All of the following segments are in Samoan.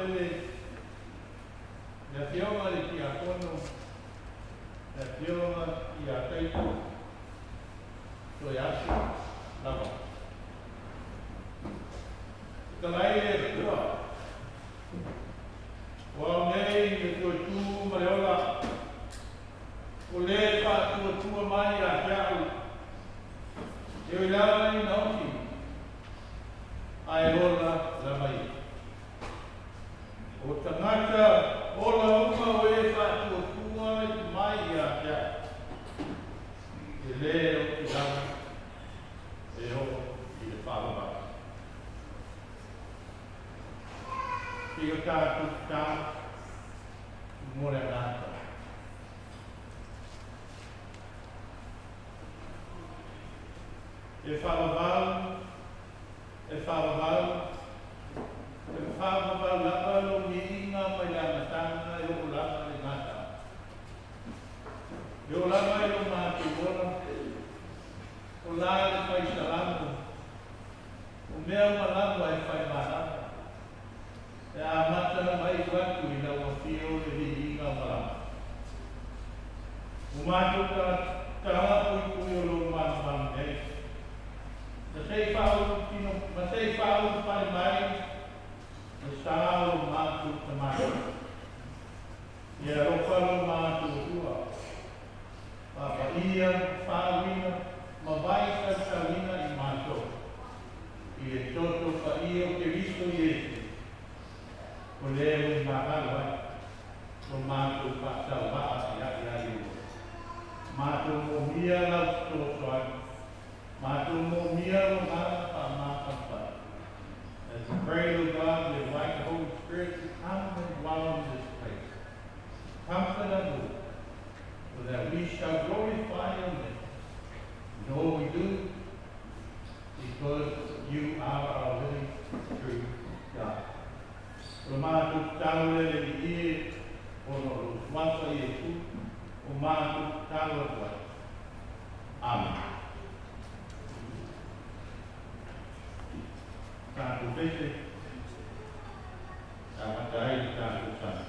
Pele, le Afioga i le Tiakono, le Afioga ia Taito Toeafi lava. Fetalai le Atua, o au nei le toe tu ma le ola, o le faatuatua mai ia te au, e ui lava ina oti, ae ola lava ia. O tagata ola uma o e faatuatua mai ia te au, e lē oti lava e oo i le faavavau. Se i o tatou tatalo mo le agaga. E faavavau, e faavavau, e faavavau lava lou viiga mai le amataga e oo lava i le gata. E oo lava i lo matou ola, o la le fai salamo, o mea uma lava e faimalama, e amata ma iu atu i lau afio le viiga malama. Ua matou taga puipui o lou malumalu nei, ma se i faaulutino ma se i faaulufale mai le sa o lo matou tamaaiga. Ia alofa lo matou Atua, faapaia ma faauuina ma vai sausauina i matou i le toto paia o Keriso Iesu, o le ua magalo ai lo matou faatauvaa ia ia Ieova. Matou moomia lau fesoasoani, matou moomia lou agaga faamafanafana. As we pray, Lord God, we invite the Holy Spirit to come and dwell in this place. Comfort us all, so that we shall glorify your name. In all we do, because you are our living true God. O le matou tatalo lea le Alii ona o lou suafa Iesu o matou tatalo atu ai. Amen. Tatou pese, amata ai le tatou sala.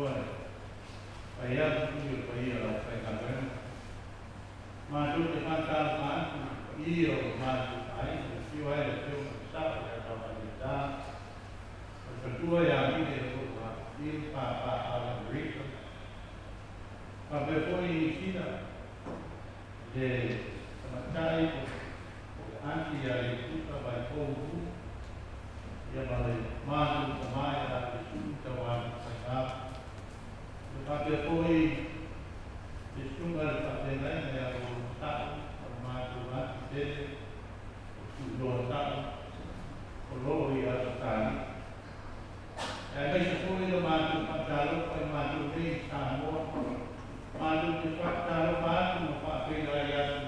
avanoa e fai atu i le paia o le aufaigaluega. Matou te faatalofa atu i le paia o lo matou aiga, e afio ai le Afioga i le Sao ia Tauvaleita, o le Matua ia Mile o lo o afifio papaaao i Amerika, faapea foi i Niu Sila, le tamaitai po o le aunty ia Leituka Vaifou Wu, ia ma le matou tama ia Iesu Taualuga Faiga. Ia faapea foi le susuga i le faafeagaiga ia Lola Sa'o ma le matou aunty tele o Tuiloa Sa'o o lo o i Ausetalia. Aemaise foi le matou faatalofa i matou nei i Samoa, matou te faatalofa atu ma faafeiloai atu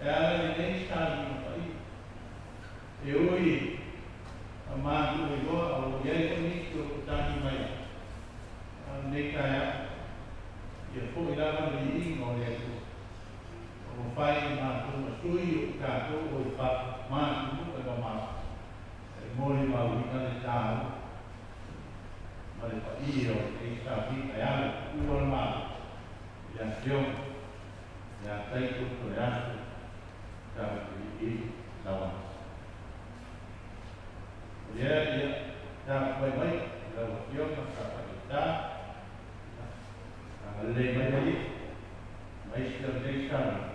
e ala i lenei sauniga paia. E ui a matou iloa o lo o i ai foi nisi o lo o tagi mai a o lenei taeao, ia foi lava le viiga o le Atua. O lo o fai i matou ma sui o tatou o i fafo ma atunuu e mamao e molimauina le taua ma le paia o lenei sauniga e ala i tuua le Malo i le Afioga ia Taito Toeaso Tauiliili Lauaki. O lea ia tapuai mai i lau Afioga Tafailata, ia agalelei mai le Alii ma isi o lenei sauniga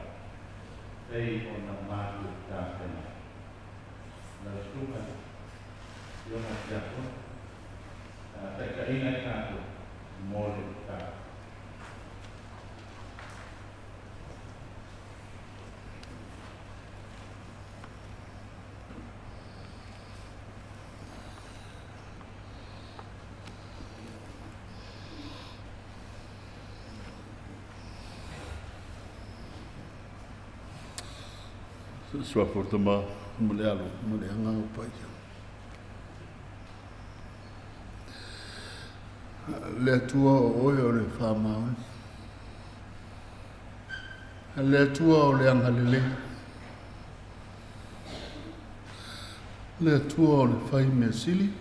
pei ona matou tapena ai. Lau Susuga i le Afioga i le Tiakono, taitaiina ai tatou mo le tatalo. Suafa o le Tama ma le Alo ma le Agaga Paia. Le Atua o oe o le faamaoni. Le Atua o le agalelei. Le Atua o le fai mea sili.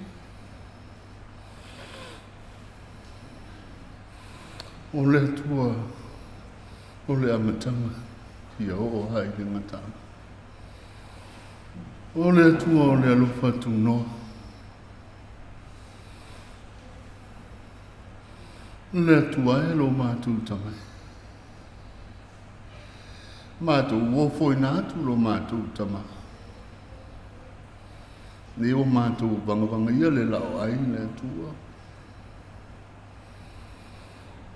O le Atua o le amataga ia oo lava i le gataaga. O le Atua o le alofa tunoa. Le Atua e lo matou tama e. Matou ofoina atu lo matou tama. Nei ua matou vagavagaia le lao ai le Atua.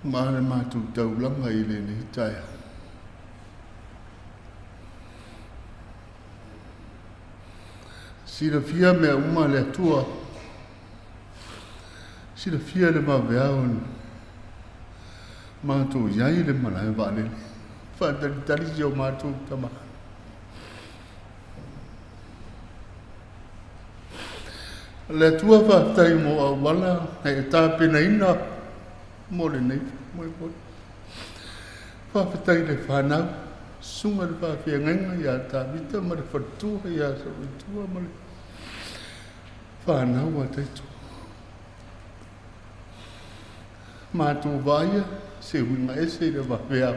Ma le matou taulaga i lenei taeao. Silafia mea uma le Atua. Silafia le vaveao matou i ai le malae vaalele. Faatalitali si o matou tama. Le Atua faafetai mo auala e tapenaina mo lenei faamoemoe. Faafetai i le fanau, susuga i le faafeagaiga ia Tavita ma le faletua ia Saoitua ma le fanau a Taito. Matou vaaia se uiga ese i le vaveao.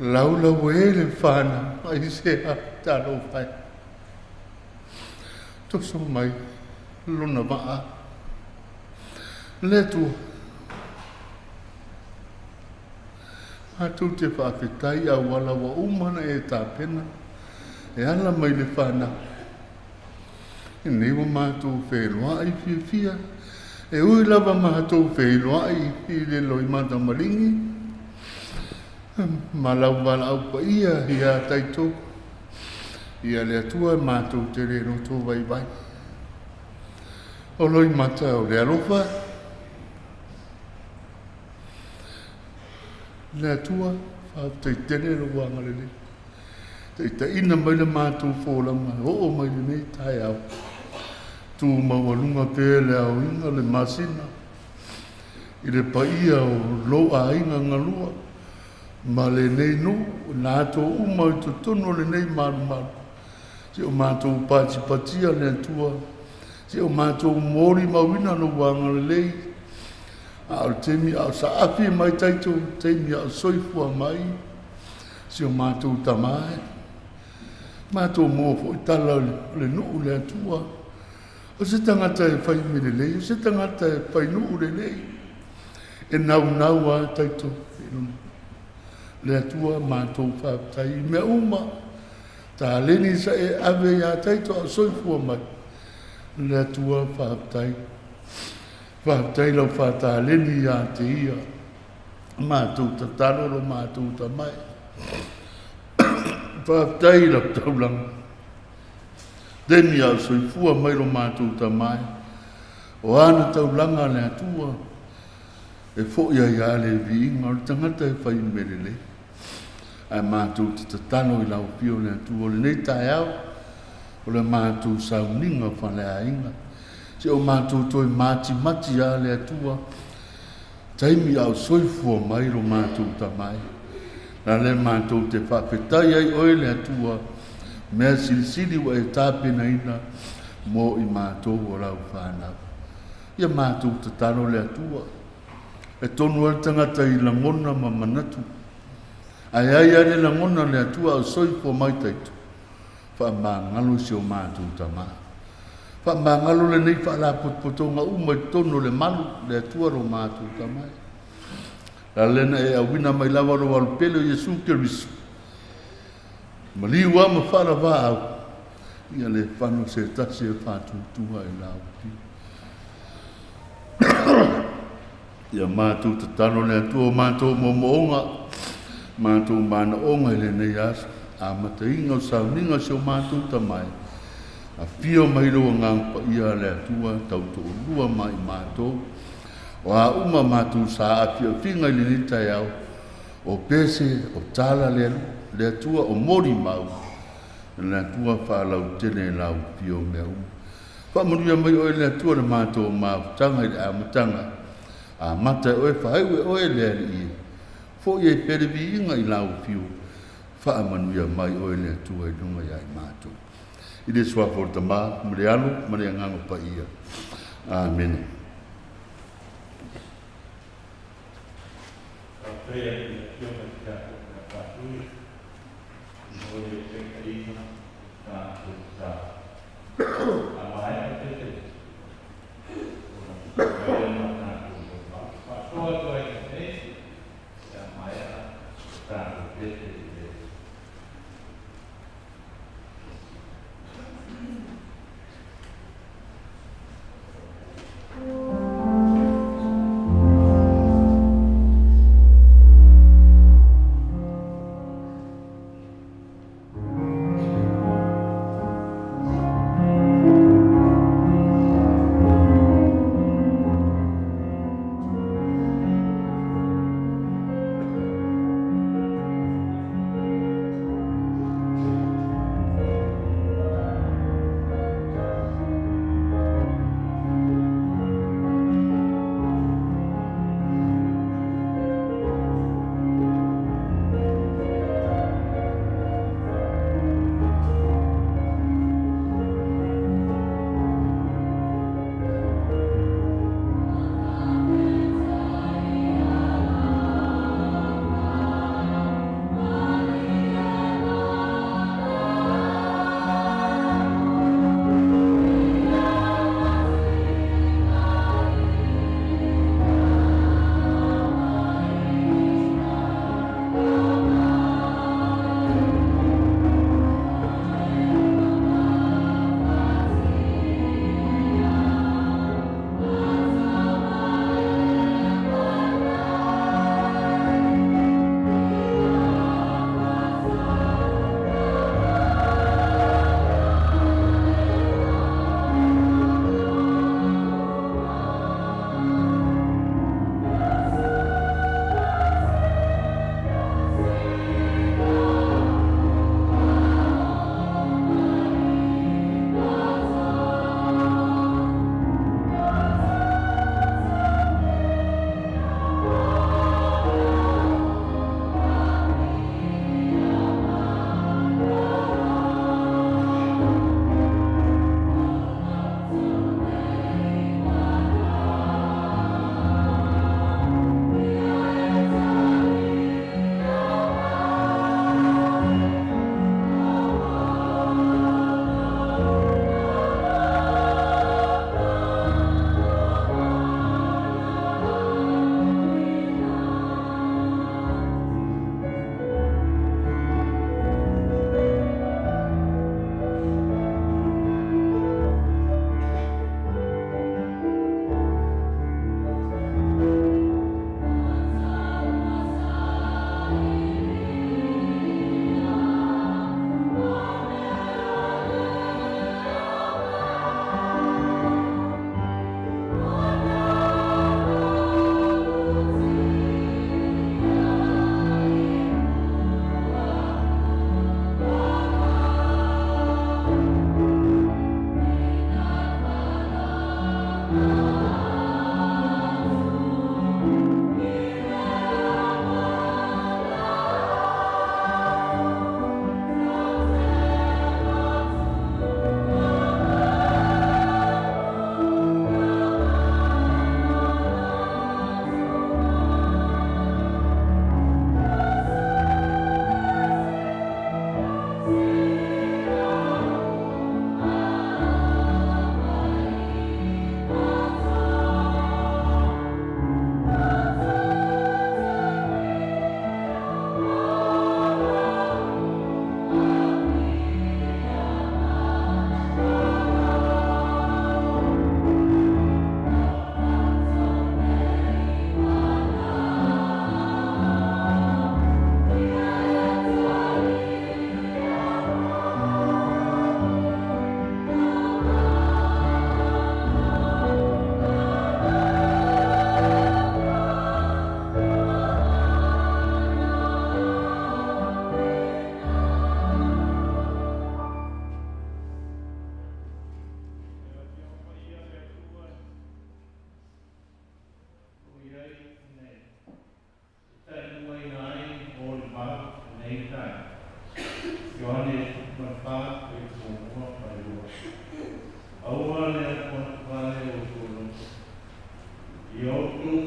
Laulau e le fanau aisea talofa e. Toso mai lona vaa. Le Atua, matou te faafetai auala ua uma ona e tapena e ala mai le fanau. Lenei ua matou feiloai fiafia, e ui lava matou feiloai i le loimata maligi ma lau valaau paia ia taitou, ia le Atua matou te le loto vaivai. O loimata o le alofa, le Atua, faafetai tele lou agalelei. Taitaiina mai le matou folauga e oo mai lenei taeao. Tu maualuga pea le aoina le masina i le paia o lou aiga galua ma lenei nuu na ato uma i totonu o lenei malumalu. Si o matou patipatia le Atua, si o matou molimauina lou agalelei. A o le taimi a o saafi mai taito, taimi a o soifua mai si o matou tama e, matou maua foi tala o le nuu le Atua. O se tagata e fai mea lelei, o se tagata e fai nuu lelei, e naunau lava taito i lona. Le Atua matou faafetai i mea uma, taleni sa e ave iā taito a o soifua mai. Le Atua faafetai. Faafetai lau faataleni iā te ia. Matou tatalo lo matou tamai. Faafetai i lau taulaga. Taimi a o soifua mai lo matou tamai. O ana taulaga le Atua e foi ai lava le viiga o le tagata e fai mea lelei. Ae matou te tatalo i lau Afio le Atua o lenei taeao, o le matou sauniga faleaiga. Se o matou toe matimati lava le Atua, taimi a o soifua mai lo matou tama e. La lea matou te faafetai ai oe le Atua, mea silisili ua e tapenaina mo i matou o lau fanau. Ia matou tatalo le Atua, e tonu ai le tagata i lagona ma manatu. Ae ai lava le lagona le Atua a o soifua mai taito, faamagalo si o matou tama. Faamagalo lenei faalapotopotoga uma i totonu o le malu, le Atua lo matou tama. La lea na e auina mai lava lou alupele o Iesu Keriso, maliu lava ma faalavaau, ia le fano se tasi e faatuatua i lau afio. Ia matou tatalo le Atua o matou moomooga, matou manaoga i lenei aso, amataina o sauniga o si o matou tama e, afio mai lou Agaga Paia a le Atua tautoalua ma i matou, o a uma matou saafiafiga i lenei taeao, o pese, o tala le, le Atua, o molimau, le Atua faalautele i lau afio mea uma. Faamanuia mai oe le Atua le matou mafutaga i le amataga. Amata e oe faaiu e oe le Alii e. Foi ai pea le viiga i lau afio. Faamanuia mai oe le Atua i luga ia i matou. I le Suafa o le Tama, ma le Alo, ma le Agaga Paia. Amene. Faafetai atu i le Afioga i le Tiakono ia Faatui mo le taitaiga tatou tatalo. A maea pese ona fai lea ma tatou molimau. Faasoa atu ai nei pe a maea tatou pese i le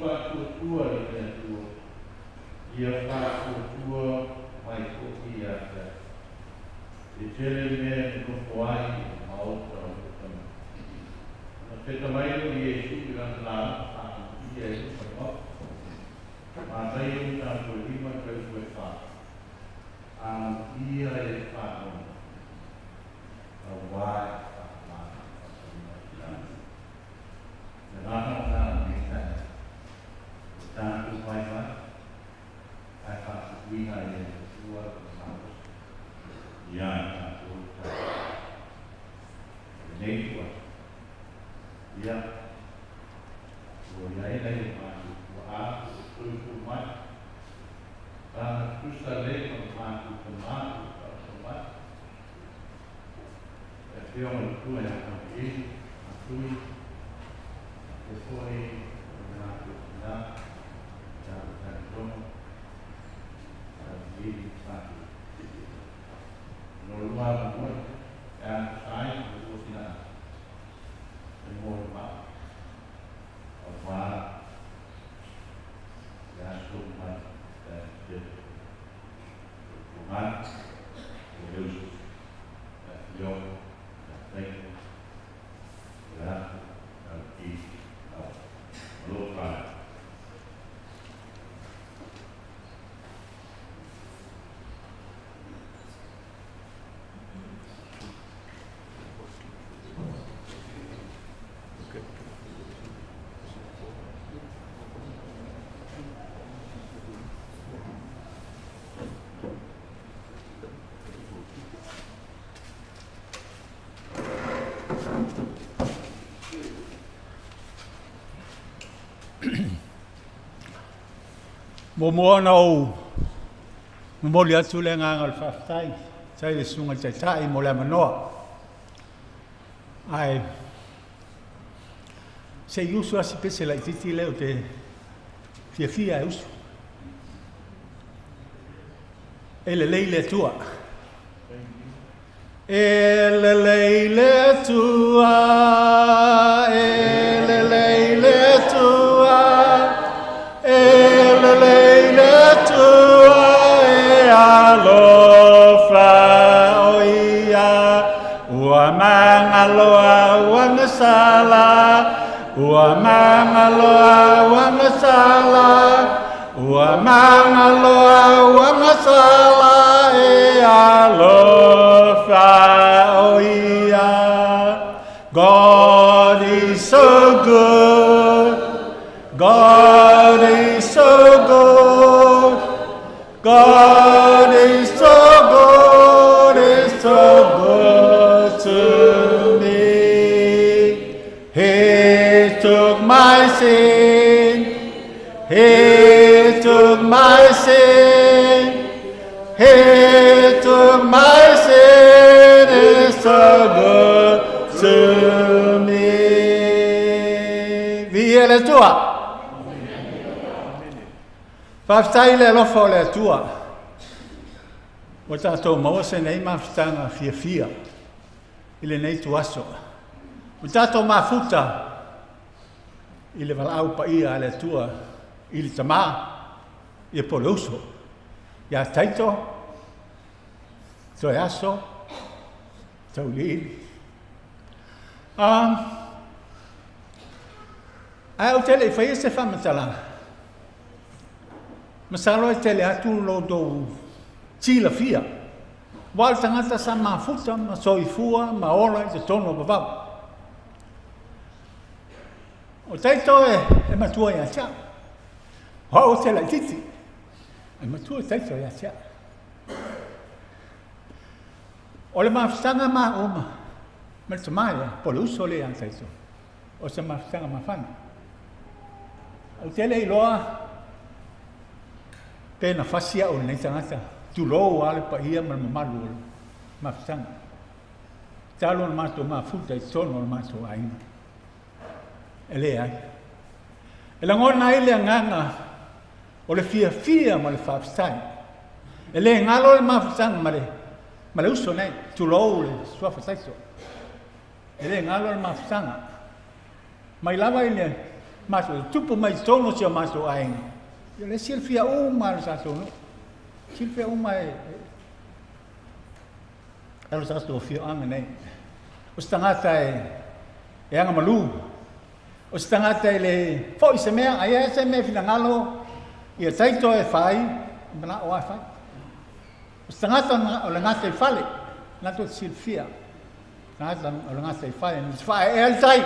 faatuatua i le Atua, ia faatuatua mai foi ia te au. E tele mea e nonofo ai i le maota o lou Tama. Ona peta mai lea o Iesu i lana lauga faaamuia i luma o le Maota. Mataio mataupu e lima mataupu e fa. Amuia e le faanono, aua e faamama faatauina i latou. Le agaga lena o lenei taeao, o tatou vaivai, ae faatupuina ai e le Atua lona malosi ia i tatou le tatou. O lenei ituaso, ia, ua i ai nai o matou tuaa o lo o soifua mai, tana tutusa le ma le matou tama o lo o taoto mai. Le Afioga i le Matua ia Gabrieli Matui, faapea foi o le matou tina ia Talitonu Gabrieli Matui. O lo lua avanoa e a tusa ai ma lo lua finagalo e mo le maa aua le aso mai le aso tele. O le o le uso, le afioga ia Taito, o le aso, le alii, au. Ma lou faaaloalo. Muamua ona ou momoli atu le agaga o le faafetai, faafetai i le Susuga i le Taitai mo le avanoa. Ae se i usu lava si pese laitiiti lea ou te fiafia e usu. E lelei le Atua. E lelei le Atua, e lelei le Atua, e lelei le Atua, e alofa o ia, ua magaloa ua nasala, ua magaloa ua nasala, Ua magaloa ua gasala e alofa o ia. God is so good. God is so good. God is so good, is so good to me. He took my sin. He took my sin. He took my sin. Is so good to me. Viia le Atua. Faafetai i le alofa o le Atua. Ua tatou maua se nei mafutaga fiafia i lenei ituaso. Ua tatou mafuta i le valaau paia a le Atua i le tama, ia po o le uso, ia Taito, Toeaso, Tauiliili. Ae ou te le i faia se faamatalaga, masalo e tele atu lo outou silafia, aua o le tagata sa mafuta ma soifua ma ola i totonu o vavau. O Taito e, e matua ia te au. O au te laititi. E matua Taito ia te au. O le mafutaga ma uma, ma le tama ia, po le uso lea ia Taito, o se mafutaga mafana. Ou te le iloa pe na fasi au lenei tagata, tulou lava le paia ma le mamalu o le mafutaga. Talu ona matou mafuta i totonu o le matou aiga. E leai. E lagona ai le agaga o le fiafia ma le faafetai. E le galo le mafutaga ma le, ma le uso nei, tulou le suafa Taito. E le galo le mafutaga. Mai lava i le Matou tupu mai i totonu o si o matou aiga, ia o lea e silafia uma e lo tatou nuu, silafia uma e e lo tatou afioaga nei. O se tagata e e agamalu, o se tagata e le foi se mea, ai e se mea e finagalo ia taito e fai, e manao lava e fai. O se tagata o le gataifale, na tou te silafia, tagata o le gataifale, na te faaeaea le tai,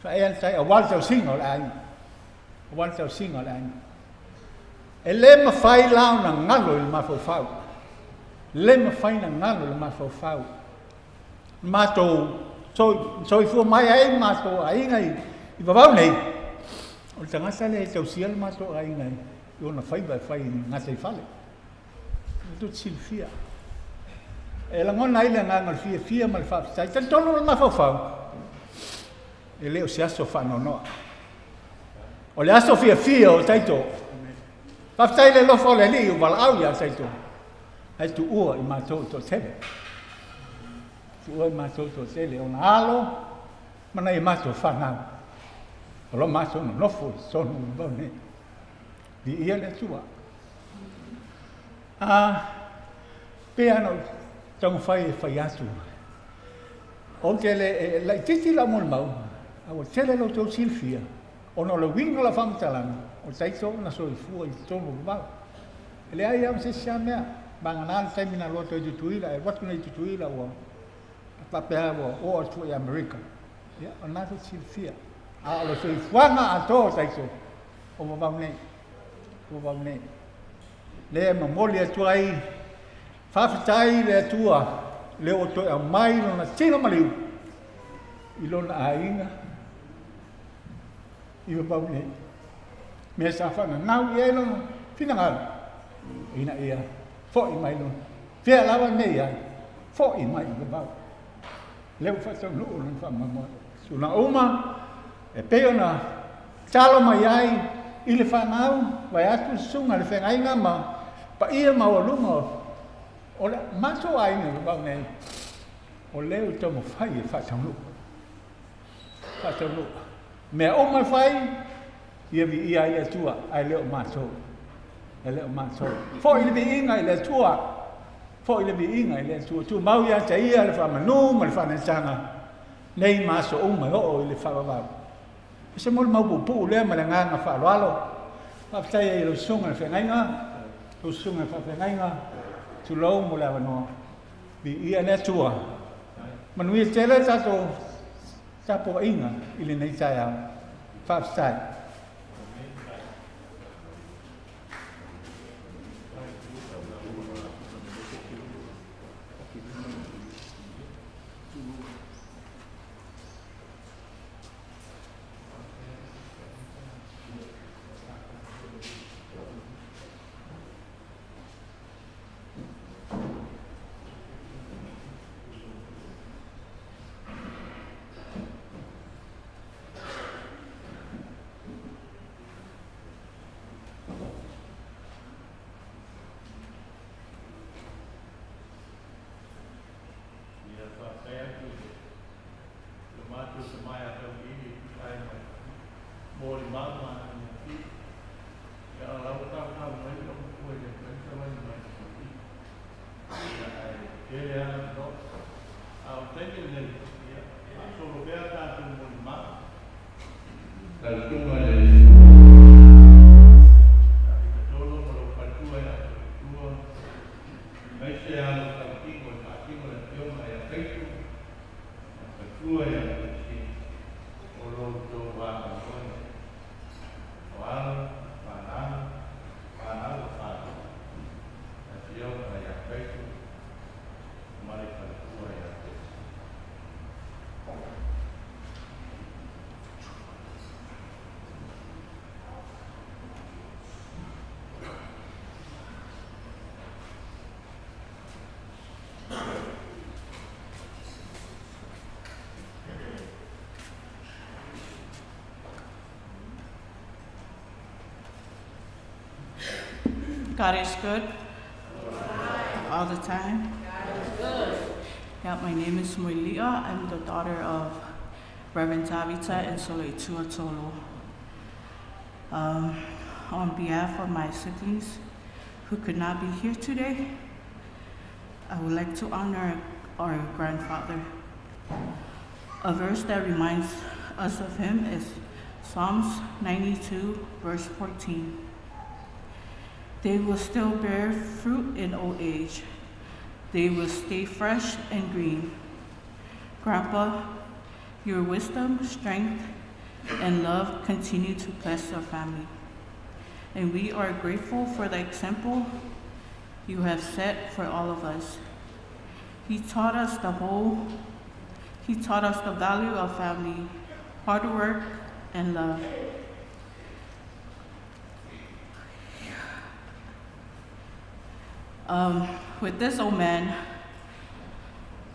faaeaea le tai aua le tausiga o le aiga, aua le tausiga o le aiga. E le mafai la ona galo i le mafaufau, le mafai ona galo i le mafaufau. Matou soifua mai ai matou aiga i vavau nei, o le tagata lea e tausia le matou aiga i ona faiva e fai i gataifale. E tou te silafia. E lagona ai le agaga o le fiafia ma le faafetai. Talitonu le mafaufau, e le o se aso faanoanoa. O le aso fiafia o Taito. Faafetai le alofa o le Alii ua valaau ia Taito. Ae tuua i matou i toatele. Tuua i matou i toatele. Ona alo ma nai a matou fanau. O lo matou nonofo i totonu o vavau nei. Viia le Atua. A pei lava ona ou taumafai e fai atu, ou te le e laitiiti lau molimau, a ua tele lo outou silafia, ona o le uiga o lau faamatalaga, o Taito na soifua i totonu o vavau. E leai lava ma se isi lava mea, vagana le taimi na alu atu ai i Tutuila, e alu atu nei i Tutuila ua faapea ua oo atu foi i Amerika. Ia, o lena tou te silafia. A o le soifuaga atoa o Taito, o vavau nei, o vavau nei. Lea e momoli atu ai, faafetai i le Atua, lea ua toe aumai lona tino maliu i lona aiga i vavau nei. Mea sa faananau i ai lona finagalo, ina ia foi mai lona, fea lava le mea i ai, foi mai i vavau. Lea ua faataunuu lona faamoemoe. Tulaga uma e pei ona talo mai ai i le fanau, vaeatu le susuga i le feagaiga ma paia maualuga o le matou aiga i vavau nei, o lea ua taumafai e faataunuu. Faataunuu. Mea uma e fai, ia viia ai le Atua, ae le o matou. E le o matou. Foi le viiga i le Atua. Foi le viiga i le Atua. Tumau ia te Ia le faamanu ma le faaneetaga, nei ma aso uma e oo i le faavavau. O se molimau puupuu lea ma le agaga faaaloalo. Faafetai ai i lau susuga i le feagaiga, lau susuga i le faafeagaiga, tulou mo le avanoa. Viia le Atua. Manuia tele le tatou tapuaiga i lenei taeao. Faafetai. Ia faafetai atu i le matou tama ia Tauiliili e tusa ai ma le molimau matagofie. Ia o la ua tautau mai lou matua i le mafai ona savali mai i le Tauiliili. Ia ae tele lava avanoa. A o le taimi lenei, ia faasolo pea a tatou molimau. Lau Susuga i le Tafita Tolo ma lou faletua ia Toetua, aemaise lava lou tautino e faatino le Afioga ia Taito ma le faletua ia Toesina, o lo outou avanoa lenei. O alo, fanau, fanau ma fanau, le Afioga ia Taito ma le faletua ia Toesina. God is good all the time. Yeah, my name is Moilia. I'm the daughter of Reverend Tavita and Soloitua Tolo. On behalf of my siblings who could not be here today, I would like to honor our grandfather. A verse that reminds us of him is Psalms 92, verse 14. They will still bear fruit in old age. They will stay fresh and green. Grandpa, your wisdom, strength, and love continue to bless our family. And we are grateful for the example you have set for all of us. He taught us the whole, he taught us the value of family, hard work, and love. With this old man,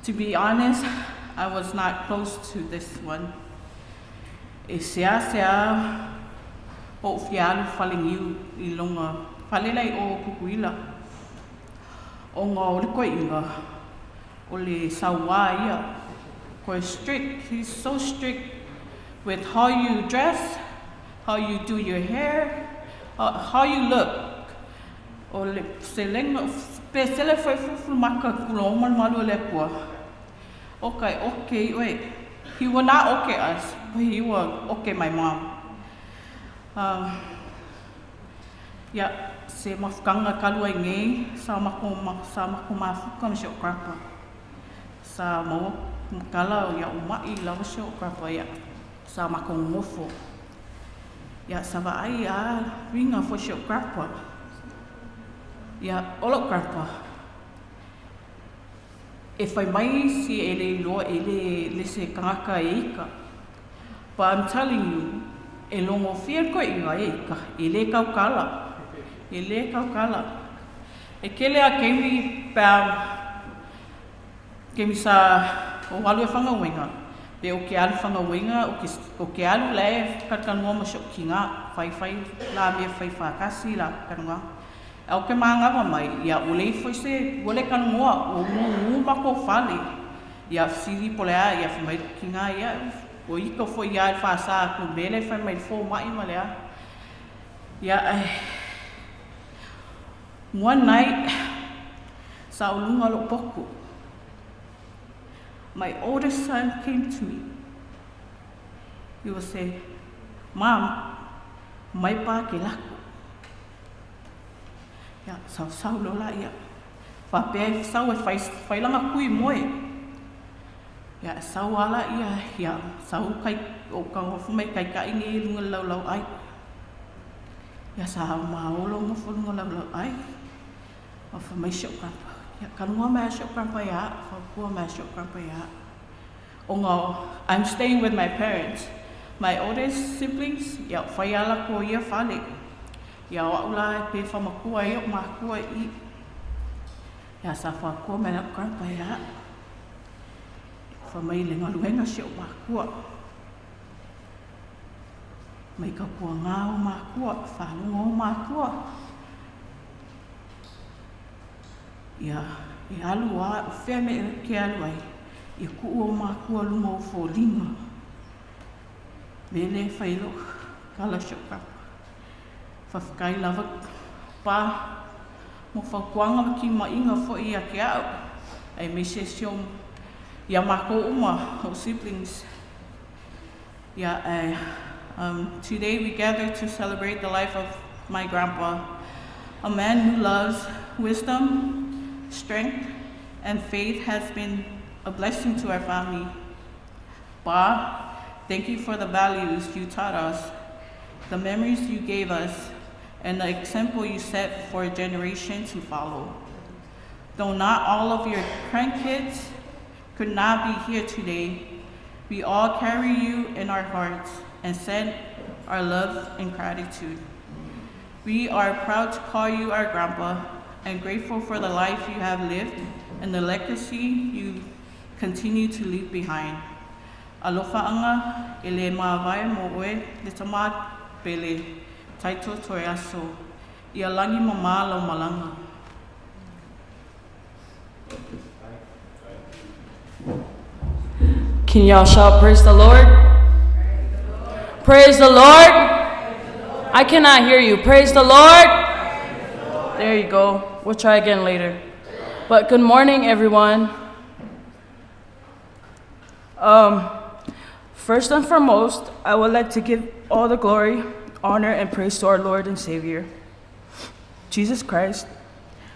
to be honest, I was not close to this one. E seasea ou fia alu falegiu i lona fale la i o Kukuila. Ona o le toeaina, o le sauā ia. Koe strict, he's so strict with how you dress, how you do your hair, how you look. O le selega, pe sele foi fulufulu maka kula o malumalu o le Atua. Okay, okay, wait. He will not okay us, but he will okay my mom. Ia, se mafukanga talu ai nei, sa mako, sa mako mafuka ma si o'u grandpa. Sa maua kala ia o ma'i lava si o'u grandpa ia, sa mako nofo. Ia, sa vaai a uiga foi si o'u grandpa. Ia, o lo'u grandpa, e fai mai si e le iloa e le le se tagata e ika. But I'm telling you, e logofia le toeaina e ika, e le tautala. E le tautala. E tele a taimi pe a taimi sa ou alu e fagauina, pe o ke alu fagauina, o ke, o ke alu la e talatalanoa ma si ou tina, faifai la mea fai faatasi la talanoaga. A o ke manava mai, ia ua leai foi se, ua le talanoa, ua gugu matou fale. Ia fesili po o le a, ia fai mai lou tina, ia ua ita foi ia i le faasa atu i le mea lea e fai mai i le fomai ma le a. Ia ae, one night, sa ou luga o lou potu, my oldest son came to me, he was say, Mom, mai pa ke lako. Ia, sausau loa la ia. Faapea e sau e fai, fai lana kui moe. Ia, e sau lava la ia, ia, sau kai, o ka nofo mai kaitaʻi nei i luga o le laulauʻai. Ia, sa maolo nofo i luga o le laulauʻai. Ma fai mai si ou grandpa, ia, talanoa mai lava si ou grandpa iā au, fautua mai lava si ou grandpa iā au. Ona I'm staying with my parents, my oldest siblings, ia, fai lava latou ia fale. Ia o au la e pe whamatua ai o'u mātua i Ia sa whakua mai la'u grandpa ia a'u. Wha mai le galuega si o'u mākua. Mai ka kua ngā o mākua, whālunga o mākua. Ia, e alu a, o whea me ke alu ai, ia kuu o mākua lunga o fōlinga. Me le whai lo, kala si o'u grandpa. Whawhetai lava pa mo fautuaga ma kimaʻiga foi ia te a'u, aemaise si o ia matou uma, o'u siblings. Ia, ae, um, today we gather to celebrate the life of my grandpa, a man who loves wisdom, strength, and faith has been a blessing to our family. Pa, thank you for the values you taught us, the memories you gave us, and the example you set for a generation to follow. Though not all of your grandkids could not be here today, we all carry you in our hearts and send our love and gratitude. We are proud to call you our grandpa and grateful for the life you have lived and the legacy you continue to leave behind. Alofaʻanga e le māwae mō ʻoe le tama pele Taito Toeaso ia lagi mamā lau malaga. Can y'all shout praise the Lord? Praise the Lord. I cannot hear you. Praise the Lord. There you go. We'll try again later. But good morning, everyone. First and foremost, I would like to give all the glory, honor, and praise to our Lord and Savior, Jesus Christ.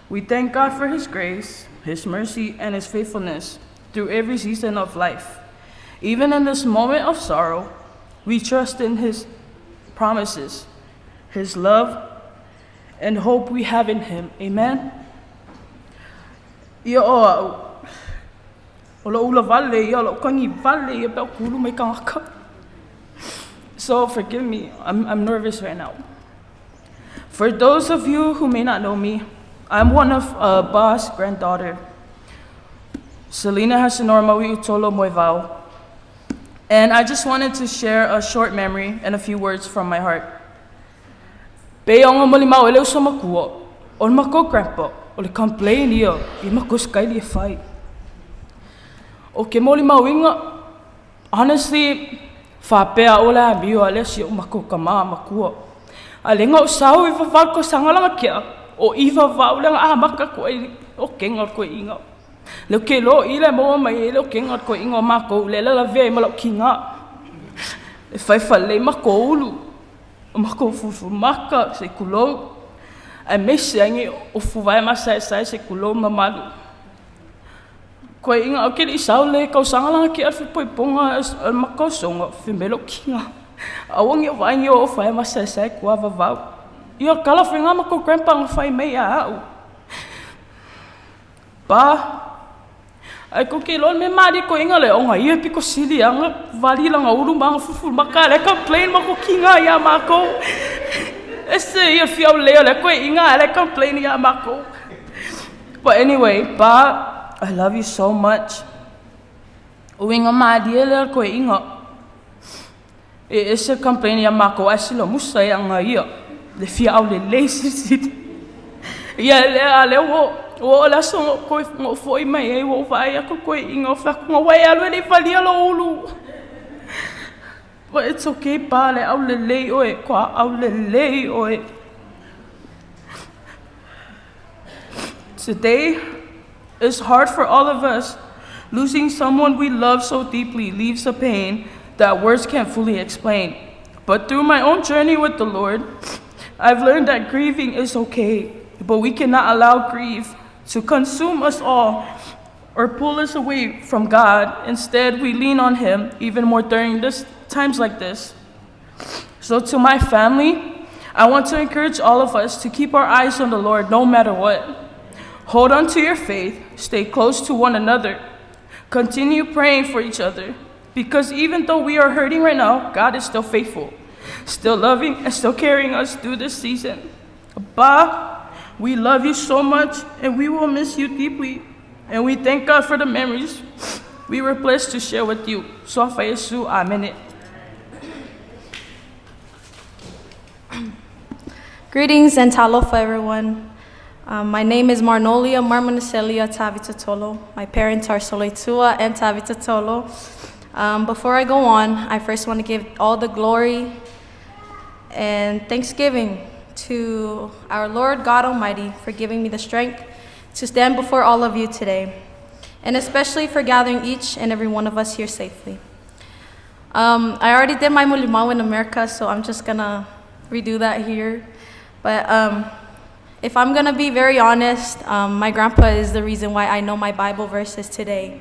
We thank God for His grace, His mercy, and His faithfulness through every season of life. Even in this moment of sorrow, we trust in His promises, His love, and hope we have in Him. Amen. Ia o au, o lo'u ula vale ia, o lo'u kagi vale ia pe a kulu mai tagata. So forgive me, I'm nervous right now. For those of you who may not know me, I'm one of Ba's granddaughter, Selena Hasenohr Maui'utolo Moevao. And I just wanted to share a short memory and a few words from my heart. Pe o ngā molimau e le uso makua, o le makou grandpa, o le complain ia i makou skaili e fai. O ke molimauina, honestly, faapea a'u o le amio a lea si o'u makou kamā makua. A le ga o sau i vavau tausaga lana kea, o i vavau le ga amata atu ai o kega o le toeaina. Le ke lo i le maua mai ai le okega o le toeaina o makou lea e lavea ai ma la'u kigā. E faifalei makou ulu, o makou fulufulumaka, se i tulou, aemaise ai ni ofu vae masaesae se i tulou le mamalu. Koeina au ke le i sau le tausaga lana tea le fepoipoga o le matou usoga, fai mai lou kiga, aua ne i ou vaai ni o ofu vae masaesae i tua vavau. Ia o le tala foi lena a matou grandpa na fai mai ia au. Pa, ae tou te iloa le mea malie toeaina lea, ona ia e pito sili ana vali lana ulu ma ana fulufulumaka a o la e complain matou kiga ia matou. Ese ia le fia aulelei o lea toeaina a o la e complain ia matou. But anyway, Pa, I love you so much. O uiga malie lea o le toeaina. E ese le complain ia makou ae silamusa e aga ia le fia aulelei silisili. Ia lea a lea ua ua oo le aso na ou toe na ou foi mai ai ua ou vaai atu i le toeaina ou fai atu, na ua e alu e le i valia lou ulu. But it's okay Pa, le aulelei oe, toa aulelei oe. Today is hard for all of us. Losing someone we love so deeply leaves a pain that words can't fully explain. But through my own journey with the Lord, I've learned that grieving is okay, but we cannot allow grief to consume us all or pull us away from God. Instead, we lean on Him even more during this times like this. So to my family, I want to encourage all of us to keep our eyes on the Lord no matter what. Hold on to your faith, stay close to one another, continue praying for each other, because even though we are hurting right now, God is still faithful, still loving, and still carrying us through this season. Ba, we love you so much, and we will miss you deeply. And we thank God for the memories we were blessed to share with you. Sofa Yesu, amen. Greetings and talofa, everyone. My name is Marnolia Marmonicelia Tavita. My parents are Soletua and Tavita Tolo. Before I go on, I first want to give all the glory and thanksgiving to our Lord God Almighty for giving me the strength to stand before all of you today, and especially for gathering each and every one of us here safely. I already did my mulimau in America, so I'm just gonna redo that here. But if I'm gonna be very honest, my grandpa is the reason why I know my Bible verses today.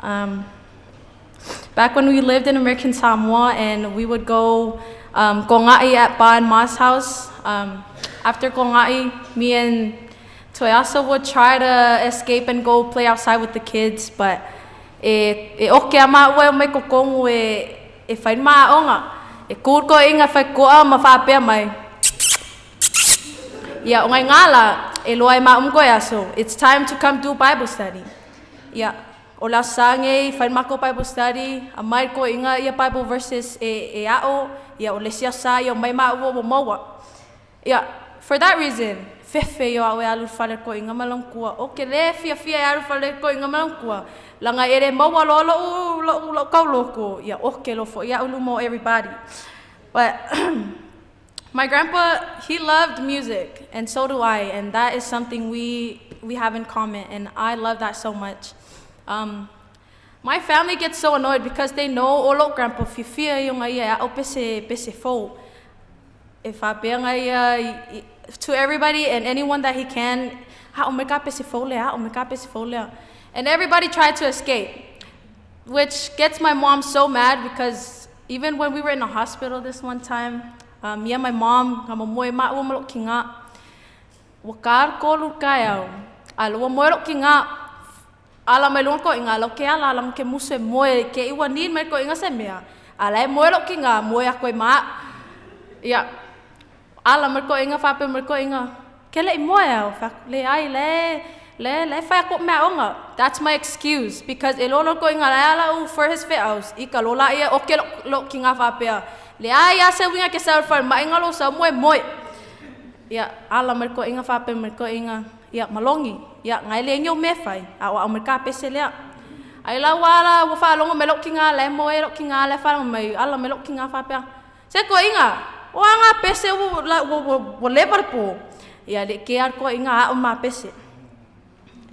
Back when we lived in American Samoa and we would go konga'i at Pa and Ma's house, after konga'i, me and Toiasa would try to escape and go play outside with the kids, but e, e oke a maua e mai kokongu e, e whai maaonga. E kūko inga whai koa ma whāpea mai. Ia, o ngai ngāla, e loa e maum koe aso. It's time to come do Bible study. Ia, o la sange, whai mako Bible study, a mai ko inga ia Bible verses e, e ao, ia o lesia sa, ia o mai maua o maua. Ia, for that reason, fefe ia au e alu fale ko inga malangkua. O ke le fia fia e alu fale ko inga malangkua. Langa ere maua lo lo lo lo kauloko. Ia, o ke lo fo ia ulu mo everybody. But my grandpa, he loved music, and so do I, and that is something we have in common, and I love that so much. My family gets so annoyed because they know o lo'u grandpa fiafia ia ona ia e a'o pese pese fou. E faapea ona ia to everybody and anyone that he can, a'o mai ka pese fou lea, a'o mai ka pese fou lea. And everybody tried to escape, which gets my mom so mad because even when we were in the hospital this one time, me and my mom, ka momoe ma'ua ma lo'u kīgā, ua ka le 3 i le taeao, a ua moe lo'u kīgā, ala mai luga koʻiga lau ke ala ala ke musu e moe ke i ua need mai koʻiga se mea a la e moe loʻu kīgā moe aku ai ma aʻu. Ia, ala mai koʻiga faapea mai koʻiga ke leʻi moe au fai atu leai la e la e la e fai atu koʻu meaoga. That's my excuse because e lolo koʻiga la e ala au for his feʻau i ka lola ia oke loʻu loʻu kīgā faapea leai a se uiga ke sau i le falemai nga lou sau moe moe. Ia, ala mai koʻiga faapea mai koʻiga Ia, malogi, ia, ngai le egi o mea e fai, a o a'o mai ka pese lea. Ai la ua ala ua faalogo mai loʻu kīgā la e moe loʻu kīgā la e faalogo mai, ala mai loʻu kīgā faapea, Se koʻiga, o a ngā pese ua, ua, ua, ua leva le pō. Ia, le ke a koʻiga a'o ma pese.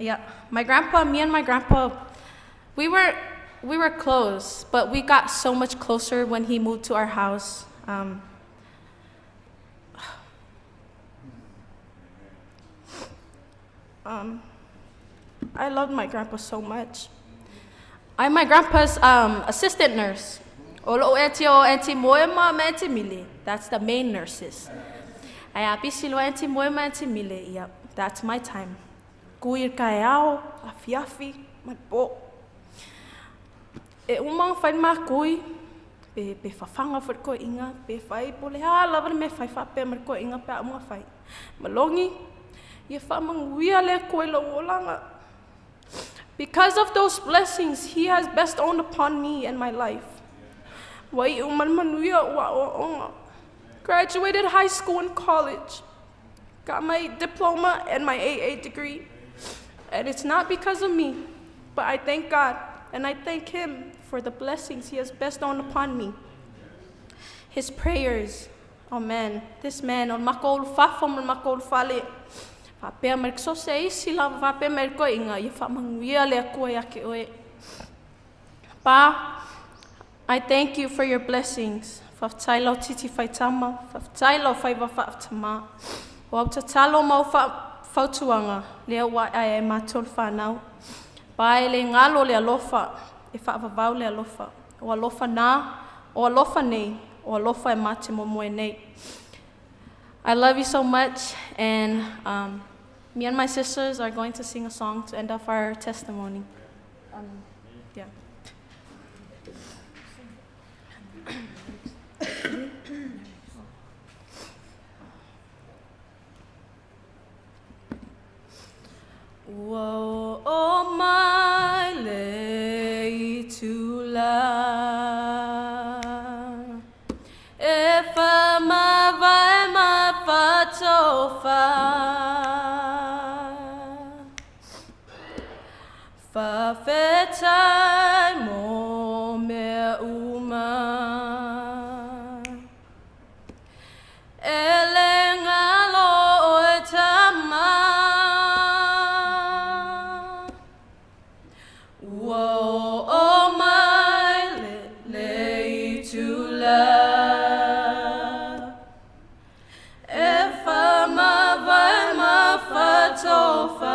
Ia, my grandpa, me and my grandpa, we were, we were close, but we got so much closer when he moved to our house. Um, I loved my grandpa so much. I'm my grandpa's um, assistant nurse. O lo'u auntie o auntie Moema ma auntie Mile. That's the main nurses. Ai a pisi loa auntie Moema auntie Mile. Yep, that's my time. Kui kaeao, afiafi, ma le po. E uma ona fai le makui, pe, pe fafaga foi le toeaina, pe fai po o le a lava le mea e fai faapea ma le toeaina pe a uma ona fai. Malogi, ia faamanuia le Atua i lou olaga. Because of those blessings he has bestowed upon me and my life. Ua iu ma le manuia o aʻoaʻoga. Graduated high school and college. Got my diploma and my AA degree. And it's not because of me, but I thank God and I thank him for the blessings he has bestowed upon me. His prayers, oh man, this man, o le makou ulufafo ma le makou ulufale, faapea mai le sose isi lava faapea mai le toeaina, ia faamanuia le Atua ia te oe. Pa, I thank you for your blessings. Faafetai lau titi faitama, faafetai lau faiva faatamā. O au tatalo ma au fautuaga, lea ua ae ai matou le whanau. Pa e le galo le alofa, e faavavau le alofa. O alofa nā, o alofa nei, o alofa e ma te momoe nei. I love you so much, and um, me and my sisters are going to sing a song to end off our testimony. Um, yeah. Ua oo mai le itula E whamavae ma whatofa Whawhetai mo mea uma E le ngalo oe tama Ua oo mai le, le itula E whamavae ma whatofa.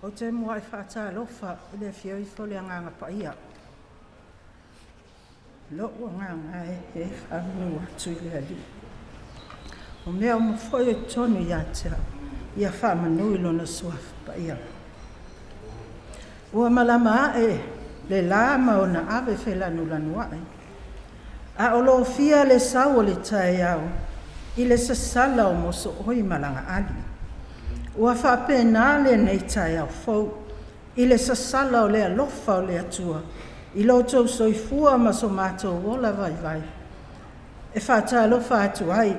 Ou te muai faatalofa i le afio ifo o le Agaga Paia. Lo'u agaga e, e faamanu atu i le Alii. O mea uma foi o i totonu ia te au, ia faamanu i Lona Suafa Paia. Ua malama a'e le la ma ona ave felanulanua'i, a o lofia le sau o le taeao i le sasala o mosooi ma lagaali. Ua faapena lenei taeao fou i le sasala o le alofa o le Atua i lo outou soifua ma so matou ola vaivai. E faatalofa atu ai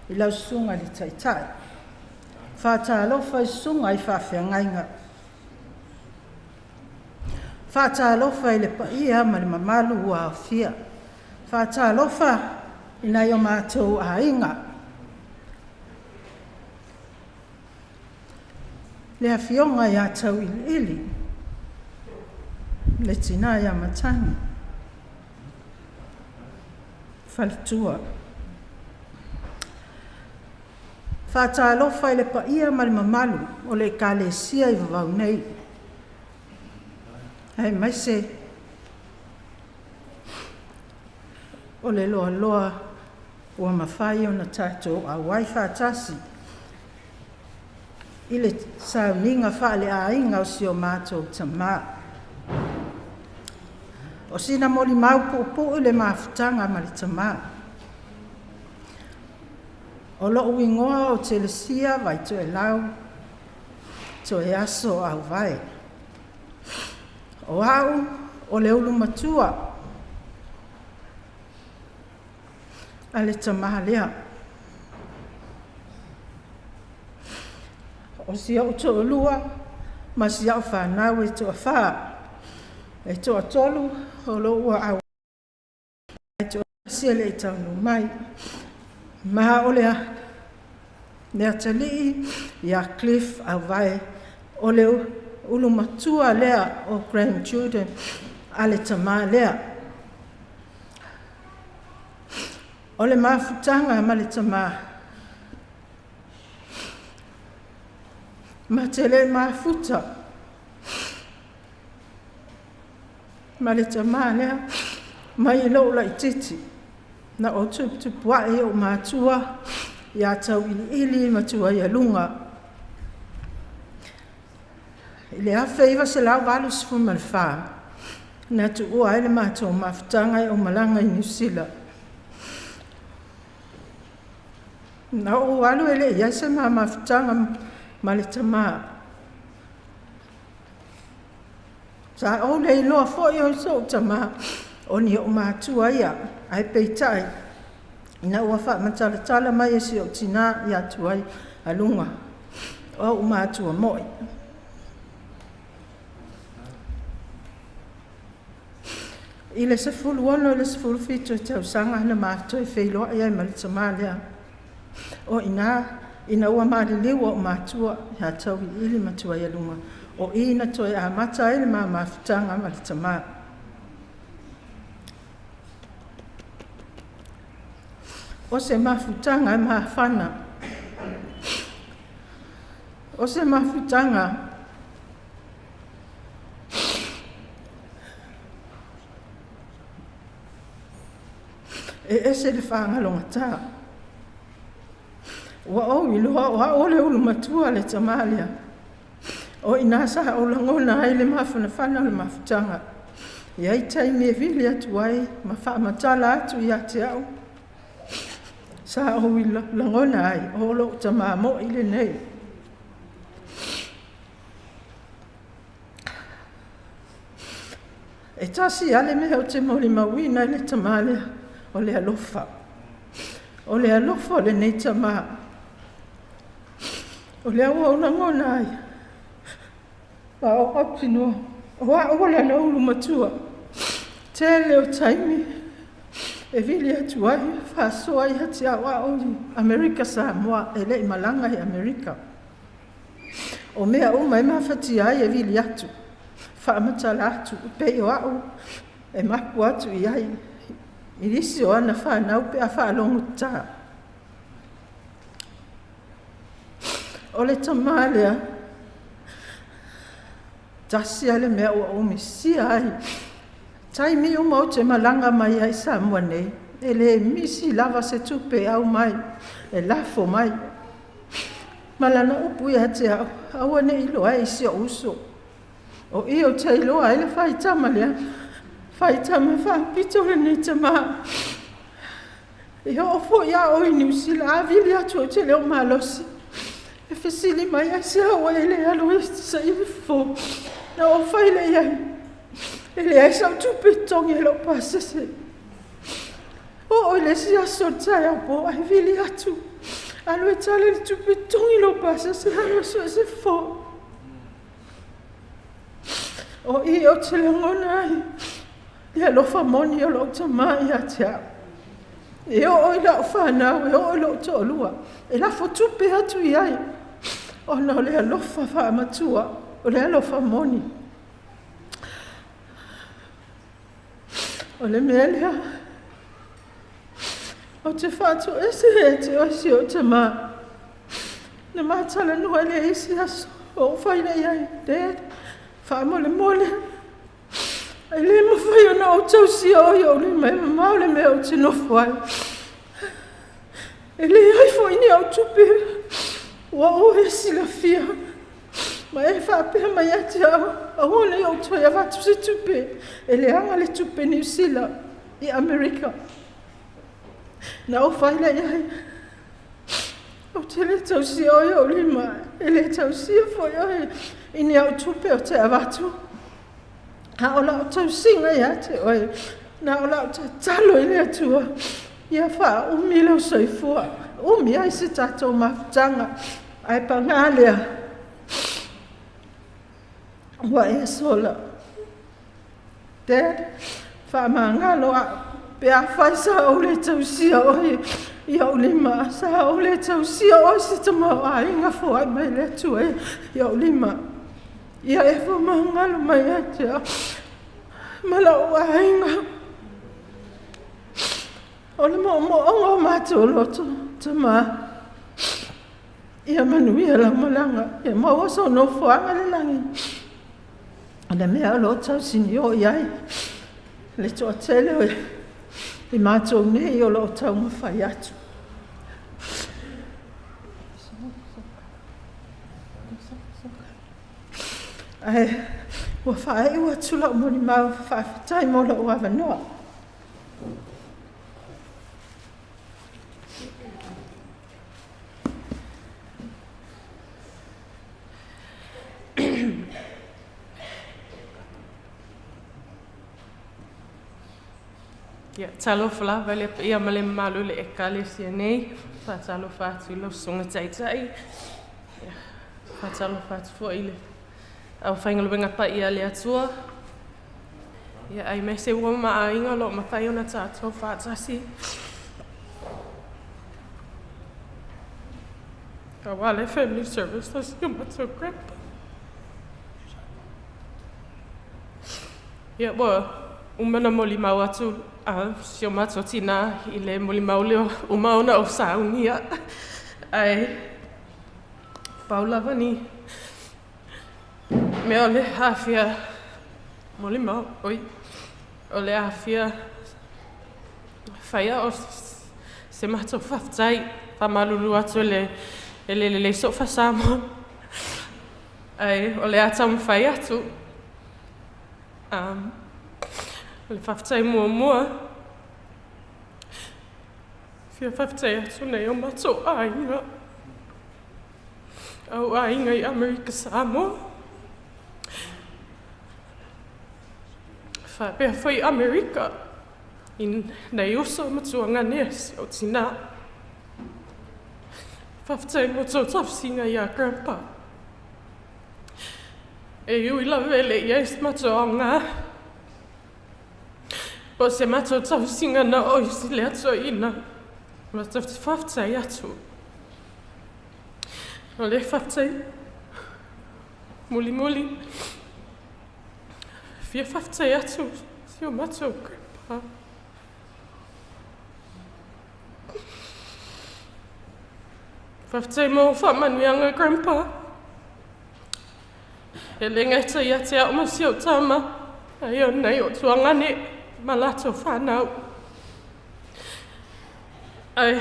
i lau Susuga i le Taitai, faatalofa i susuga i faafeagaiga, faatalofa i le paia ma le mamalu ua aofia. Faatalofa i nai o matou aiga, le Afioga ia Tauiliili, le tina ia Matagi, faletua. Faatalofa i le paia ma le mamalu o le Ekalesia i Vavau nei, aemaise o le loaloa ua mafai ona tatou auai faatasi i le sauniga faaleaiga o si o matou tama. O sina molimau puupuu i le mafutaga ma le tama. O lo'u igoa o Telesia Vaitoelau Toeaso Auvae. O au o le ulu matua a le tamā lea. O si ou toalua ma si au fanau e toafa, e toatolu o lo o ua ae toatasi e le i taunuu mai. Ma o le atalii ia Cliff Auvae, o le ulumatua lea o grandchildren a le tamā lea. O le mafutaga ma le tamā, ma te le mafuta ma le tamā lea mai lou laitiiti. Na ou tuputupuae ou matua ia Tauiliili ma Tuaialuga. I le 1984, na tuua ai le matou mafutaga e ou malaga i Niu Sila. Na ou alu e le i i ai se ma mafutaga ma le tamā. Sa ou le iloa foi o so'u tamā, o ni o'u matua ia, ae peitai, ina ua faamatalatala mai e si o'u tinā ia Tuaialuga, o o'u matua mo'i. I le 16 i le 17 tausaga na ma toe feiloai ai ma le tamā lea. O i ina ina ua maliliu o'u matua ia Tauiliili ma Tuaialuga, o i na toe amata ai le ma mafutaga ma le tamā. O se mafutaga e mafana, o se mafutaga e ese le fagalogata. Ua ou iloa o au o le ulu matua a le tamā lea. O i inā sa ou lagona ai le mafanafana o le mafutaga. E i ai taimi e vili atu ai ma faamatala atu ia te au, sa ou lagona ai o lou tamā mo'i lenei. E tasi lava le mea ou te molimauina i le tamā lea, o le alofa. O le alofa o lenei tamā. O lea ua ou lagona ai, ma ou mautinoa, o au o lana ulu matua. Tele o taimi e vili atu ai, faasoa ia te au a o i Amerika Samoa, e le i malaga i Amerika. O mea uma e mafatia ai e vili atu, faamatala atu, pei o au e mapu atu i ai i nisi o ana fanau pe a faalogotata. O le tamā lea. Tasi lava le mea ua ou misia ai. Taimi uma ou te malaga mai ai i Samoa nei, e le misi lava se tupe e aumai, e lafo mai. Ma lana upu ia te au, aua ne i iloa e si ou uso. O i ou te iloa ai le faitama lea, faitama faapito lenei tamā. E oo foi a o i Niu Sila, a vili atu ou te le o malosi. E fesili mai aisea ua e le alu ai e saili fofo. Na ou fai lea i ai, e leai sau tupe e totogi ai lou pasese. Oo i le isi aso i le taeao po ae vili atu, alu e tala le tupe e totogi lou pasese, alu e sue se fofo. O i ou te lagona ai le alofa moni o lou tama ia te au. E oo i lau fanau, e oo i lou toalua, e lafo tupe atu i ai, ona o le alofa faamatua, o le alofa moni. O le mea lea, ou te faatoese ia te oe si ou tama. Na ma talanoa i le isi aso, ou fai lea i ai, Dad, faamolemole, e le mafai ona ou tausia oe i ou lima, e mamao le mea ou te nofo ai. E leai foi ni au tupe ua ou e silafia ma e faapea mai ia te au, aua ne i ou toe avatu se tupe, e leaga le tupe Niu Sila i Amerika. Na ou fai lea i ai, ou te le tausia oe i ou lima, e le tausia foi oe i ni au tupe ou te avatu. A o lau tausiga ia te oe, na o lau tatalo i le Atua, ia faaumi lou soifua, umi ai se tatou mafutaga, ae paga lea, ua e sola. Dad, faamagalo au, pe afai sa ou le tausia oe i ou lima, sa ou le tausia oe se tamaoaiga foai mai le Atua i ou lima. Ia e faamagalo mai ia te au ma lou aiga. O le moomooga o matou loto, Tama, ia manuia lau malaga, ia maua sou nofoaga i le lagi. O le mea o lo o tausinio i ai le toatele o i matou nei o lo o taumafai atu. Ae ua faaiu atu lau molimau faafetai mo lou avanoa. Ia, talofa lava i le paia ma le mamalu o le Ekalesia nei. Faatalofa atu i lau Susuga Taitai. Ia, faatalofa atu foi i le aufaigaluega paia a le Atua. Ia, aemaise ua ma aiga o lo o mafai ona tatou faatasi. Aua le family service a si o matou grandpa. Ia, ua uma ona molimau atu a si o matou tinā i le molimau lea ua uma ona ou saunia. Ae pau lava ni mea o le a fia molimau, oi, o le a fia faia o se matou faafetai. Faamalulu atu e le, e le lelei so'u faa-Samoa, ae o le a taumafai atu. Um, o le faafetai muamua, fia faafetai atu nei o matou aiga, au aiga i Amerika Samoa. Faapea foi Amerika i nai uso ma tuagane a si ou tinā. Faafetai mo tou tausiga iā Grandpa. E ui lava e le i ai se matou aoga, po o se matou tausiga na oo i le atoaina, matou te faafetai atu. O le faafetai mulimuli, fia faafetai atu si o matou grandpa. Faafetai mo faamanuiaga, Grandpa. E le gata ia te a'u ma si ou tama, ae o nai o'u tuagane ma latou fanau. Ae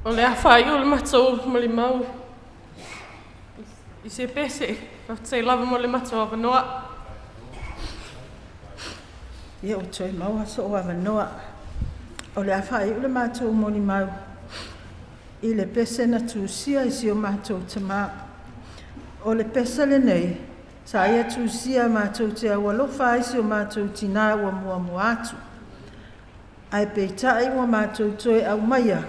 o le a faaiu le matou molimau i se pese. Faafetai lava mo le matou avanoa. Ia ua toe maua so'u avanoa. O le a faai'u le matou molimau i le pese na tusia i si o matou tamā. O le pese lenei sa ia tusia matou te aualofa ai i si o matou tinā ua muamua atu, ae peitai ua matou toe aumaia,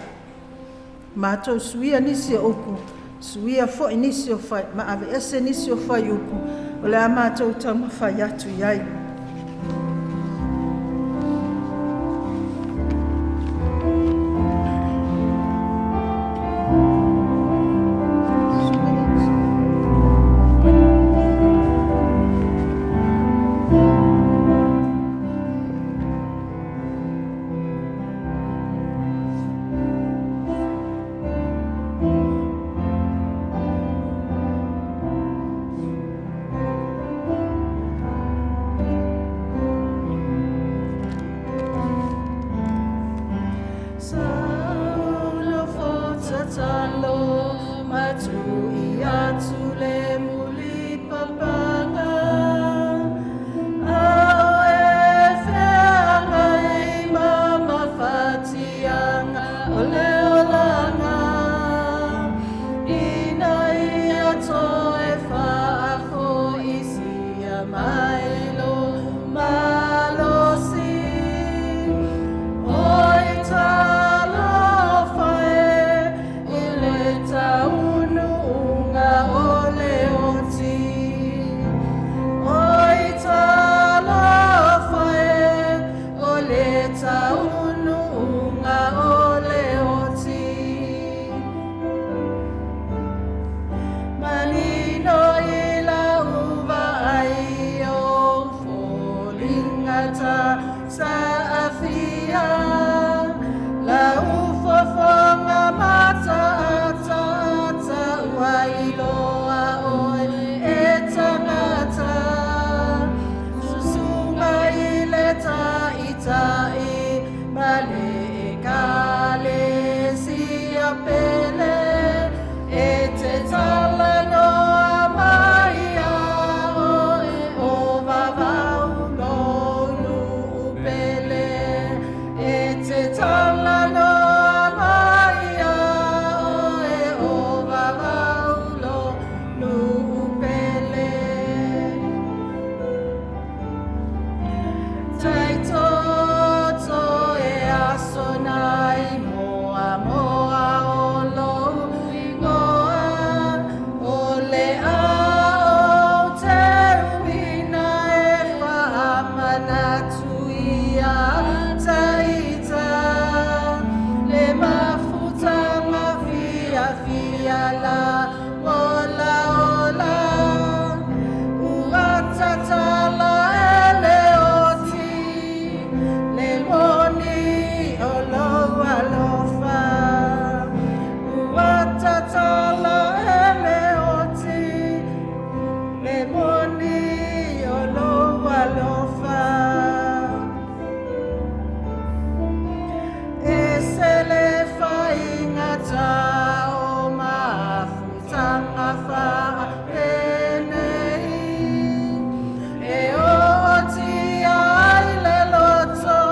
matou suia nisi o upu, suia foi nisi o ma aveese nisi o fuaiupu. O le a matou taumafai atu i ai. Sa ou nofo tatalo ma tui atu le mulipapaga, a o e feagai ma mafatiaga o le olaga, ina ia toe faafoisia mai lou malosi. Oi talofa e i le taunuuga o le oti. Oi talofa e o le taunuuga o le oti. Manino i lau vaai o foliga ta saafia, lau fofoga mataataata ua iloa oe e tagata. Susuga i le taitai ma le ekalesia pele, e te talanoa mai ia oe o vavau lou nuu pele. E te talanoa mai ia oe o vavau lou nuu pele. Taitoto e aso nai moa moa o lou igoa, o le a ou teuina e faamanatu ia taita, le mafutaga fiafia la ola ola, ua tatala e le oti le moni o lou alofa. Ua tatala e le oti le moni o lou alofa. E se le faigata o mafutaga faapenei, e ootia ai le loto,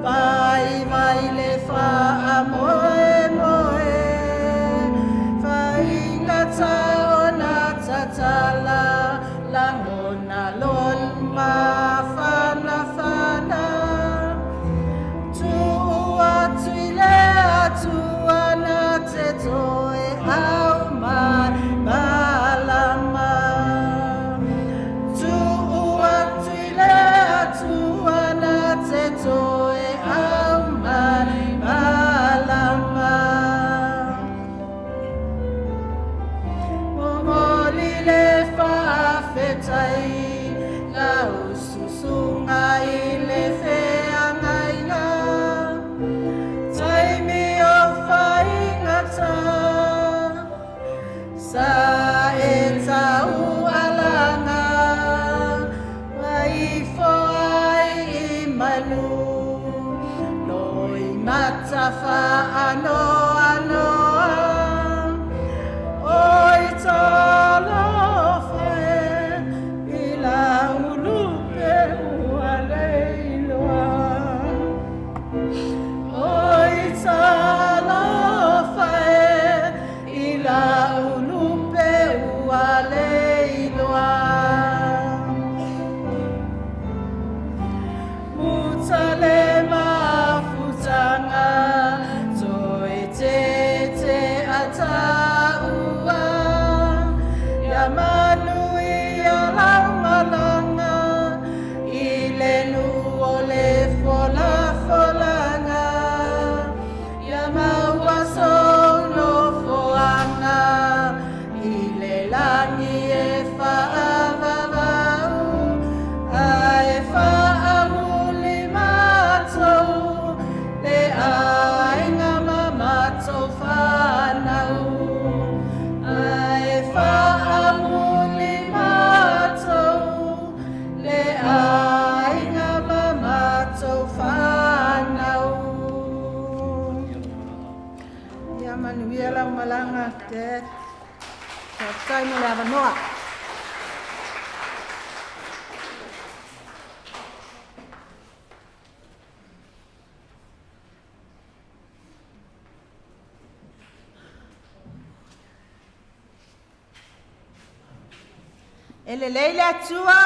vaivai le faamoemoe, faigata ona tatala lagona lon mafanafana. Tuu atu i le Atua na te toe aumai malama. Tuu atu i le Atua na te toe aumai malama. Momoli le faafetai lau. Dad. Faafetai mo le avanoa. E lelei le Atua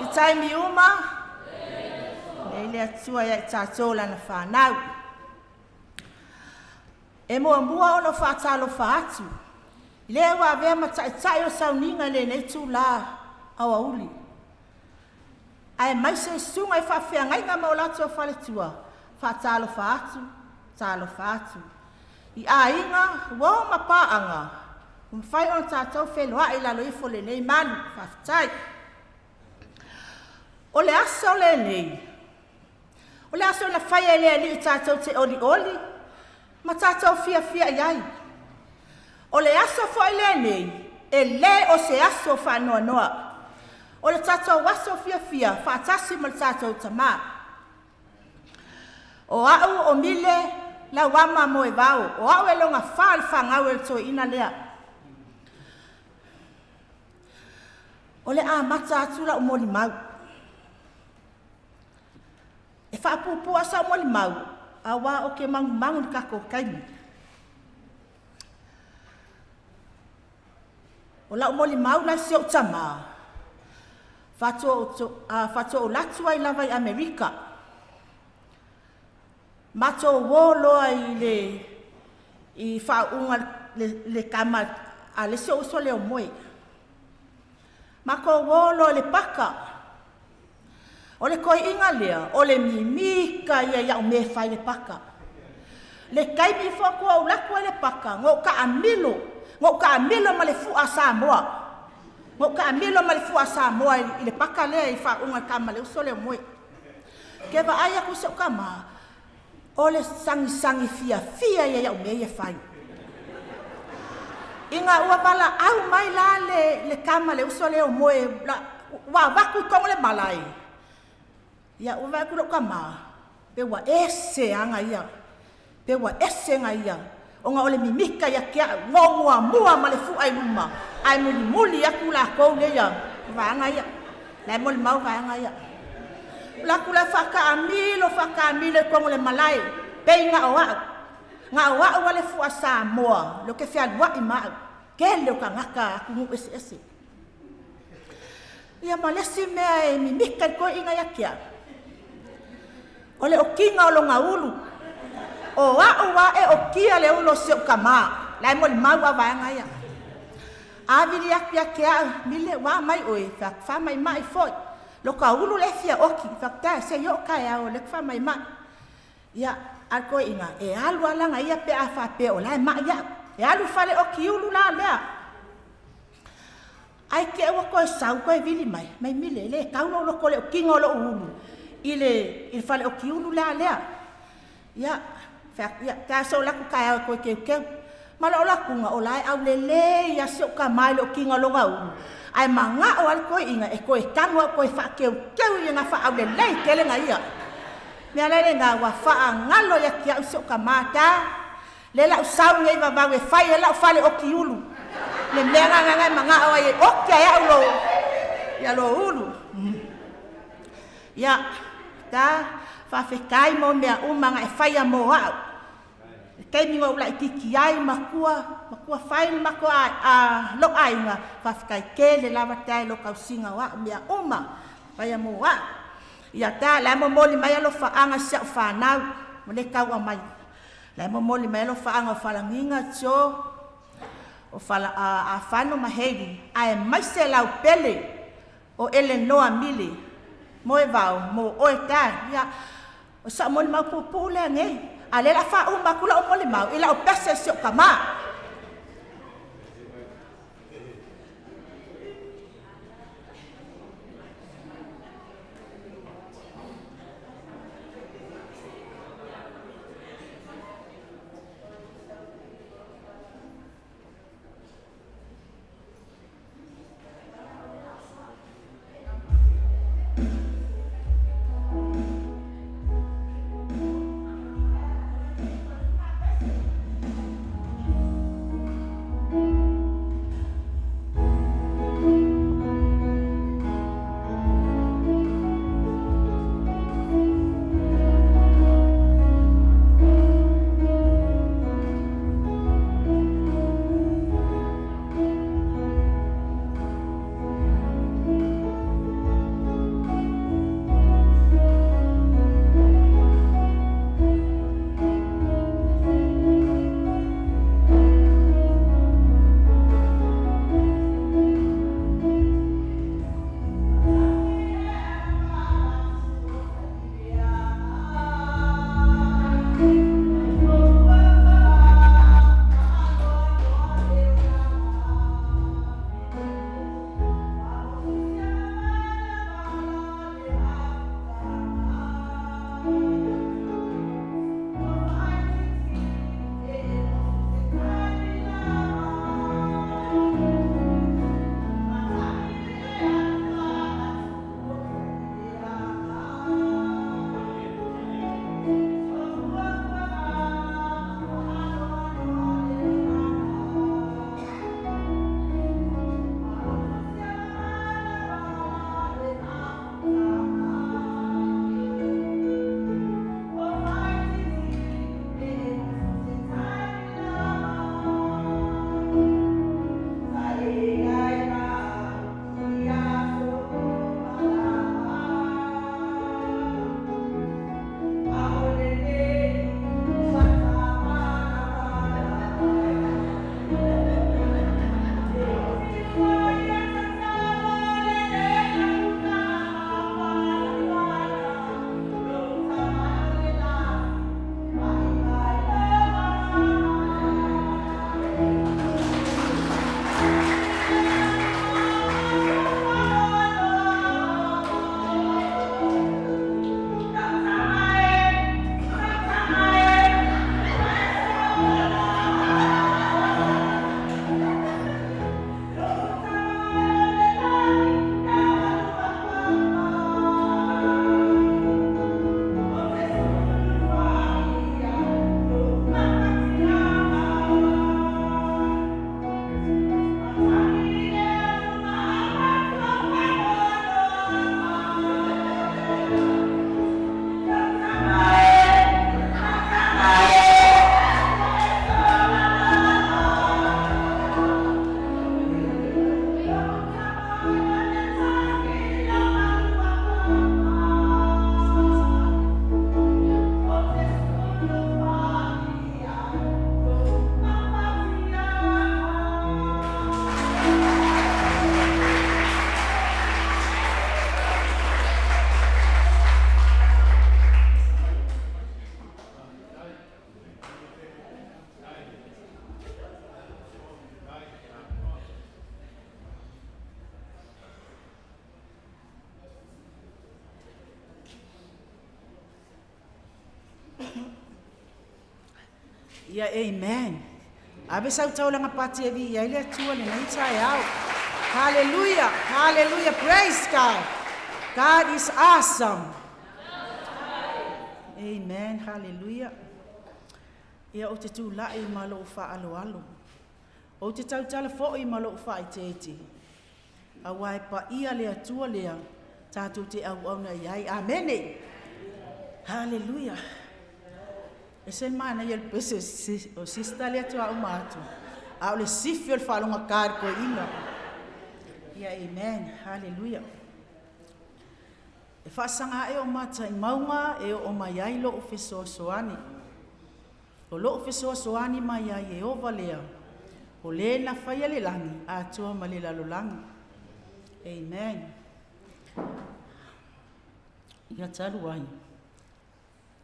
i taimi uma. Lelei le Atua ia i tatou lana whanau. E muamua ona faatalofa atu i le ua avea ma taitai o sauniga i lenei itulā aoauli, aemaise susuga i faafeagaiga ma o latou faletua, faatalofa atu, talofa atu i aiga, uo ma paaga ua mafai ona tatou feiloai i lalo ifo o lenei malu. Faafetai. O le aso lenei, O le aso na faia e le Alii tatou te olioli ma tatou fiafia i ai. O le aso foi lenei, e le o se aso faanoanoa. O le tatou aso fiafia faatasi ma le tatou Tamā. O au o Mile Lauama Moevao, o au e loga fa le fanau e le toeaina lea. O le amata atu lau molimau. E faapuupuu lava sau molimau, aua ou te manumanu i le tatou taimi. O lau molimau la i si ou tamā, faatoa ou alu atu ai lava i Amerika. Matou o loa i le i faauuga le tama a le isi ou uso lea o Moe. Matou o loa i le paka. O le toeaina lea, o le mimita ia i au mea e fai i le paka. Le taimi faatoa ou alu atu ai i le paka, na ou taamilo, na ou taamilo ma le fua a Samoa. Na ou taamilo ma le fua a Samoa i le paka lea i faauuga i tama le uso lea o Moe. Ke vaai atu i si ou tama, o le sagisagi fiafia ia i au mea ia e fai. Ina ua valaau mai la le, le tama le uso lea o Moe, la, ua avatu i totonu le mala e. Ia, ua vaai atu lou tama, pe ua ese aga ia, pe ua ese aga ia, ona o le mimita ia te au, na ou muamua ma le fua i luma, ae mulimuli atu latou lea vaega ia. La e molimau vaega ia. O latou la e faataamilo, faataamilo i totonu o le malae, pei na o au. Na o au a le fua Samoa, lea ou te fealuai ma au. Tele o tagata atunuu eseese. Ia ma le isi mea e mimita i le toeaina ia te au, o le okiga o lona ulu. O au lava e okia le ulu o si ou tama, la e molimau a vaega ia. A vili atu ia te au, Mile, ua a mai oe, fai atu, faamaimai foi. Loka ulu le fia oki, fai atu, Dad, se i oo taeao o lea ou te faamaimai. Ia, a le toeaina, e alu lava lana ia pe a faapea o la e mai au. E alu i fale oki ulu la lea. Ae te i ua toe sau toe vili mai, mai Mile, e le tau lou loto i le okiga o lou ulu i le, i le fale oki ulu la lea. Ia, fai atu, ia, pe a se o latou taeao e toe teuteu. Ma lou latuga, o la e aulelei lava si ou tama i le okiga o lona ulu, ae manao lava le toeaina e toe tago au toe faateuteu i lena faaaulelei tele na ia. Mea la lena ua faagalo ia te au si ou tama, ta, le lau sau nei vavau e fai ai lau fale oki ulu. Le mea lena na e manao ai e oki ai au lo, ia lo ulu. Ia, ta, faafetai mo mea uma na e faia mo au. Le taimi na ou laititi ai, matua, matua fai le matou a, a, lou aiga, faafetai tele lava ta i lou tausiga o au mea uma, faia mo au. Ia ta, la e momoli mai alofaaga i si au fanau, ua le tau aumai. La e momoli mai alofaaga o Falagiga, Joe, o Fala, a, Afano ma Hailey, aemaise lau pele o Elenoa Mile, Moevao, mo oe ta, ia, o sa'u molimau puupuu lea nei, a o lea o le a faauma atu la'u molimau i la'u pese i si o'u tamā. Ia amen. Ave sau taulaga pati e viia ai le Atua i lenei taeao. Hallelujah, hallelujah, praise God. God is awesome. Amen, hallelujah. Ia ou te tulai ma lou faaaloalo. Ou te tautala foi ma lou faaeteete. Aua e paia le Atua lea tatou te auauna i ai. Amene. Haleluia. E se manaia le pese o sista lea tuaʻu ma atu. A o le sifi o le faalogata i le toeaina. Ia, amen. Haleluia. E faasaga ae o mata i mauga e oo mai ai loʻu fesoasoani. O loʻu fesoasoani mai iā Ieova lea, o le na faia le lagi atoa ma le lalolagi. Amen. Ia talu ai,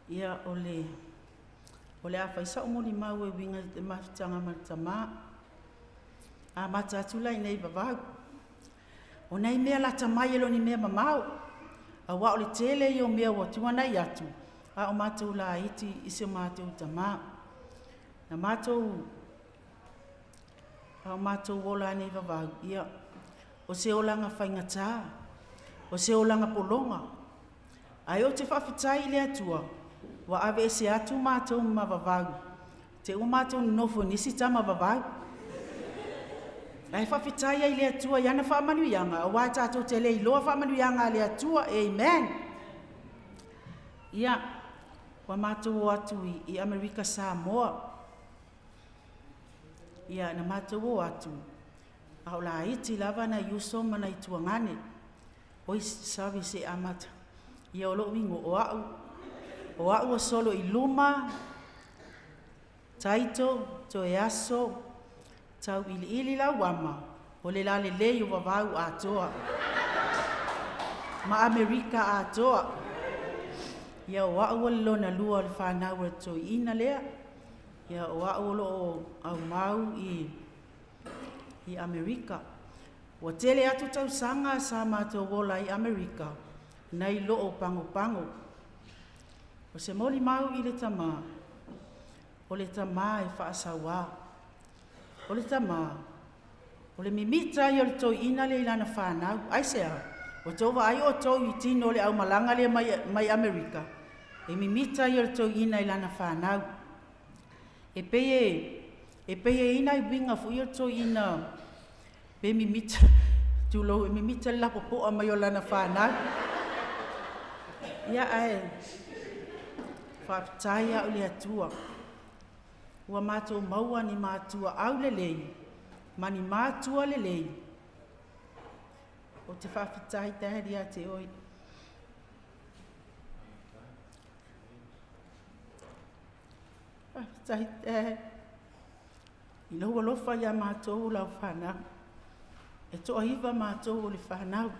ia o le, o le a fai sa'u molimau e uiga i le mafutaga ma le Tamā. Amata atu la i nei vavau. O nei mea lata mai e le o ni mea mamao, auā o le tele ia o mea ua tuanai atu, a o matou laiti i si o matou tamā. Na matou, a o matou ola ane i vavau, ia, o se olaga faigata, o se olaga pologa, ae ou te faafetai i le Atua, ua aveese atu matou ma vavau, Te ua matou nonofo i nisi tama vavau. Ae faafetai ai i le Atua i ana faamanuiaga, aua tatou te le iloa faamanuiaga a le Atua. Amen. Ia, ua matou o atu i, i Amerika Samoa. Ia, na matou o atu, a o laiti lava nai uso ma nai tuagane. Oi, sorry, se i amata. Ia, o lou igoa, o au, o au ua solo i luma, Taito, Toeaso, Tauiliili Lauama, o le lalelei o Vavau atoa ma Amerika atoa. Ia, o au o le lona lua o le fanau a le toeaina lea. Ia, o au o lo o aumau i, i Amerika. Ua tele atu tausaga sa matou ola i Amerika nai loo pagopago. O se molimau i le tamā, o le tamā e faasauā. O le tamā, o le mimita ia o le toeaina lea i lana fanau. Aisea? Ua tou vaai outou i tino o le aumalaga lea mai, mai Amerika, e mimita ia o le toeaina i lana fanau. E pei e, e pei e i ai nai uiga foi o le toeaina Pe mimita, tulou, e mimita le lapopoa mai o lana fanau. Ia ae faafetai au i le Atua. Ua matou maua ni matua aulelei ma ni matua lelei. Ou te faafetai Dad ia te oe. Faafetai Dad. I lou alofa iā matou o lau fanau. E toaiva matou o le fanau.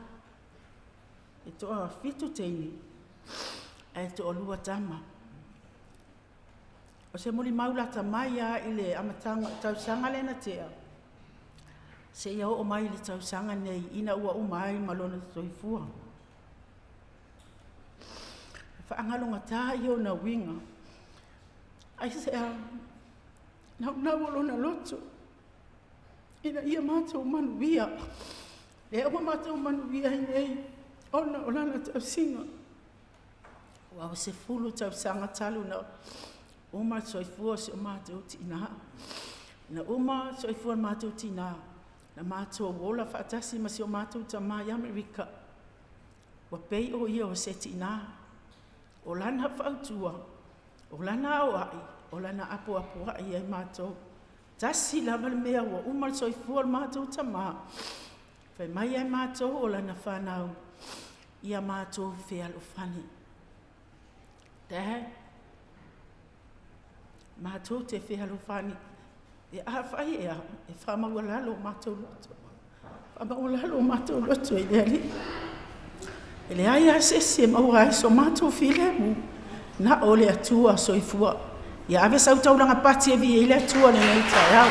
E toafitu teine, ae toalua tama. O se molimau lata mai lava i le amataga o tausaga lea na tea, seia oo mai i le tausaga nei ina ua uma ai ma lona soifua. E faagalogata ia ona uiga. Aisea? Naunau o lona loto ina ia matou manuia, lea ua matou manuia ai nei ona o lana tausiga. Ua 10 tausaga talu na uma le soifua o si o matou tinā. Na uma le soifua o le matou tinā, na matou ola faatasi ma si o matou tamā i Amerika. Ua pei o ia o se tinā. O lana fautua, O lana aoai, o lana apoapoai ai matou. Tasi lava le mea ua uma le soifua o le matou tamā, fai mai ai matou o lana fanau, ia matou fealofani. Dad, matou te fealofani. E afai ea e faamaualalo o matou loto. Faamaualalo o matou loto i le Alii. E leai lava se isi e maua ai so matou filemu, na o le Atua soifua. Ia ave sau taulaga pati e viia ai le Atua i lenei taeao.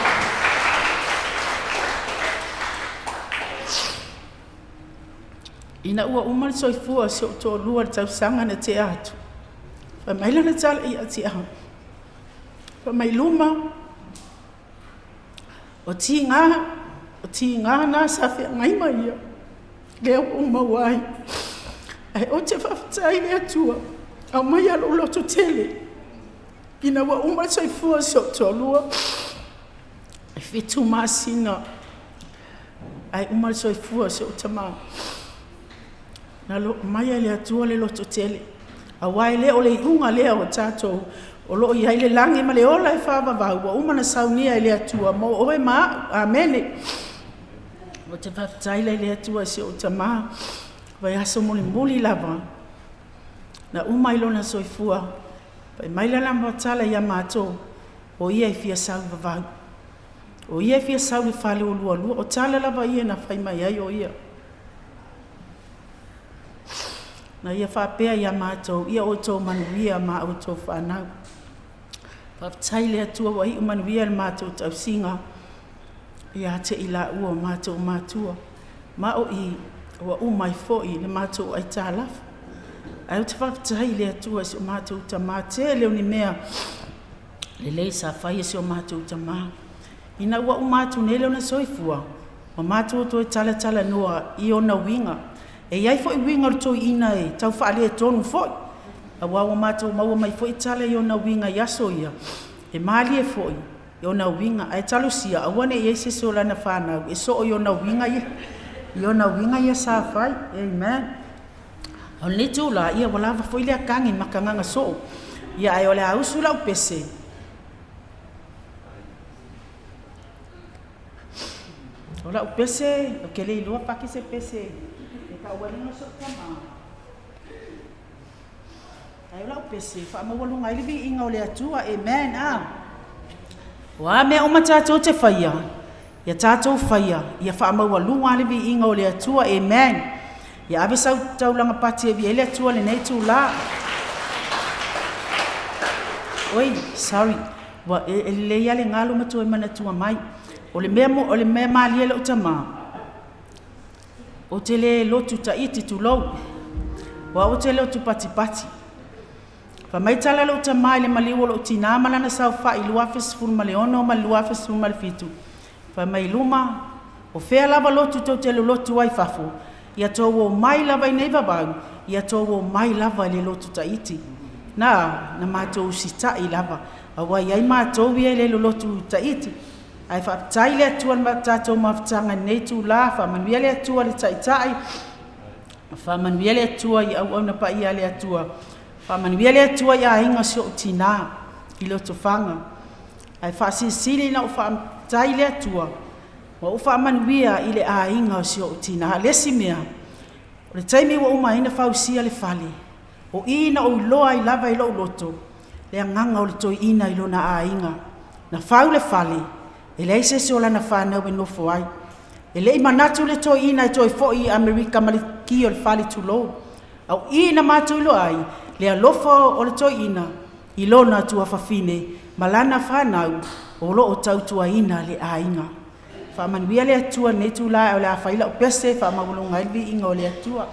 Ina ua uma le soifua o si ou toalua i le tausaga na tea atu, fai mai lana tala ia te au, Fai mai luma, o tiga, o tiga na sa feagai ma ia, lea ua ou maua ai. Ae ou te faafetai i le Atua, aumaia lou loto tele, ina ua uma le soifua o si ou toalua, e 7 masina ae uma le soifua o si ou tama. Na aumaia e le Atua le lototele, aua e le o le iuga lea o tatou o lo o i ai le lagi ma le ola e faavavau, ua uma ona saunia e le Atua mo oe ma au. Amene. Ou te faafetai la i le Atua i si ou tamā, vaiaso mulimuli lava, na uma ai lona soifua, fai mai lana tala ia matou, o ia e fia sau vavau. O ia e fia sau i le fale o lualua. O tala lava ia na fai mai ai o ia. Na ia faapea ia matou, ia outou manuia ma outou fanau. Faafetai i le Atua ua iu manuia le matou tausiga ia te i laua o matou matua. Ma o i ua uma ai foi le matou aitalafu. Ae ou te faafetai i le Atua i si o matou tamā, tele o ni mea lelei sa fai e si o matou tamā. Ina ua uma atu nei lona soifua, ua matou toe talatalanoa i ona uiga. E i ai foi uiga o le toeaina e tau faaletonu foi, aua ua matou maua mai foi tala i ona uiga i aso ia, e malie foi i ona uiga, ae talosia aua ne i i ai se isi o lana fanau e soo i ona uiga ia, i ona uiga ia sa fai. Amen. O lenei itula, ia ua lava foi le akagi ma kagaga soo, ia ae o le a usu lau pese. O lau pese, ou te le iloa Paki se pese e tauaina o si ou tama. Ae o lau pese, e faamaualuga ai le viiga o le Atua. Amen. A. O a mea uma tatou te faia, ia tatou faia, ia faamaualuga le viiga o le Atua. Amen. Ia ave sau taulaga pati e viia ai le Atua i lenei itula. Oi, sorry. Ua e lelei lava le galo ma toe manatua mai. O le mea, o le mea malie lou tamā, ou te le lotu taiti tulou, aua ou te lotu patipati. Fai mai tala lou tamā i le maliu o lou tinā ma lana saofai i le 2016 ma le 2017, Fai mai luma, o fea lava lotu tou te lolotu ai fafo, ia tou omai lava i nei vavau, ia tou omai lava i le lotu Taiti. Na, na matou usitai lava, aua e i ai matou ia i le lolotu Taiti. Ae faafetai i le Atua i le tatou mafutaga i lenei itula, faamanuia le Atua i le Taitai, faamanuia le Atua i auauna paia a le Atua, faamanuia le Atua i aiga o si ou tinā i Lotofaga. Ae faasilisili ina ou faafetai i le Atua ua ou faamanuia i le aiga o si ou tinā. Le isi mea, o le taimi ua uma ai ona fausia le fale, o i na ou iloa ai lava i lou loto le agaga o le toeaina i lona aiga. Na fau le fale, e leai se isi o lana fanau e nofo ai. E le i manatu le toeaina e toe foi i Amerika ma le ki o le fale tulou. A o i na matou iloa ai le alofa o le toeaina i lona tuafafine ma lana fanau o lo o tautuaina le aiga. Faamanuia le Atua i lenei itula ae o le a fai lau pese e faamaualuga ai le viiga o le Atua.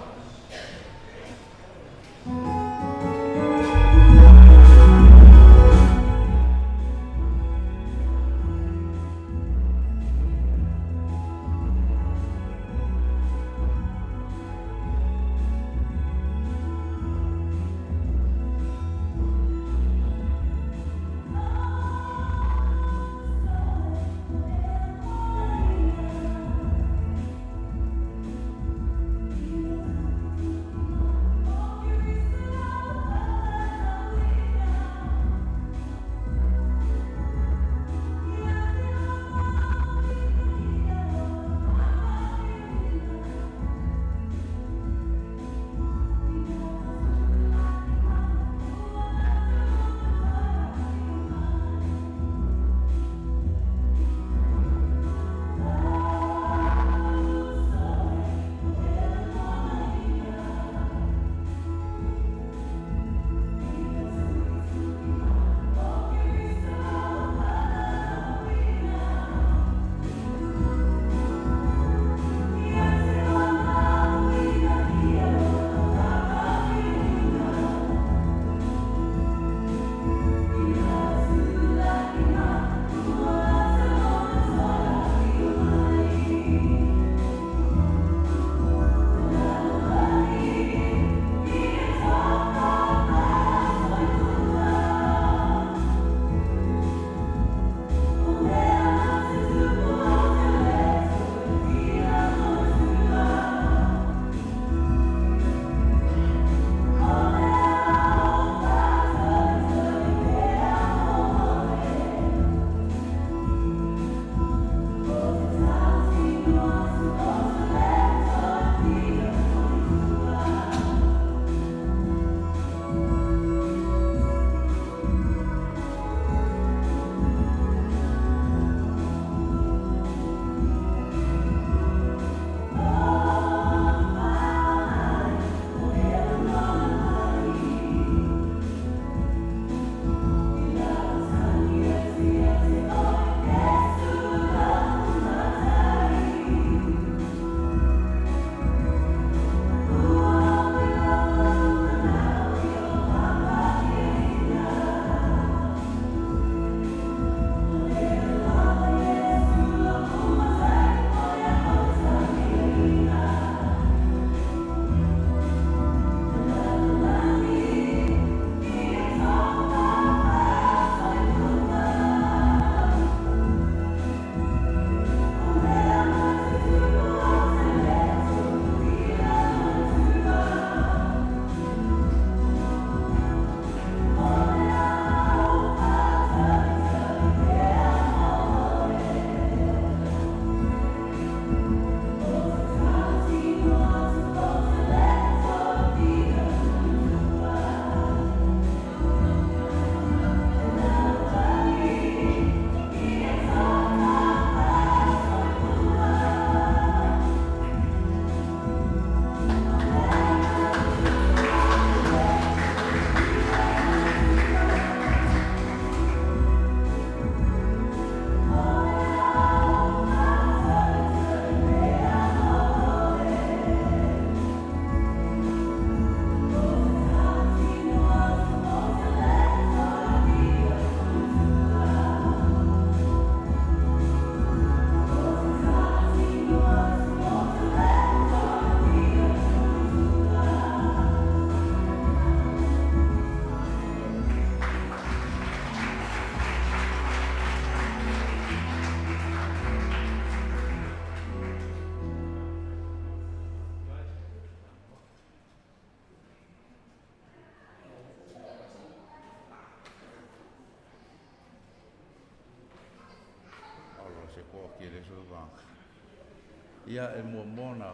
Ia, e muamua ona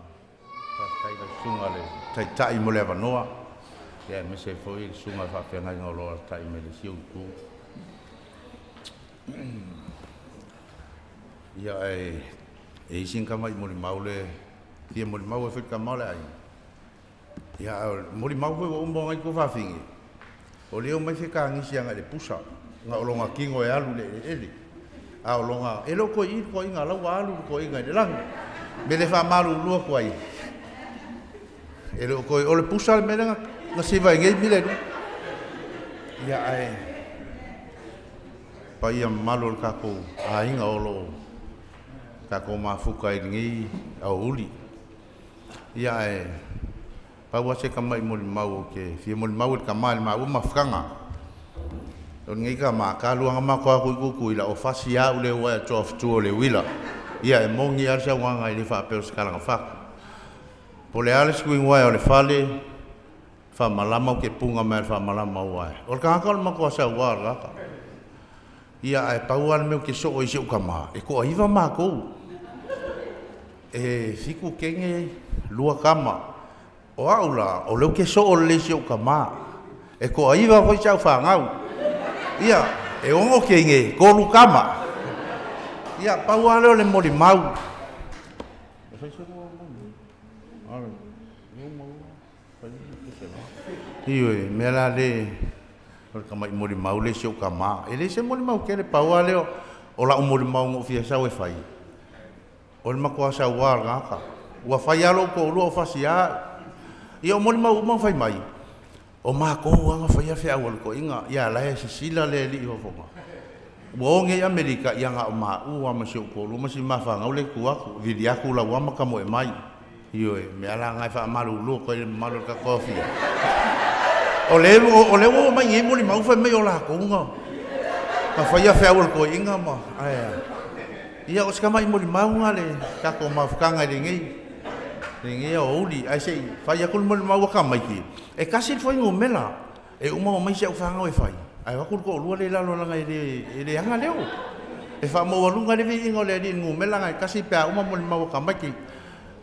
faafetai i lau Susuga i le Taitai mo le avanoa, ia aemaise ai foi le Susuga i le Faafeagaiga o lo o alaalatai mai le isi ou itu. Ia, ae e i ai sina tamai molimau le fia molimau ai foi le tama o le aiga. Ia, ae o le molimau foi ua uma ona i ai tuafafine, o lea e omai fekanisi agai i le pusa, na o lona tino e alu i le eleele, a o lona, e le o toe i i le toeaina, o la ua alu le toeaina i le lagi. O le mea lea e faamalulu atu ai, e le o toe, o le pusa le mea lea na siva ai nei mila e lua. Ia, ae paia mamalu o le tatou aiga o lo o tatou mafuta i lenei aoauli. Ia ae pau lava se tamai molimau ou te fia molimau i le tama i le maua mafutaga. O lenei tama, talu lava ona matou o atu i Tutuila, o fasi lava au i le uaea atoa o le uila. Ia e moni lava le saunoaga e le faapea o se tala na fatu. Po o le a le screen uaea o le fale, faamalama ou te puna mai lava i le faamalama aua o le tagata o le matua saua o le tagata. Ia ae pau lava le mea ou te soo ai i si ou tama, e toaiva matou. E fitu teine, lua tama. O au la, o lea ou te soo lelei i si ou tama. E toaiva foi si au fanau. Ia, e ono teine, tolu tama. Ia, pau lava lea o le molimau. Ioe, mea la le, o le tamai molimau le i si ou tama. E le se molimau tele, pau lava lea o lau molimau na ou fia sau e fai, o le matua saua o le tagata. Ua fai lava lou toalua o fasi lava au. Ia o molimau uma na fai mai, o matou lava na faia feau a le toeaina, ia la e sisila le alii fofoga. Ua o nei i Amerika, ia na o maua lava ma si ou toalua ma si ma fanau lea e i tua atu, vili atu lau ama tamoe mai. Ioe, o mea la na e faamalulu atu ai i le mamalu o le tatou aofia. O lea o lea ua oo mai nei molimau fai mai o latou na na faia feau a le toeaina ma ae a. Ia o si tamai molimau na le tatou mafutaga i lenei lenei aoauli ae se i fai atu le molimau a tamaiti, e tasi le fuainumera e uma omai si au fanau e fai ae o atu le toalua lea i lalo leaga e le e leaga leo. E faamaualuga ai le viiga o le Alii i le numera na e tasi pe a uma molimau a tamaiti.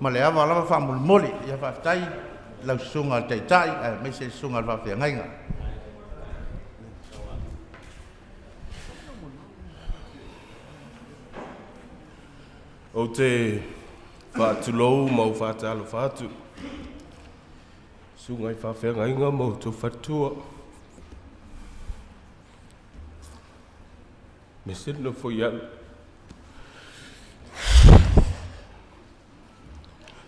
Ma le ava lava faamolemole. Ia faafetai i lau Susuga i le Taitai aemaise le Susuga i le Faafeagaiga. Ou te faatulou ma ou faatalofa atu, Susuga i Faafeagaiga ma outou faletua. Aemaise le nofo i alo.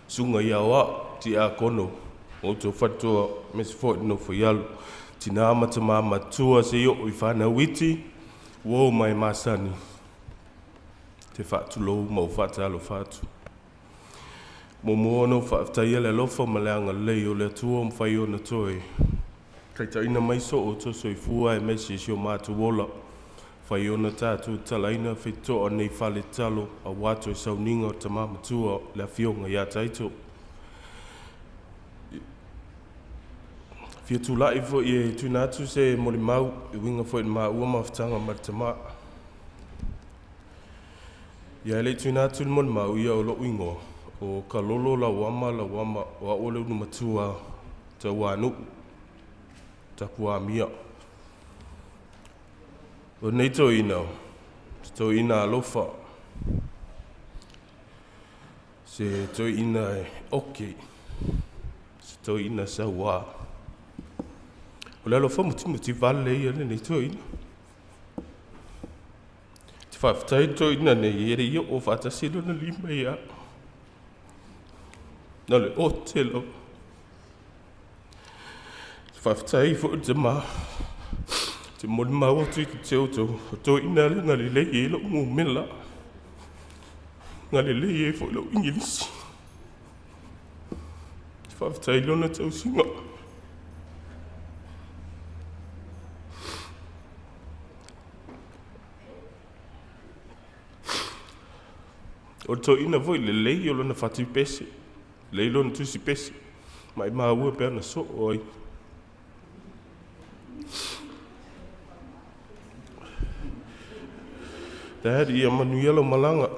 Susuga i Aoao, Tiakono, ma outou faletua, aemaise foi le nofo i alo. Tina ma tama matua seia oo i fanau iti, uo ma e masani, te faatulou ma ou faatalofa atu. Muamua ona ou faafetaia le alofa ma le agalelei o le Atua ua mafai ona toe taitaiina mai so outou soifua aemaise si o matou ola. Fai ona tatou tatalaina faitotoa nei fale tatalo aua toe sauniga o le tama matua le afioga ia Taito. Fia tulai foi e tuuina atu se molimau e uiga foi i le maua mafutaga ma le tama. Ia e le i tuuina atu le molimau, ia o lou igoa, o Kalolo Lauama Lauama, o au o le ulu matua Tauanuu, Tapuamia. O lenei toeaina, se toeaina alofa, se toeaina e oke, se toeaina sauā. O le alofa mutimiti vale ia lenei toeaina. Te faafetai le toeaina nei e le i oo faatasi lona lima ia au. Na o le ote lava. Te faafetai foi le tama. Te molimau atu i te outou, o toeaina le na lelei ai lou numera. Na lelei ai foi lou Igilisi. Te faafetai i lona tausiga. O le toeaina foi lelei o lona fati pese, lelei lona tusi pese, maimau e pe ana soo ai. Dad, ia manuia lau malaga.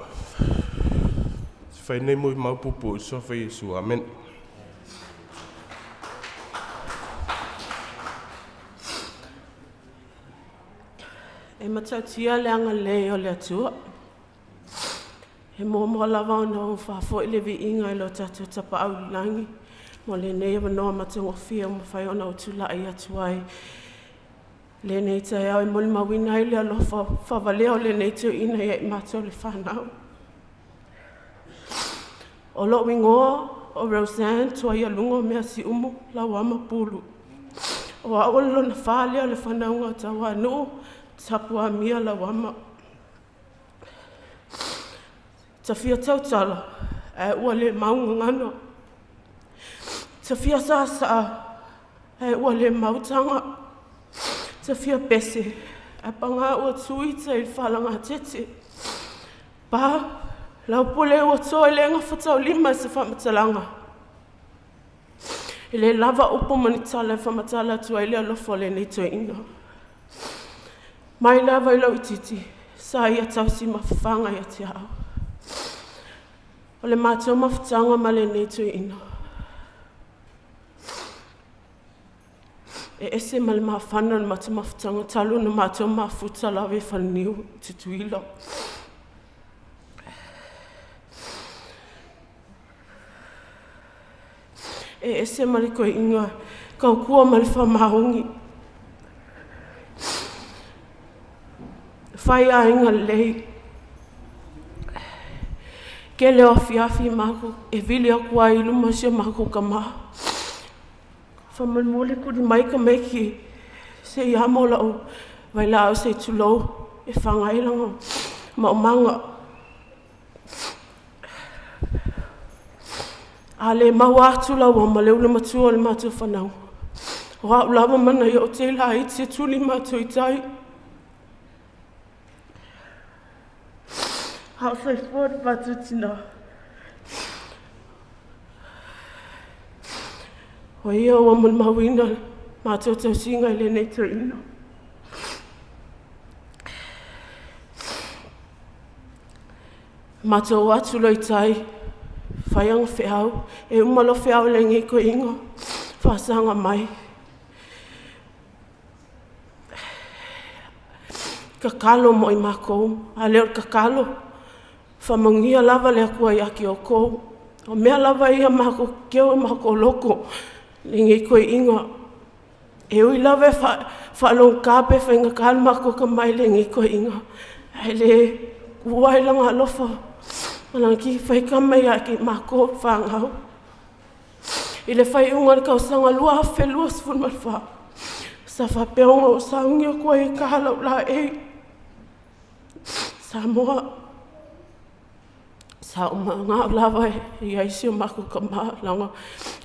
Fai nei molimau puupuu i le Suafa o Iesu. Amene. E matautia le agalelei o le Atua. E muamua lava ona ou faafoi le viiga i lo tatou Tapaau i le Lagi mo lenei avanoa matagofie ua mafai ona ou tulai atu ai lenei taeao e molimauina ai le alofa faavalea o lenei toeaina ia i matou le fanau. O lou igoa o Roseanne Tuaialuga Measiumu Lauama Pulu. O au o le lona whā lea o le whanauga o Tauanuu, Tapuamia Lauama. Ta fia tautala, ae ua le mau gagana. Ta fia saasaa, ae ua le mau taga. Ta fia pese, ae pagā ua tu ita i le faalagatete. Pa, lau pule ua to e le gafataulima i se faamatalaga. E le lava upu ma ni tala e faamatala atu ai le alofa o lenei toeaina. Mai lava i lou itiiti, sa ia tausi ma fafaga ia te au. O le matou mafutaga ma lenei toeaina, e ese ma le mafana o le matou mafutaga talu ona matou mafuta lava i Faleniu i Tutuila. E ese ma le toeaina tautua ma le faamaoni. Fai aiga lelei. Tele o afiafi matou e vili atu ai i luma o si o matou tama. Faamolemole tuli mai tamaiti se i amo lau vailaau se i tulou e faga ai lana maumaga. A le maua atu lau ama le ula matua o le matou fanau, o au lava ma nai ou tei laiti e tuli matou i tai. A o soifua le matou tinā. O ia ua molimauina matou tausiga i lenei toeaina. Matou o atu loa i tai, fai ana feau, e uma loa feau i lenei toeaina, faasaga mai. Tatalo mo i matou, a le o le tatalo, faamanuia lava le Atua ia te outou. O mea lava ia matou te keu i matou loto, lenei toeaina. E ui lava e faalogogata pe faigata le matou atamai i lenei toeaina, ae le tuua ai lona alofa ma lana tia faitama ia te matou le fanau. I le faaiuga o le tausaga 2024, sa faapea ona ou sauni atu ai e ta lau laei Samoa. Sa ou manao lava e i ai si o matou tama, leaga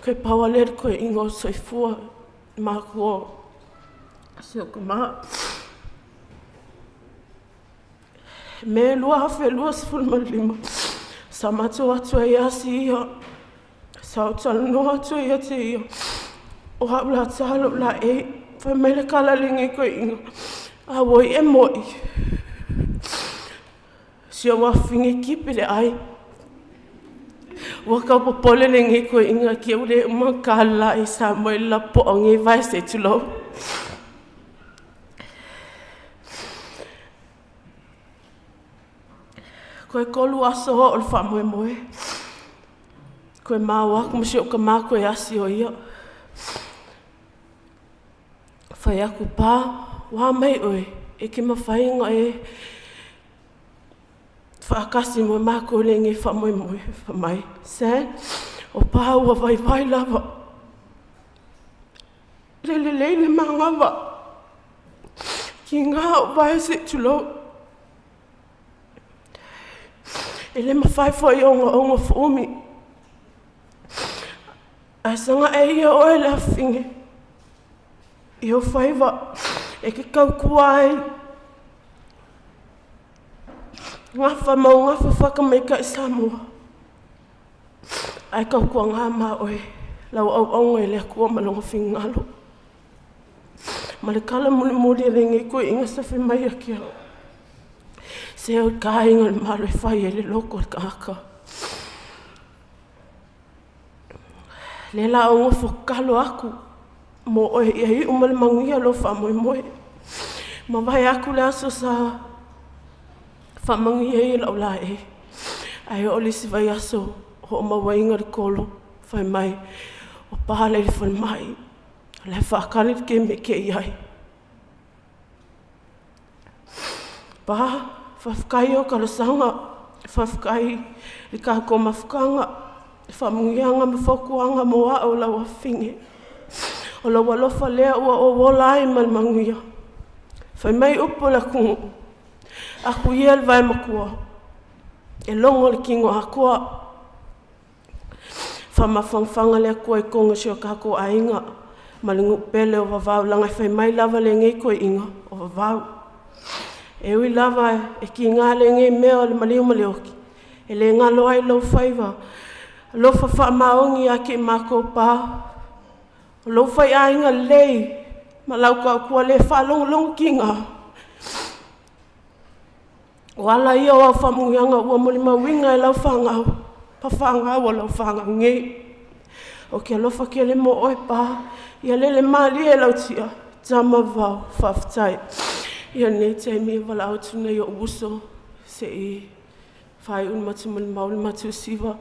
toe pau lava lea o le toeaina o soifua i matua o si ou tama. Me 2025, sa matou o atu ai e asi ia, sa ou talanoa atu ai ia te ia, o au o le a ta lou laei. Fai mai le tala a lenei toeaina, auoi e mo'i. Si ou afafine kipi le ai. Ua tau popole lenei toeaina ki ua le uma ona ta le laei Samoa i le lapoa o nei vae se i tulou. Toe tolu aso oo o le faamoemoe. Toe ma o atu ma si ou tama toe asi o ia. Fai atu, pa, ua a mai oe, e te mafai ona e faatasi ma matou i lenei faamoemoe. Fai mai, Sam, o pa ua vaivai lava. Le lelei le manava. Tiga ou vae se i tulou. E le mafai foi ona ogo fuumi. Ae saga e ia oe le afafine i ou faiva e te tautua ai. Gafa ma ou gafa faa-tamaitai Samoa, ae tautuana ma oe lau auauna i le Atua ma Lona finagalo. Ma le tala mulimuli a lenei toeaina sa fai mai ia te au, se o le taina o le Malo e fai ai le loto o le tagata. Lea la ou nofo tatalo atu mo oe ia iu ma le manuia lou faamoemoe. Mavae atu le aso sa faamanuia ai e lau laei, ae oo le isi vaiaso hoomauaina le kolo fai mai ua pale i le falemai, o la e faatali le taimi e kei ai. Pa, faafetai o talosaga, faafetai i tatou mafutaga, faamanuiaga ma fautuaga mo a'u lau afafine. O lou alofa lea ua ou ola ai ma le manuia. Fai mai upu o le atunuu, atu ia le vae matua, e logo le tino atoa. Faamafanafana le Atua i totonu o si o tatou aiga ma le nuu pele o Vavau, leaga e fai mai lava lenei toeaina o Vavau. E ui lava e tiga lenei mea o le maliu ma le oti, e le galo ai lou faiva alofa faamaoni ia te i matou pa, o lou faiaiga lelei ma lau tautua le faalogologo tiga. O ala ia o au faamanuiaga ua molimauina e lau fanau, ma fanau a lau fanau nei. Ou te alofa tele mo oe pa, ia lele malie lau tia, tama vao, faafetai. Ia lenei taimi e valaau atu nei o'u uso se i faaiu le matou molimau le matou siva.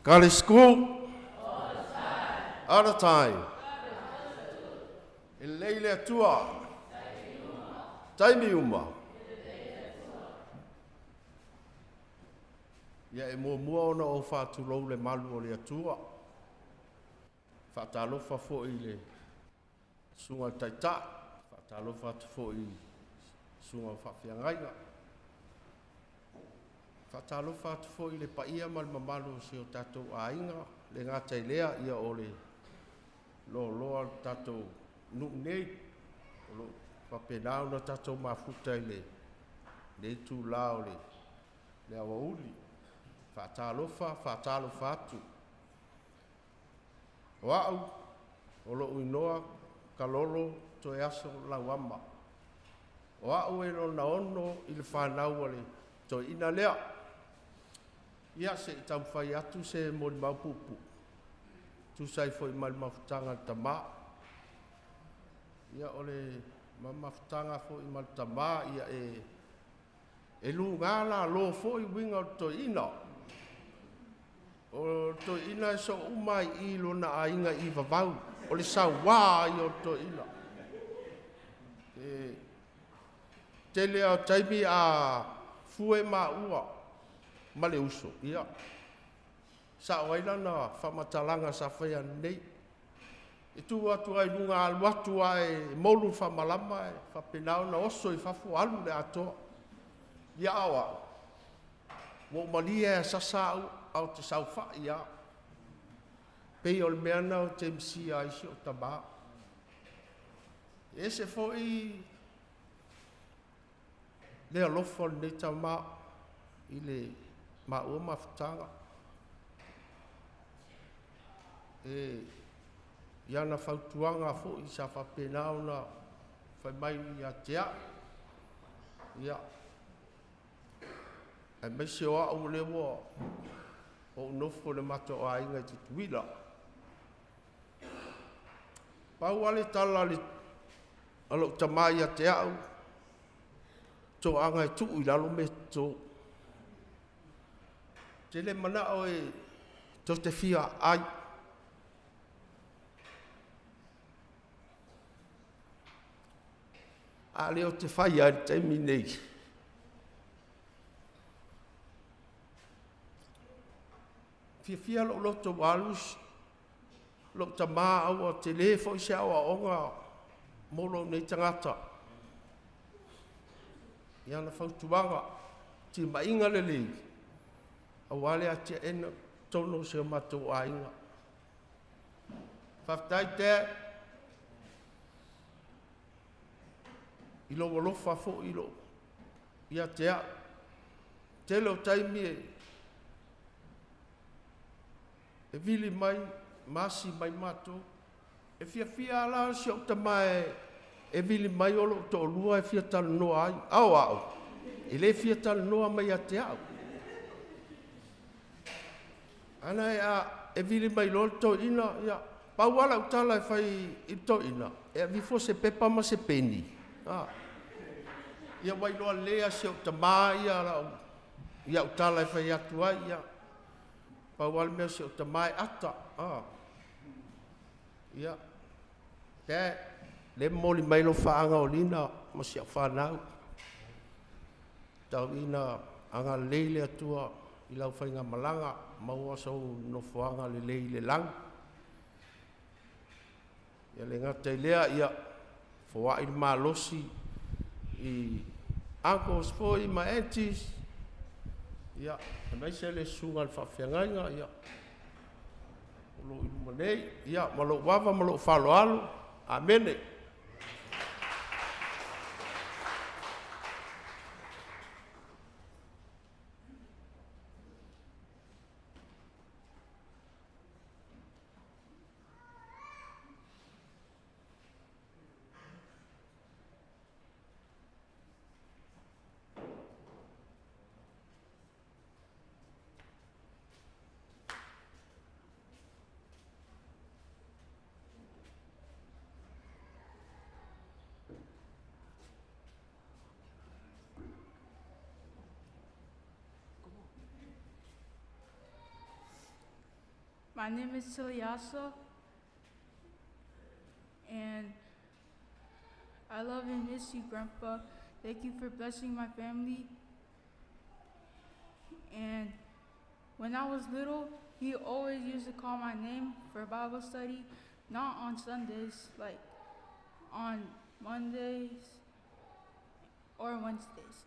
God is good. All the time. All the time. E lelei le Atua. Taimi uma. Ia e muamua ona ou faatulou le malu o le Atua. Faatalofa foi i le Susuga i le Taitai, faatalofa atu foi i Susuga o Faafeagaiga. Faatalofa atu foi i le paia ma le mamalu o si o tatou aiga, le gata i lea ia o le loaloa o le tatou nuu nei, o lo o faapena ona tatou mafuta i lenei itula o le aoauli. Faatalofa, faatalofa atu. O au, o lou inoa Kalolo Toeaso Lauama. O au e lona ono i le fanau a le toeaina lea. Ia, se i taumafai atu se molimau puupuu, tusa ai foi ma le mafutaga a le tama. Ia, o le mafutaga foi ma le tama, ia e luga lalo foi uiga o le toeaina. O le toeaina e soo uma ai i lona aiga i Vavau, o le saua ia o le toeaina. E tele lava o taimi a fue maua ma le uso, ia, sao ai lana faamatalaga sa faia nei. E tu atu lava i luga, alu atu lava e molu le faamalama, e faapena ona oso i fafo alu le atoa. Ia a o au, ua ou malie lava e sasa au, ae ou te saofai lava. Pei o le mea lena ou te misia ai si ou tama. E ese foi le alofa o lenei tama i le maua mafutaga. E i ana fautuaga foi sa faapena ona fai mai ia te au, ia, aemaise o au o lea ua ou nofo i le matou aiga i Tutuila. Pau lava le tala a lou tama ia te au, toaga e tuu i lalo mea toto. Ou te le manao e tou te fia ai. A lea ou te fai lava i le taimi nei. Fiafia lou loto ua alu lou tama, a ua tele foi se aoaoga mo lou nei tagata. I ana fautuaga, timaiga lelei, aua le atiaeina totonu o si o matou aiga. Faafetai Dad i lou alofa foi i lou ia te au. Tele o taimi e vili mai ma asi mai matou. E fiafia lava la si ou tama e vili mai o lou toalua e fia talanoa ai. A o au, e le fia talanoa mai ia te au. Ana e a e vili mai loa le toeaina, ia, pau lava lau tala e fai i le toeaina, e aveifo se pepa ma se peni. Ia ua iloa lelei lava e si ou tama ia lau i au tala e fai atu ai, ia, pau lava le mea o si ou tama e ata. Ia, Dad, le momoli mai lau faagaolina ma si au fanau. Tau ina agalelei le Atua i lau faigamalaga, maua sou nofoaga lelei i le lagi. Ia le gata i lea, ia foai le malosi i uncles foi ma aunties, ia, aemaise le susuga i le faafeagaiga, ia, o lo o i luma nei, ia, ma lou ava ma lou faaaloalo. Amene. My name is Tiliasa, and I love and miss you, Grandpa. Thank you for blessing my family. And when I was little, he always used to call my name for Bible study, not on Sundays, like on Mondays or Wednesdays.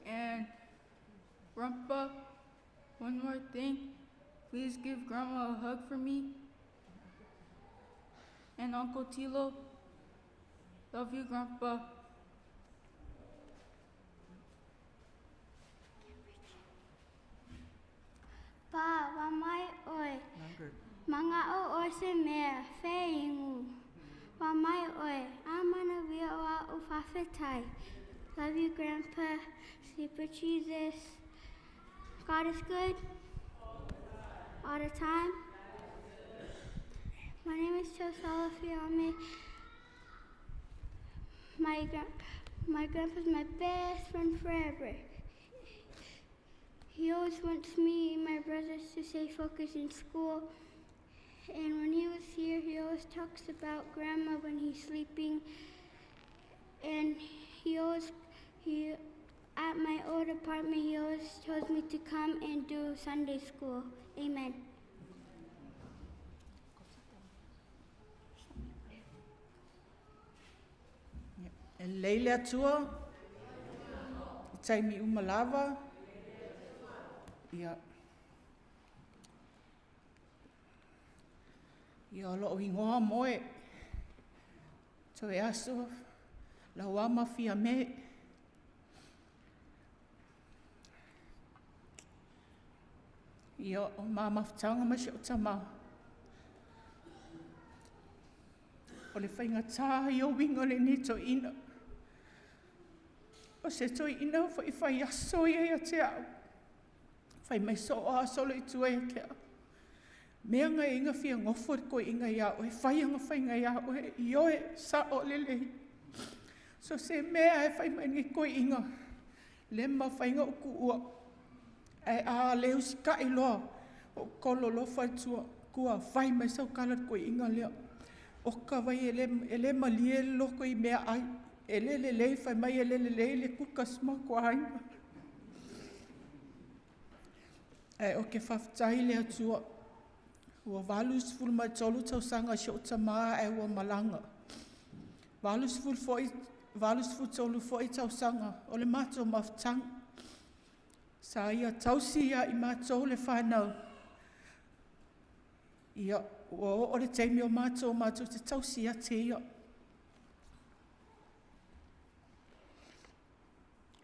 And Grandpa, one more thing. Please give Grandma a hug for me. And Uncle Tilo, love you, Grandpa. Pa, wa mai oe. Manga'o oe se mea, feigu. Wa mai oe, a manawia o a'u fa'afetai. Love you, Grandpa. Sleep with Jesus. God is good. All the time. My name is Tosala Fiame. My, gra- my grandpa's my best friend forever. He always wants me and my brothers to stay focused in school. And when he was here, he always talks about grandma when he's sleeping. And he always, he, at my old apartment, he always tells me to come and do Sunday school. Amen. E lelei le Atua i taimi uma lava. Ia. Ia o lou igoa moe. Toe aso lauama fia me. Ia o mamafutaga ma si ou tama. O le faigatā ia o uiga o lenei toeaina. O se toeaina foi faiaso ia ia te au. Fai mai soo a solo i tua ia te au. Mea nga inga fia ngofo le koiinga ia oe, fai anga faiga ia oe, i oe sao lelei. So se mea e fai mai ni koiinga, le mafai ona ou kuua. Ae a le usita'i loa, ou kolo loa faletua, kua fai mai sau tala i le toeaina lea. Oka vai e le, e le malie le loto i meaai. E le lelei, fai mai e le lelei le kuka si matou aiga. Ae ou te faafetai i le Atua, ua 83 tausaga si ou tamā ae ua malaga. 80 foi, 83 foi tausaga o le matou mafutaga. Sa ia tausi ia i matou le fanau. Ia, ua oo le taimi o matou, matou te tausi ia te ia.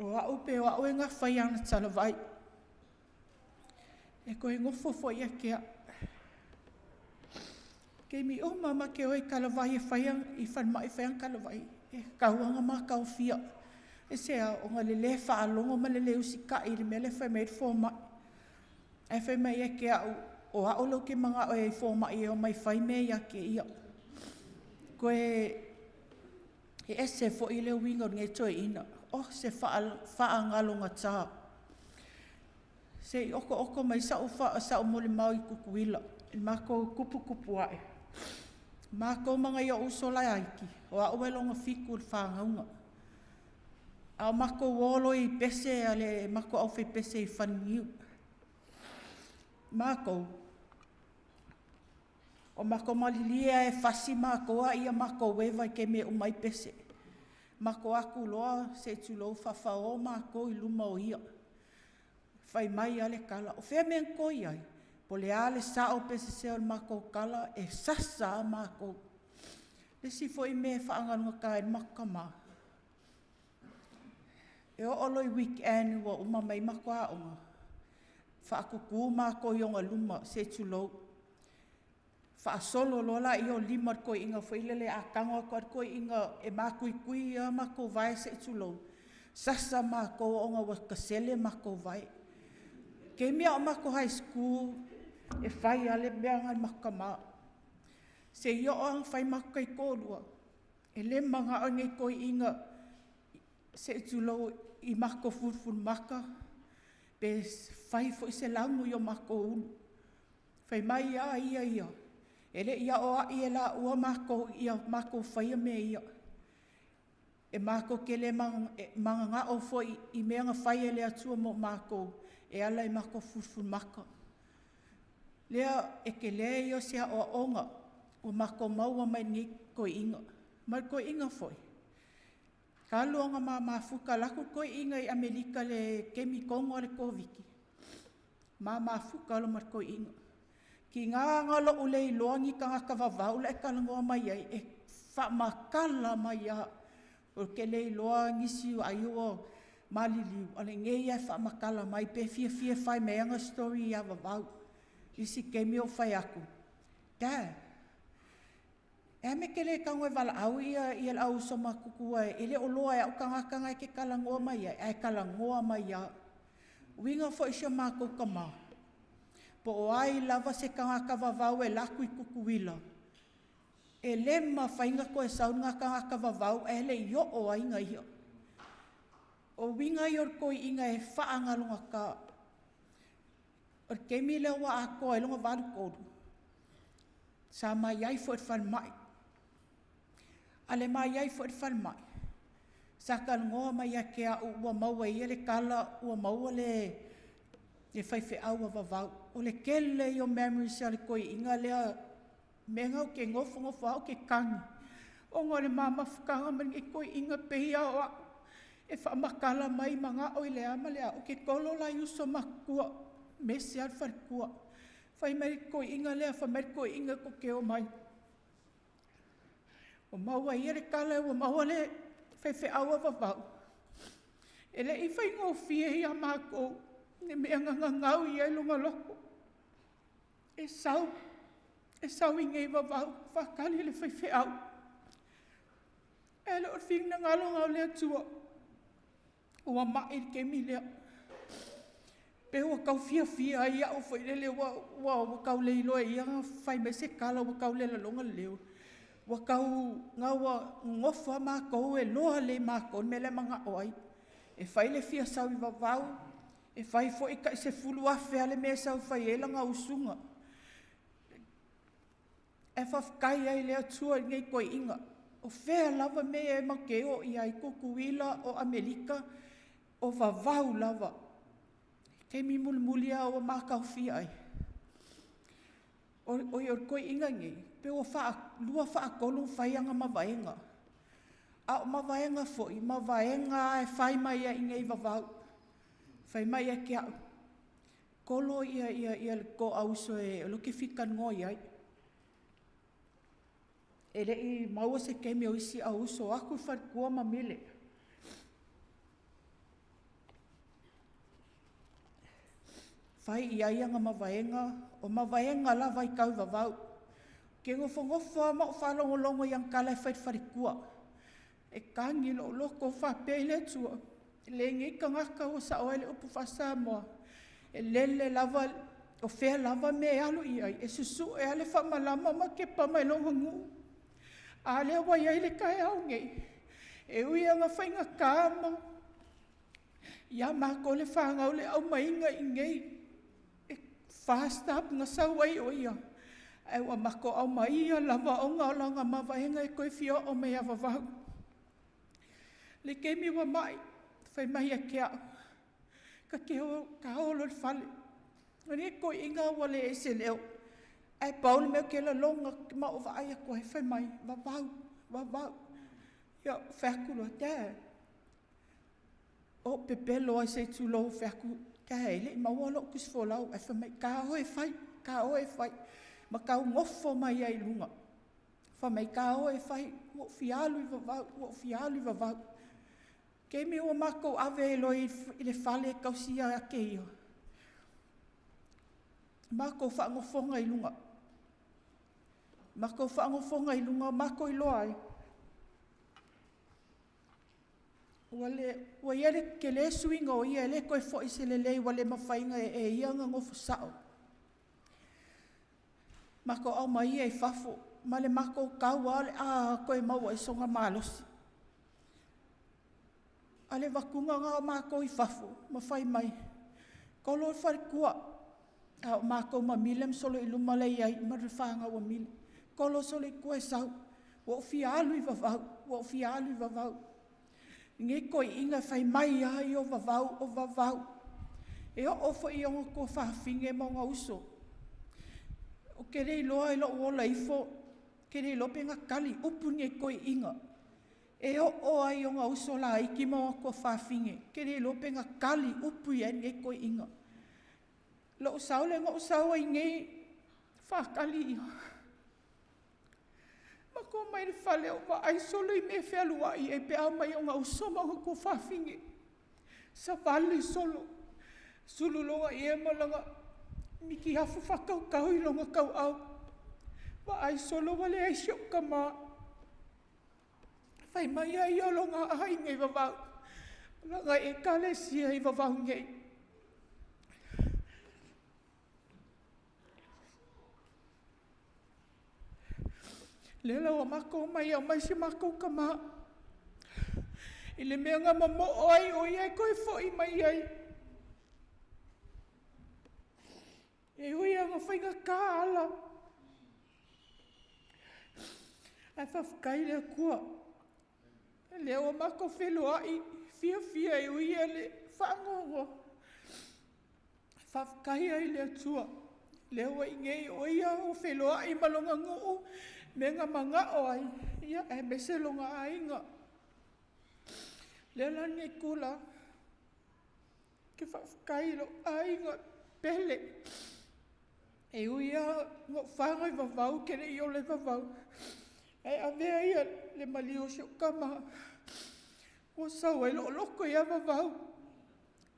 O au pe o au e gafa i ana talavai. E koe nofo foi ia te au. Keimi uma ma ke o i talavai e whai i whanmai whai ang talavai. E kauanga ma kaufia. E se a o nga le le whaalongo ma le le usika i le mele whai mai fo mai. E whai mai e ke au o au lo ke manga o e fo mai e o mai whai me ia ke ia. Koe e ese foi le uiga o lenei toeaina. Oh, se faagalogatā. Se i okooko mai sa'u fa, sa'u molimau i Kukuila, i le makou kupukupu a'e. Makou ma nai o'u uso laiti, o a'u e logo fitu i le fagauga. A o makou o loa i pese a le makou aufaipese i Faleniu. Makou, O makou malilie a e fasi makou a ia makou eva i kemi e uma ai pese. Makou aku loa se i tulou faafaoa makou i luma o ia. Fai mai a le tala, o fea mea na toi ai? Po le a le sao pe sese o le matou tala, e sasa a makou. Le isi foi mea e faagalugata ai le matou tama, e oo loa i weekend ua uma mai matou aoga, faatutu matou i ona luma se i tulou. Faasolo loa laia o lima o le toeaina foi lele a tago atu lava le toeaina e matuitui a matou vae se i tulou, sasa matou ona ua tasele matou vae. Taimi a o matou high school e fai lava le mea lena i le matou tama. Se i oo lava ina fai matou taitoalua, e le manao lenei toeaina se i tulou i matou fulufulumata. Pe fai foi se lagu i o makou ulu. Fai mai a ia ia, e le i aoai e laua makou ia makou faia mea ia. E makou te le mananao foi i mea na fai e le Atua mo makou e ala i makou fulufulumaka. Lea e tele ia o se aoaoga ua makou maua mai lenei toeaina. Ma le toeaina foi, talu ona ma mafuta, alu atu le toeaina i Amerika i le taimi tonu lava o le Koviti, ma mafuta loa ma le toeaina. Tiga na lou le iloa ni tagata vavau la e talanoa mai ai, e faamatala mai lava. Ou te le iloa nisi ai ua maliliu, a o lenei lava e faamatala mai pe fiafia e fai mai ana story ia vavau. Isi taimi ou fai atu, Dad, e a mea e te le tago e valaau ia le au uso matutua e le o loa e au tagata na e te talanoa mai ai, ae talanoa mai lava. Uiga foi i si o matou tama, po o ai lava se tagata vavau e alu atu i Tutuila, e le mafai ona toe sau lena tagata vavau ae le i oo ai na ia. O uiga ia o le toeaina e faagalogata. O le taimi lea ua atoa ai lona 83, sa ma i ai foi i le falemai. A le ma i ai foi i le falemai, sa talanoa mai ia te au ua maua e ia le tala ua maua le faifeau a vavau. O le tele ia o memories a le toeaina lea, mea na ou te nofonofo lava ou te kagi, ona o le ma mafutaga ma lenei toeaina, pei lava o au e faamatala mai manao i le a ma le a. Ou te tolo la i uso matutua, mese lava le faletua. Fai mai le toeaina lea, fai mai le toeaina tou te omai. Ua maua e ia le tala ua maua le faifeau a vavau. E le i faigofie ia matou le mea na gagau i ai lona loto. E sau, e sau i nei vavau, faatali le faifeau. E le o le finagalo na o le Atua. Ua mai le taimi lea. Pei ua tau fiafia ai au foi lele ua, ua, ua tau le iloa e ia ona fai mai se tala ua tau le lagona le leo. Ua tau, na ua nonofo lava matou e loa lelei matou le mea la e manao ai. E fai le fia sau i vavau, e fai foi tai 10,000 lava le mea e sau e fai ai lana usuga. Ae faafetai ai i le Atua i lenei toeaina. O fea lava mea e matou te o i ai, Tutuila, o Amerika, o vavau lava. Taimi mulimuli lava ua mataofia ai. O, o, o le toeaina nei, pe ua faalua faatolu fai ana mavaega. A o mavaega foi, mavaega e fai mai ai i nei vavau. Fai mai ia te au, kolo ia, ia, ia le toauso e o lo ke fitalanoa i ai. E le i maua se taimi o isi auuso atu i faletua ma mile. Fai i ai ana mavaega, o mavaega lava i tau vavau. Ke nofonofo lava ma ou faalogologo i ana tala e fai i le faletua. E kagi lou loto faapea i le Atua, le nei tagata ua sao ai le upu faa-Samoa, e lele lava, o fea lava mea e alu i ai, e susue lava le faamalama ma kepa mai lona nuu. A lea ua i ai le taeao nei, e ui lava ina faigata ma ia matou le fanau le aumaiga i inei, e fast up na sau ai o ia, ae ua matou aumaia lava ona o lana mavaega e toe fia oo mai ia vavau. Le taimi ua mai, fai mai ia te au, ta te o, ta o loa i le fale. O lenei toeaina ua leai se leo, ae pau le mea ou te lagona ma ou vaai atu ai, fai mai, vavau, vavau. Ia, fai atu loa, Dad, ou pepelo ai se i tulou, fai atu, Dad, e le i maua lou tusifolau. Ae fai mai, ta o e fai, ta o e fai. Ma tau nofo mai ai i luga. Fai mai, ta o e fai, ua ou fia alu i vavau, ua ou fia alu i vavau. Taimi ua matou ave ai loa i le fale e tausia ake ia, matou faanofoga i luga. Matou faanofoga i luga, matou iloa ai, ua, le, ua i ai le tele suiga o ia, e le toe foi se lelei, ua le mafai e, e ia ona nofo sao. Matou aumaia i fafo, ma le matou tau lava o le a toe maua ai sona malosi. A le avatuga na o matou i fafo, ma fai mai. Kolo le faletua, a o matou ma Mile ma solo i luma lea i ai ma le fanau a Mile. Kolo solo i tua e sau, ua ou fia alu i vavau, ua ou fia alu i vavau. Lenei toeaina e fai mai lava ia o vavau, o vavau. E oo foi i ona tuafafine ma ona uso. Ou te le iloa i lou ola ifo, ou te le iloa pe na tali upu lenei toeaina. E oo lava i ona uso laiti ma ona tuafafine, ou te le iloa pe na tali upu i ai lenei toeaina. Lou sao lea na ou sau ai nei, faatali ia. Matou omai i le fale ou vaai solo i mea e fealuai ai pe a omai ona uso ma ona tuafafine. Savali solo, sulu lona ie ma lana mitiafu faatautau i lona tauau. Vaai solo ua leai si ou tama. Fai mai ai ia o lona aiga i vavau, lana ekalesia i vavau nei. Lea la ua matou omai e aumai si matou tama i le mea na momoo ai o ia e toe foi mai ai. E ui lava ina faigata ala, ae faafetai i le Atua, lea ua matou feiloai fiafia e ui i le faanoanoa. Faafetai ai i le Atua, lea ua i inei o ia ua feiloai ma lona nuu, mea na manao ai, ia aemaise lona aiga. Lea la lenei itula, ou te faafetai i lou aiga pele. E ui lava ina ou faga i vavau, ou te le i ola i vavau, ae avea ia le maliu o si ou tama ua sau ai lou loto ia vavau.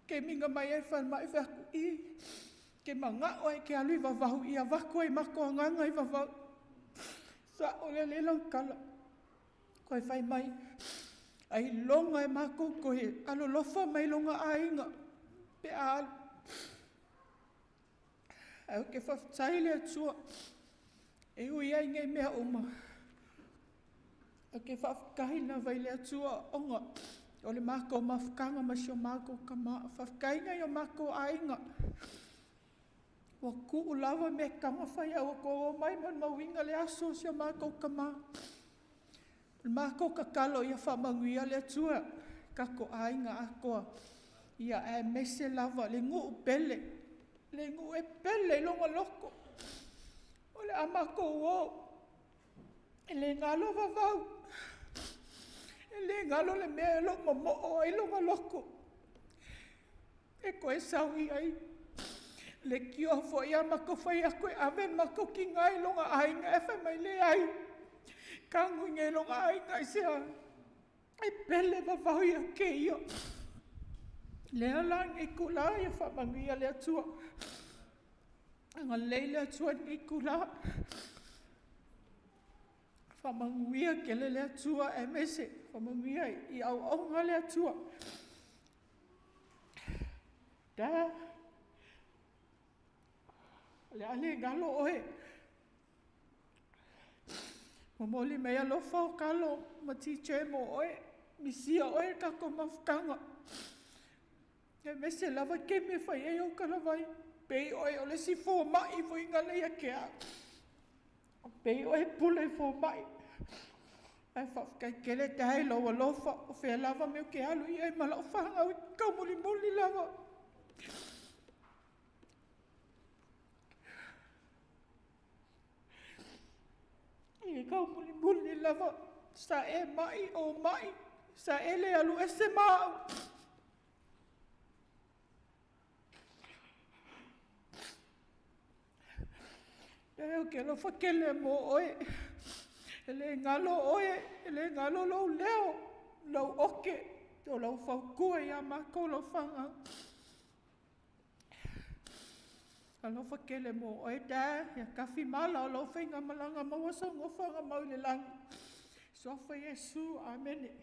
Taimi na mai ai le falemai fai atu, ī, ke manao e te alu i vavau ia avatu ai matou agaga i vavau. Sa'o lea lea lau tala. Toe fai mai, ailoga e matou toe alolofa mai lona aiga pe a alu. Ae ou te faafetai i le Atua e ui ai i nei mea uma. Ou te faafetai lava i le Atua ona o le matou mafutaga ma si o matou tama. Faafetai i nai o matou aiga ua tuu lava mea e tatau ona fai ae ua outou omai molimauina le aso o si o matou tama. O le matou tatalo ia faamanuia le Atua i tatou aiga atoa, ia aemaise lava le nuu pele, le nuu e pele i lona loto. O le a matou o, e le galo vavau, e le galo le mea o lo o momoo ai lona loto e toe sau i ai. Leitioa foi a matou fai atu e ave le matou tina i lona aiga, e fai mai, leai, tagu i lona aiga aisea? E pele vavau ia te ia. Lea la lenei itula ia faamanuia le Atua. Agalelei le Atua i lenei itula. Faamanuia tele le Atua aemaise faamanuia i auauna le Atua. Da, o le a le galo oe. Momoli mai alofa o talo ma TJ mo oe. Misia oe le tatou mafutaga. Aemaise lava taimi e fai ai ou talavai. Pei oe o le isi fomai foi na ia te au. Pei oe e pule i fomai. Ae faafetai tele Dad i lou alofa. O fea lava mea ou te alu i ai ma lau fanau e taumulimuli lava. E taumulimuli lava. Sa e mai ou mai. Sa e le alu ese ma au. E ou te alofa tele mo oe. E le galo oe, e le galo lou leo, lou oke, o lau fautua iā matou lau fanau. Alofa tele mo oe, Dad, ia tafi mala o lau faigamalaga maua sou nofoaga mau i le lagi. Suafa Iesu, Amene.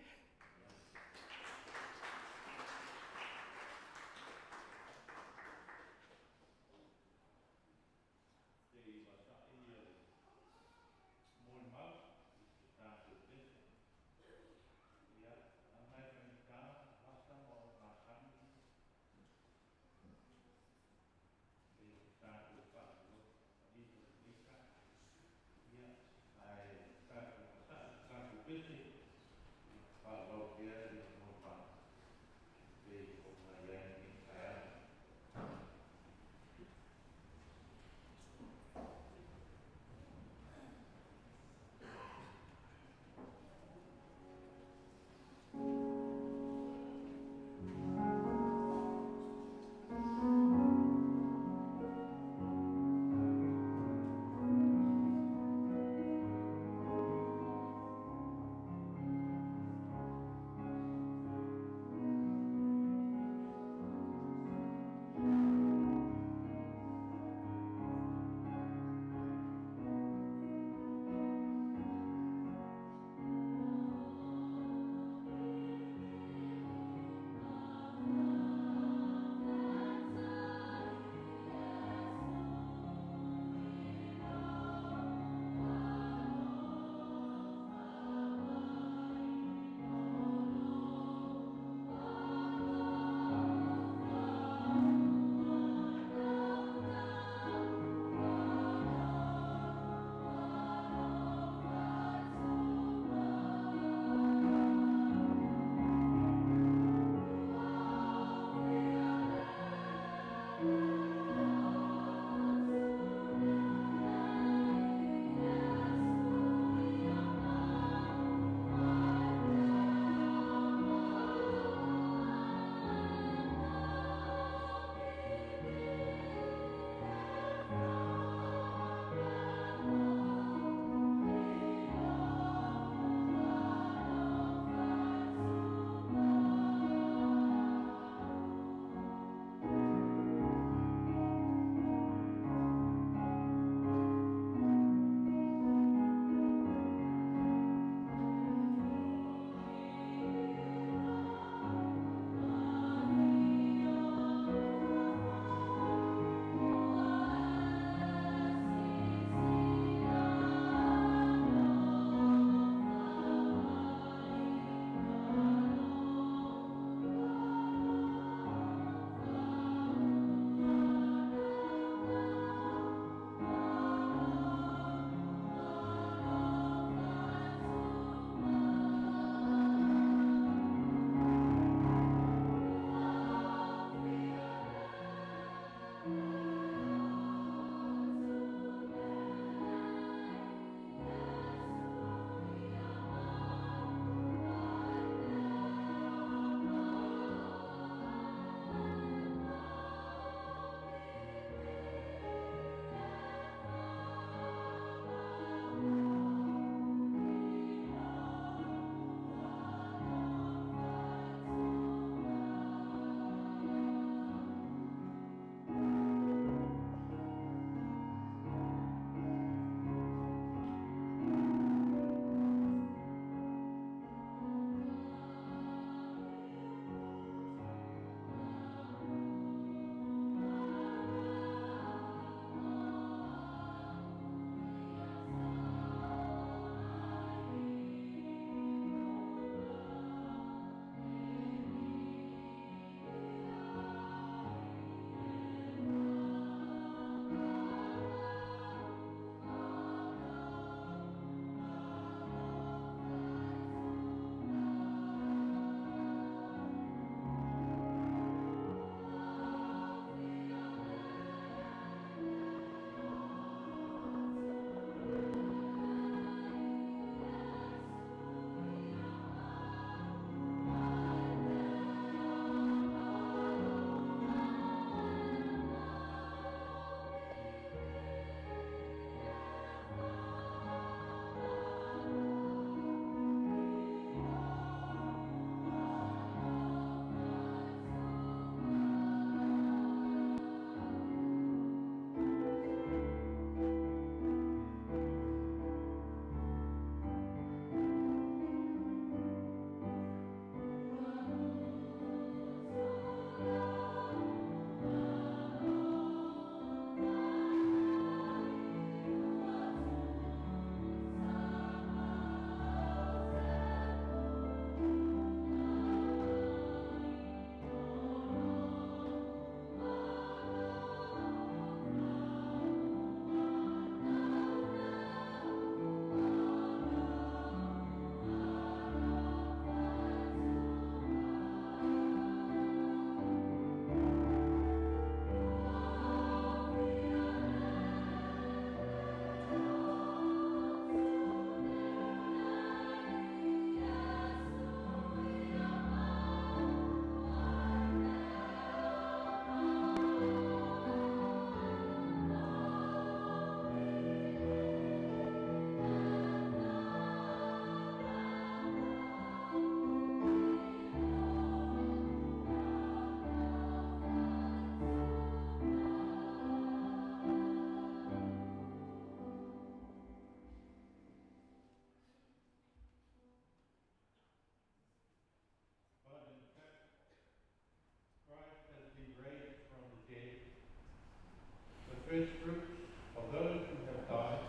first fruits of those who have died.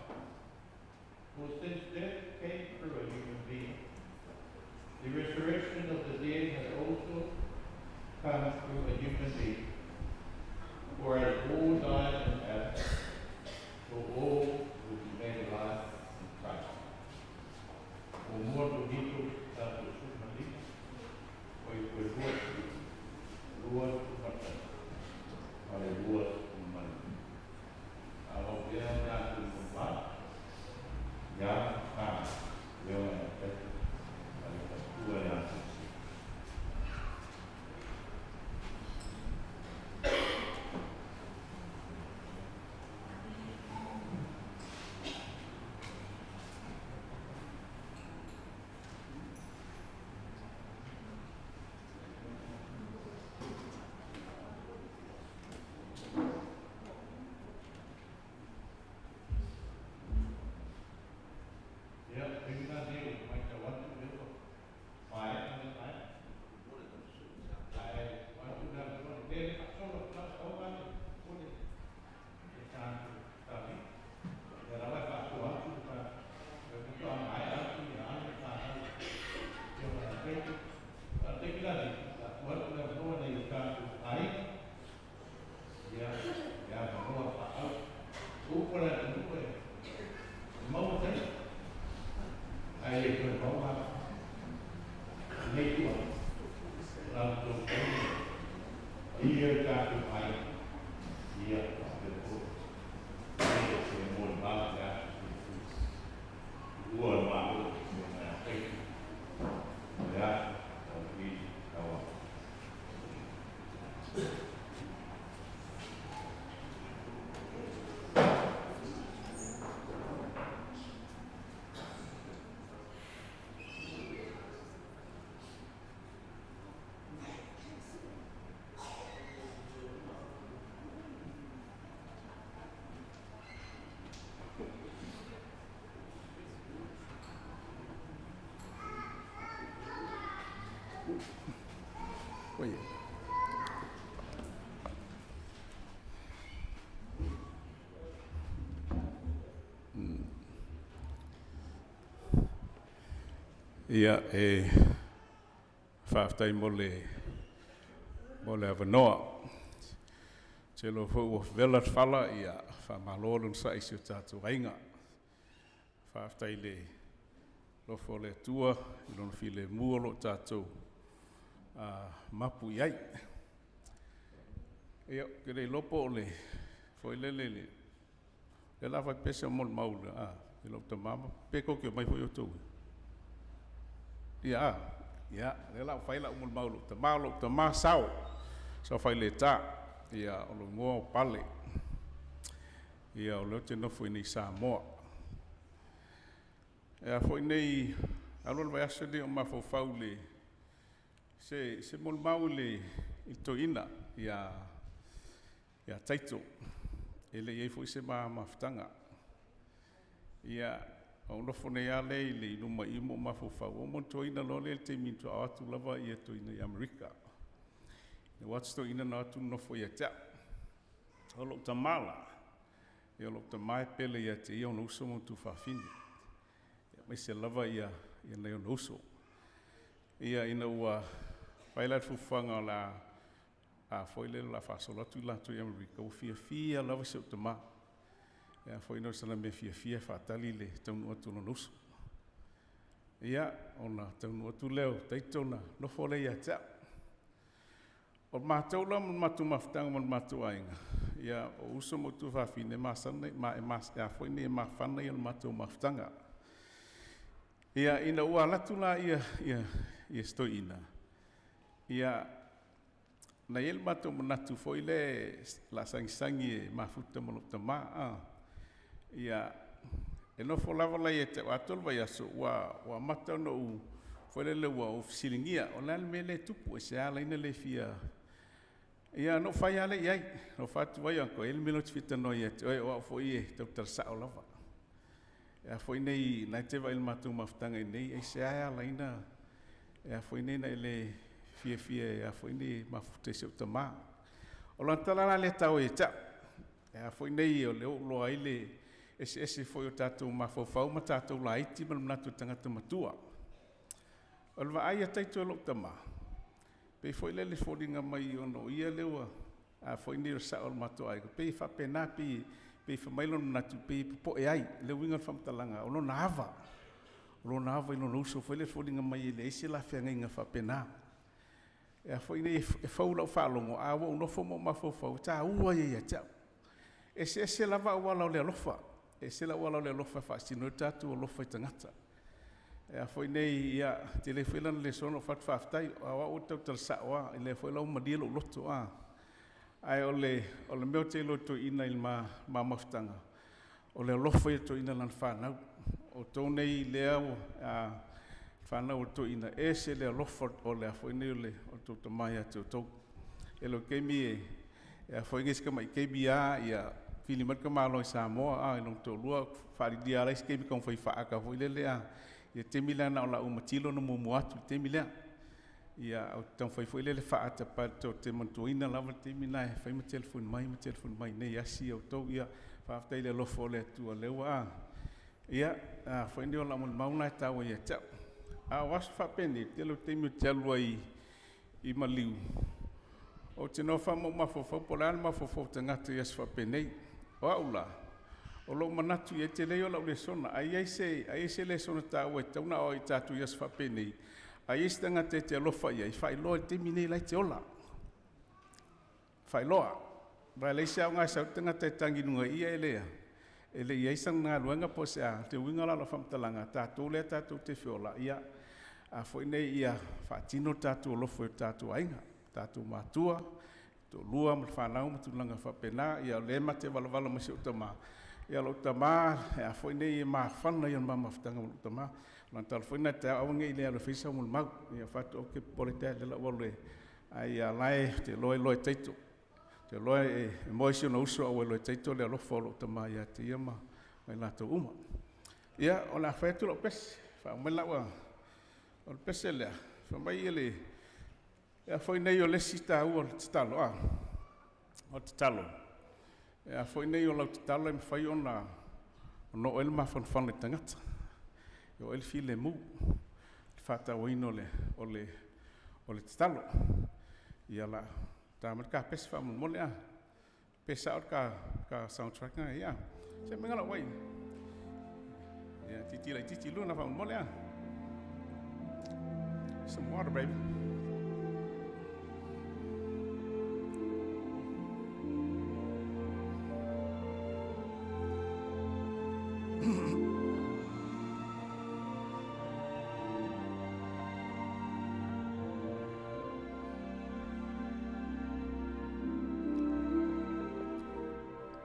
For since death came through a human being, the resurrection of the dead has also come through a human being. For as all died in Adam, so all will be made alive in Christ. O mua tō hito tātou sūmalima, o i koe lua 21, ma le 25. A o pea tātou mo mā, ia kā, leo e petu, ma le patua e atu. Ia, pina nei o mai te watu leo, mai e mai. Ai, watu na leo, le le fasolo, na o mane, ole. E tātou tali. Ia rawa e whaso atu, ka, e kuto a mai atu, ia anu whanau. Ia wana petu. A te kilani, la tuatu na noa nei o tātou ai. Ia, ia manoa whaau. Upo la te nua e. Maua te. Ai e koe maua. Nei tua. La tō koe. Ia tātou ai. Ia te po. Ia te mo mā te atu. Ua mā o te mea teitu. Ia, tau i taua. Oye. Ia e faafetai mo le mo le avanoa. Tele foi ua vela le fala ia faamalo le onosa'i i si o tatou aiga. Faafetai le lofo o le Atua i lona filemu o loo tatou mapu i ai. Ia, ke le iloa po o le foi lele le le la fai pese mo le mau a i lou tamā pe kou te omai foi outou. Ia, ia, le la fai la mo le mau lou tamā sao. Sao fai le tā. Ia, o lo ngoa o pale. Ia, o leo te nofo i nei Samoa. E a foi nei, alo le vaiaso nei o mafaufau le, se mo le mau le, i toina, ia, ia taito. E le iai foi se ma mafutaga. Ia, o nofo nei a le i le luma i mo mafaufau. O mo toina lo le taimi to atu lava ia toina i Amerika. Le wats toina na atu nofo ia te. O lo tamala. Ia lo tamai pele ia te ia ono uso mo tu whawhine. Ia mai se lava ia ia nei ono uso. Ia ina ua whaila fufuanga o la a foi le la whaasolo atu i lātou i Amerika, ua fia fia lava se o tamā. Ia foi no sana me fia fia whaatali le taunu atu lona uso. Ia, ona taunu atu leo, taito na nofo le ia te au. O mātou la mo mātou mafutanga mo mātou aiga. Ia, o uso mo tu whawhine, masana, ma e mas, ia foi nei e mawhana ia le mātou mafutanga. Ia, ina ua latu la ia, ia, ia stoina. Ia, na ia le mātou manatu foi le la sangisangi e mafuta mo lou tamā. Ia, e nofo lava la ia te atoa le vaiaso, ua amata ona ou foi lele ua ou fesiligia, o le a le mea lea e tupu, e se alaina le fia. Ia, na ou fai lava lea i ai, na ou fa'atu ai uncle, e i ai le mea lea ou te fia talanoa ia te oe, o a'u foi e tautalsa'o lava. E a foi nei, na e te vaai i le matou mafutaga i nei, aisea e alaina, e a foi nei na e le fiafia e a foi nei mafuta i si ou tamā. O lana tala la lea taua ia te a'u. E a foi nei o le ou loa ai le eseese foi o tatou mafaufau ma tatou laiti ma le manatu o le tagata matua. O le vaai a Taito i lou tama, pei foi lele foliga mai ona o ia lea ua a foi nei o le sao o le matou aiga, pei e faapena, pei pei fai mai lona manatu, pei e popoe ai le uiga o le faamatalaga, o lona ava, o lona ava i lona uso foi lea e foliga mai e leai se la feagaiga faapena. E a foi nei e fou lau faalogo, a ua ou nofo ma ou mafaufau, e taua ia ia te au. E eseese lava auala o le alofa, e ese le auala o le alofa e faasino ai lo tatou alofa i tagata. E a foi nei, ia, tele foi lana lesona ou fai atu faafetai, a o au ou te tautala sao lava, lea foi la ua malie lou loto, a. Ae o le, o le mea ou te iloa i toeaiina i le ma, ma mafutaga, o le alofa ia o toeaiina i lana fanau. O outou nei lea ua, a, fanau a le toeaina, e ese le alofa o le a foi nei o le, o le tou tama ia te outou. E le o taimi e, e a foi nei si tamai taimi lava, ia, fili mai le tamaloa i Samoa, a, i lona toalua, faalilia lava le isi taimi taumafai e faata foi lele, a, ia le taimi lea na o Lauu ma Tilo na muamua atu i le taimi lea. Ia, ou te taumafai foi lele e faaata but ou te manatuaina lava le taimi lena e fai ma telefoni mai ma telefoni mai i inei e asi outou. Ia, faafetai i le alofa o le Atua o lea ua, a, ia, a foi nei o lau molimau lena e taua ia te au. A o aso faapenei, o le tele o taimi ou te alu ai i maliu, ou te nofo lava ma ou mafaufau po o le a le mafaufau o tagata i aso faapenei. O au la, o lou manatu i ai, tele ia o lau lesona, a i ai se, a i ai se lesona taua e tatau ona aoai i tatou i aso faapenei, a i ai se tagata e te alofa i ai, faailoa i le taimi nei la e te ola. Faailoa. Aua e leai se aoga e sau ai le tagata e tagi i luga i ia e le, e le i ai sana galuega po o se a. Te uiga la o lau faamatalaga, tatou lea tatou te feola, ia, a foi nei ia faatino le tatou alofa i o tatou aiga, tatou matua, toalua ma le fanau ma tulaga faapena. Ia o lea ma te valavala mai si ou tama, ia lou tama, a foi nei e mafana ia le ma mafutaga ma lou tama. O lana tala foi lena i le taeao, aua ne i le alu e fai sau molimau. Ia fai atu, ok, popole dad, lea la ua alu e, ai a la e te iloa e iloa e Taito. Te iloa e moe si ona uso a ua iloa e Taito le alofa o lou tama ia te ia ma i latou uma. Ia, o le a fai atu lau pese, faauma mai lau, o le pese lea, fai mai le, e a foi nei o le isi taua o le tatalo, a, o le tatalo, e a foi nei o lau tatalo e mafai ona ona oo ai le mafanafana i le tagata, e oo ai le filemu, le faatauaina o le, o le, o le tatalo. Ia la, ta mai le kapese faamolemole a. Pe sao le ka, ka soundtrack na ia. Se mea lau ai. Ia, titi lai titi luna faamolemole a. Some water, baby.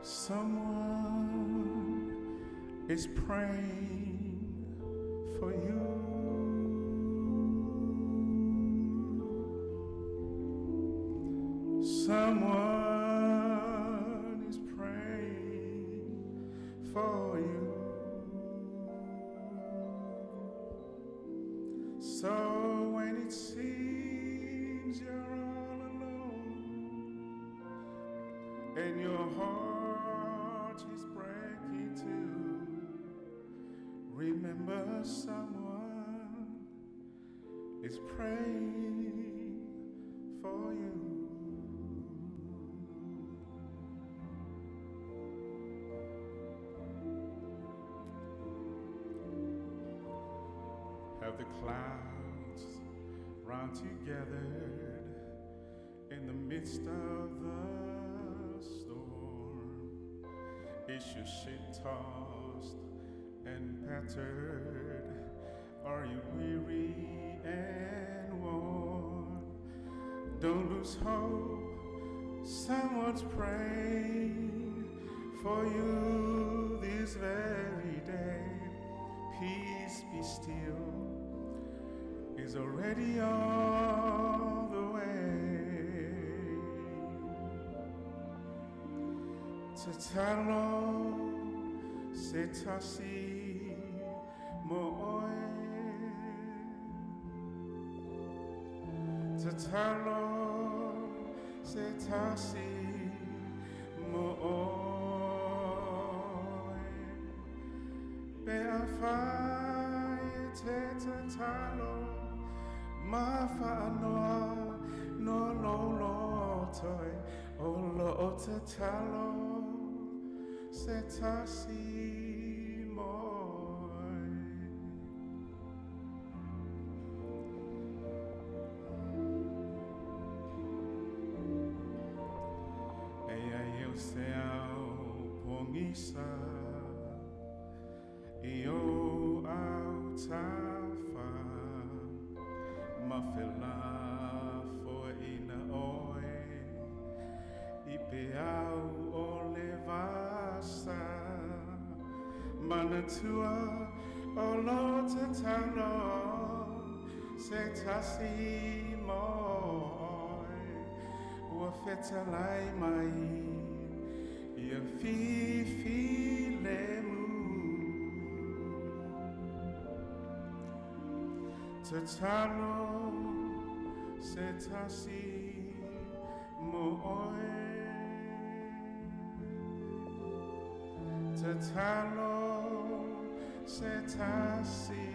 Someone is praying for you. Someone is praying for you. So when it seems you're all alone and your heart is breaking too, remember someone is praying for you. Have the clouds run together in the midst of the storm? Is your ship tossed and battered? Are you weary and worn? Don't lose hope. Someone's praying for you this very day. Peace be still is already on the way. Tatalo se tasi mo oe. Tatalo se tasi mo oe. afai e te tatalo ma whaanoa no lou loto e o loo tatalo se tasi mo oe. Eia i o se ao pogisa I ou au tafa Ma felafoaiina oe I peau o le vasa Manatua o lo tatalo Se tasi mo oe Ua fetalai mai Ia fifi lemu Tatalo se tasi mo oe Tatalo se tasi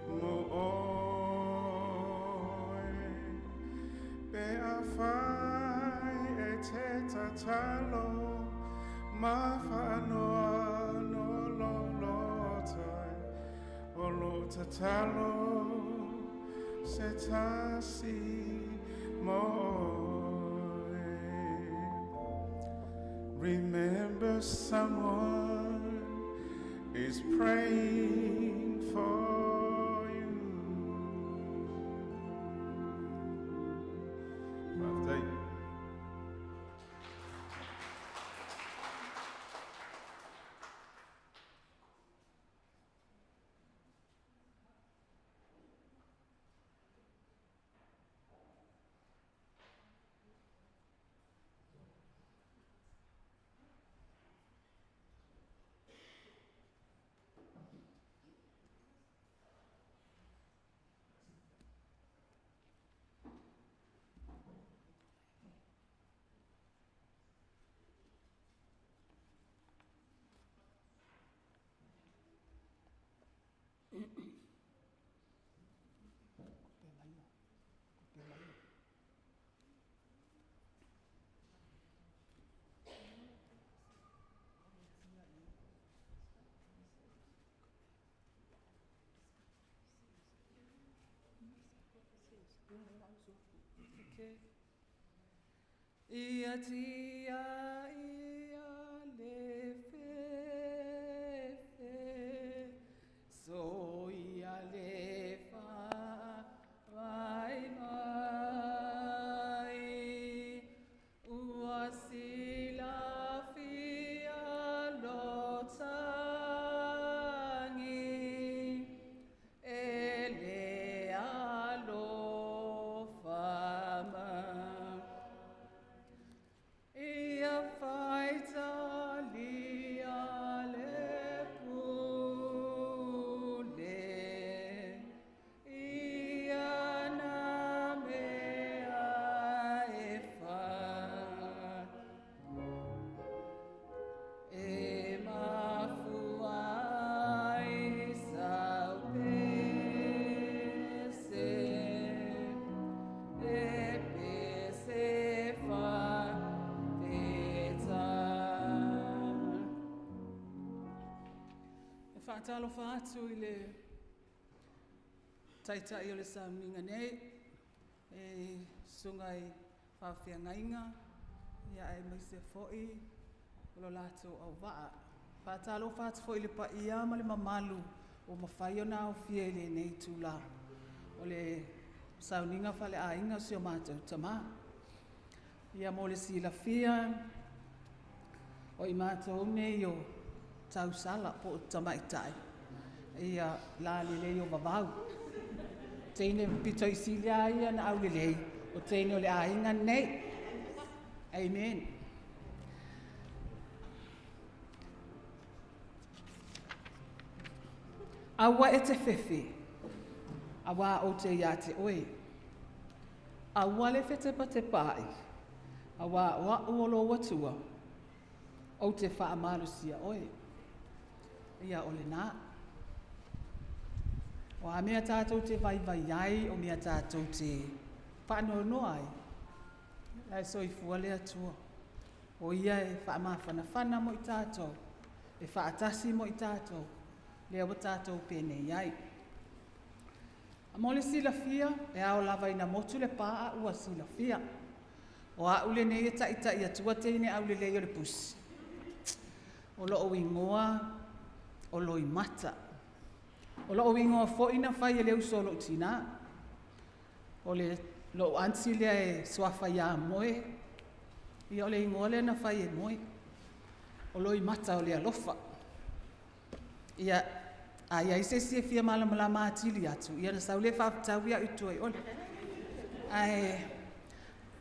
mo oe Pe afai e te tatalo ma whaanoa no lou loto e o lou tatalo se tasi mo oe. Remember someone is praying for you. Faafetai. Ia tia ia le fefe, so ia le fa vai vai. Ua silafia lo tagi, e le alofa mai. Ia faitalia le pule, ia na mea e fai. E mafua ai sau pese, e pese fafetai. E faatalofa atu i le Taitai o le sauniga nei, e susuga i faafeagaiga, ia aemaise foi o lo latou auvaa. Faatalofa atu foi i le paia ma le mamalu ua mafai ona aofia i lenei itula o le sauniga faaleaiga o si o matou tama. Ia mo le silafia, o i matou nei o tausala po o tamaitai, ia lalelei o vavau. Teine pito i sili lava ia na aulelei, o teine o le aiga nei. Amen. Aua e te fefe, auā ou te iā te oe. Aua le fetepatepaai, auā o a'u o lou Atua, ou te faamalosia oe. Ia o lenā. O a mea tātou te vaivai ai, o mea tātou te faanoanoa ai, la e soifua le Atua. O ia e faamafanafana mo i tātou, e faatasi mo i tātou, lea ua tātou penei ai. A mo le silafia, e ao lava ina motu le pā a ua silafia. O a'u lenei e taʻitaʻi atua teine aulelei o le pusi. O lo'u igoa o Loimata. O lo'u igoa foi na fai e le uso o lo'u tinā. O le lo'u aunty lea e suafa iā Moe, ia o le igoa lea na fai e Moe. O Loimata o le alofa. Ia, a i ai se isi e fia malamalama atili atu, ia na sau lea faatatau ia i tua i ole. Ae,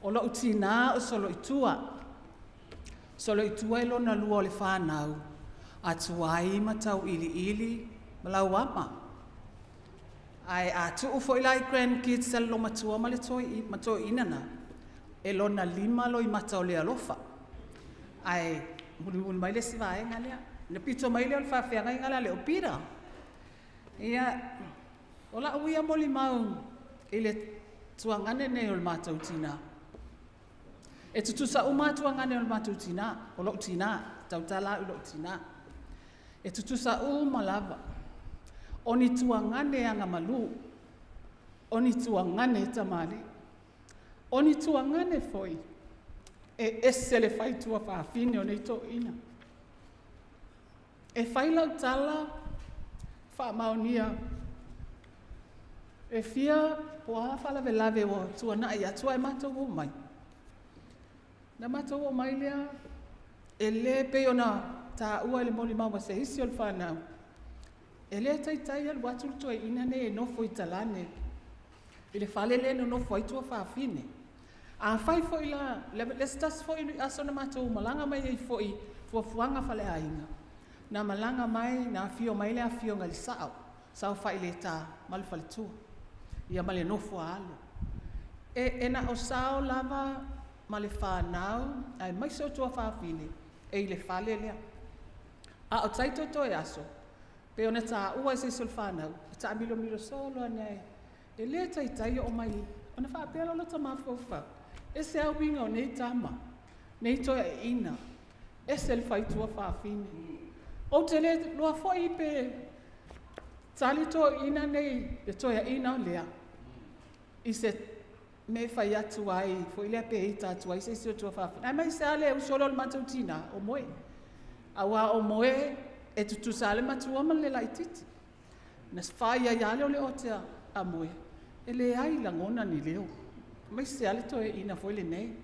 o lou tinā o Soloitua. Soloitua e lona lua o le whānau, a tuai ma tauiliili ma lauama. Ae a tuu foi la i grandkids a le lomatua ma le toi, ma toeaina na, e lona lima loimata o le alofa. Ae mulimuli mai le isi vaega lea. Na pito mai lea o le faafeagaiga la le o Peter. Ia, o lau ia molimau i le tuagane nei o le matou tinā. E tutusa uma lava tuagane o le matou tinā, o lou tinā, tautala au i lou tinā. E tutusa uma lava. O ni tuagane agamalu, o ni tuagane tamalii, o ni tuagane foi e ese le faitua fafine o nei toeaiina. E fai lau tala faamaonia e fia po o a faalavelave ua tuanai atu ae matou omai. Na matou omai lea e le pei ona taua i le molimau a se isi o le fanau, e le taitai alu atu le toeaina nei e nofo i talane i le fale lea e nonofo ai tuafafine. Afai foi la, le se tasi foi aso na matou malaga mai ai foi i fuafuaga faleaiga, na malaga mai, na afio mai le afioga i le Sa'o, Saofailetā ma le faletua, ia ma le nofo a alo. E, e na o sao lava ma le fanau aemaise o tuafafine e i le fale lea. A o taito toe aso, pei ona taua e se isi o le fanau, e taamilomilo solo ane ai. E le taitai oo mai ona faapea lea o lota mafaufau, ese lava uiga o nei tama, nei toeaiina, ese le faitua fafine. Ou te le iloa foi pe tali toeaiina nei le toeaina lea i se mea e fai atu ai foi lea pe ita atu ai se isi o tuafafine. Aemaise lava le uso lea o le matou tinā, o Moe. Aua o Moe e tutusa lava le matua ma le laitiiti. Na fai ai lava lea o le ote a Moe, e leai lagona ni leo, aemaise lava le toeaina foi lenei.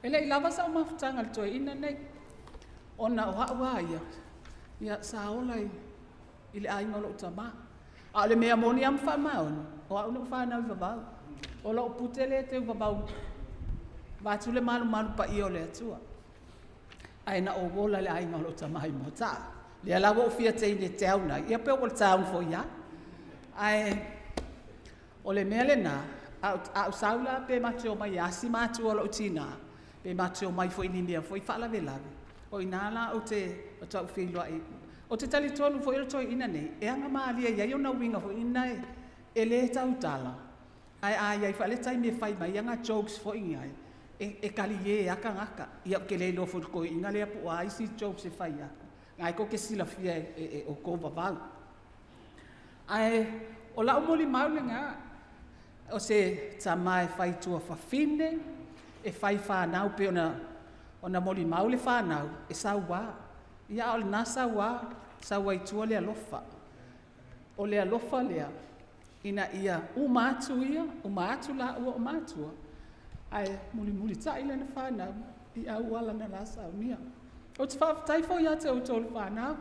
E le i lava sau mafutaga i le toeaina lenei, ona o au lava ia, ia sa ola i, i le aiga o lou tamā. A o le mea moni lava ma faamaoni, o au na ou fanau i vavau. O lou pute lea e teu vavau, vaeatu le malumalu paia o le Atua. Ae na ou ola i le aiga o lou tama i Moataa. Lea la ua ou fia teine town ai, ia pe ua le town foi lava. Ae o le mea lena, a ou sau la pe matou te omai e asi matua o lou tinā, pe matou te omai foi i ni mea foi faalavelave, o i ina la ou te matua feiloai. Ou te talitonu foi o le toeaina nei, e agamalie e i ai ona uiga foi na e le tautala, ae a i ai foi lava le taimi e fai mai ana jokes foi ia, e kaliē lava tagata. Ia ou te le iloa foi i le toeaina lea po o a isi jokes e fai atu, na e tou te silafia e outou vavau. Ae o lau molimau lena, o se tama e fai tuafafine, e fai fanau pei ona molimau le fanau, e sauā. Ia a o lena sauā, sau ai tua le alofa. O le alofa lea, ina ia uma atu ia, uma atu laua o matua, ae mulimulitai lana fanau i auala na la saunia. Ou te faafetai foi ia te outou le fanau,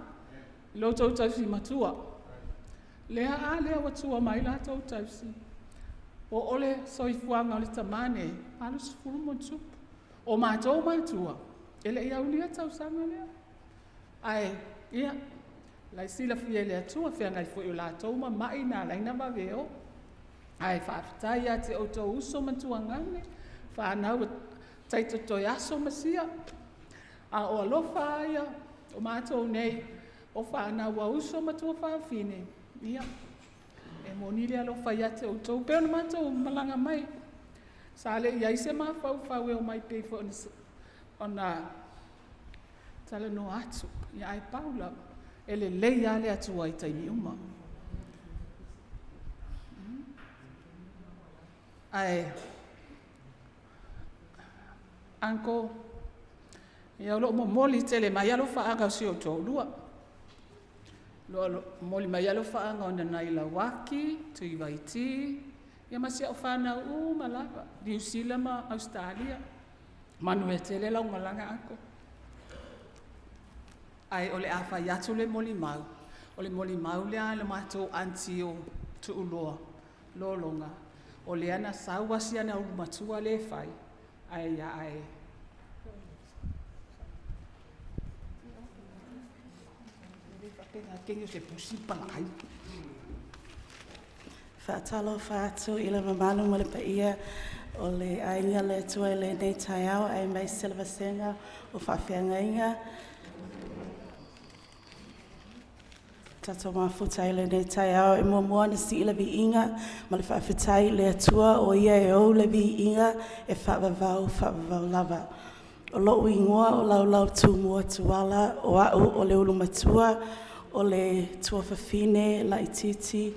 i lo outou tausi matua. Lea a lea ua tua mai la tou tausi. Ua oo le soifuaga o le tama nei, 80 ma tupu. O matou matua, e le i aulia tausaga lea. Ae, ia, la e silafia e le Atua feagai foi o latou ma mai na ala ai ona vave o. Ae faafetai ia te outou uso ma tuagane, fanau e taito toe aso ma sia. A o alofa lava ia o matou nei, o fanau a uso ma tuafafine, ia. E moni le alofa ia te outou, pei ona matou malaga mai. Sa le i ai se mafaufau e omai pei foi ona talanoa atu, ia ae pau lava, e lelei lava le Atua i taimi uma. Ae, Uncle, ia o lo o momoli tele mai alofaaga o si ou toalua. O lo o momoli mai alofaaga o Nanai Lauaki, Tuivaiti, ia ma si au fanau uma lava, Niu Sila ma Ausetalia. Manuia tele lau malaga, Uncle. Ae o le a fai atu le molimau, o le molimau lea a le matou aunty o Tuuloa Lologa, o lea na sau lava si ana ulu matua lea e fai, ae ia ae Faatalofa atu i le mamalu ma le paia o le aiga le Atua i lenei taeao aemaise le vasega o faafeagaiga. Tatou mafuta i lenei taeao e muamua ona sii le viiga ma le faafetai i le Atua o Ia e ou le viiga e faavavau, faavavau lava. O lo'u igoa o Laulautumua Tuala, o a'u o le ulumatua o le tuafafine laitiiti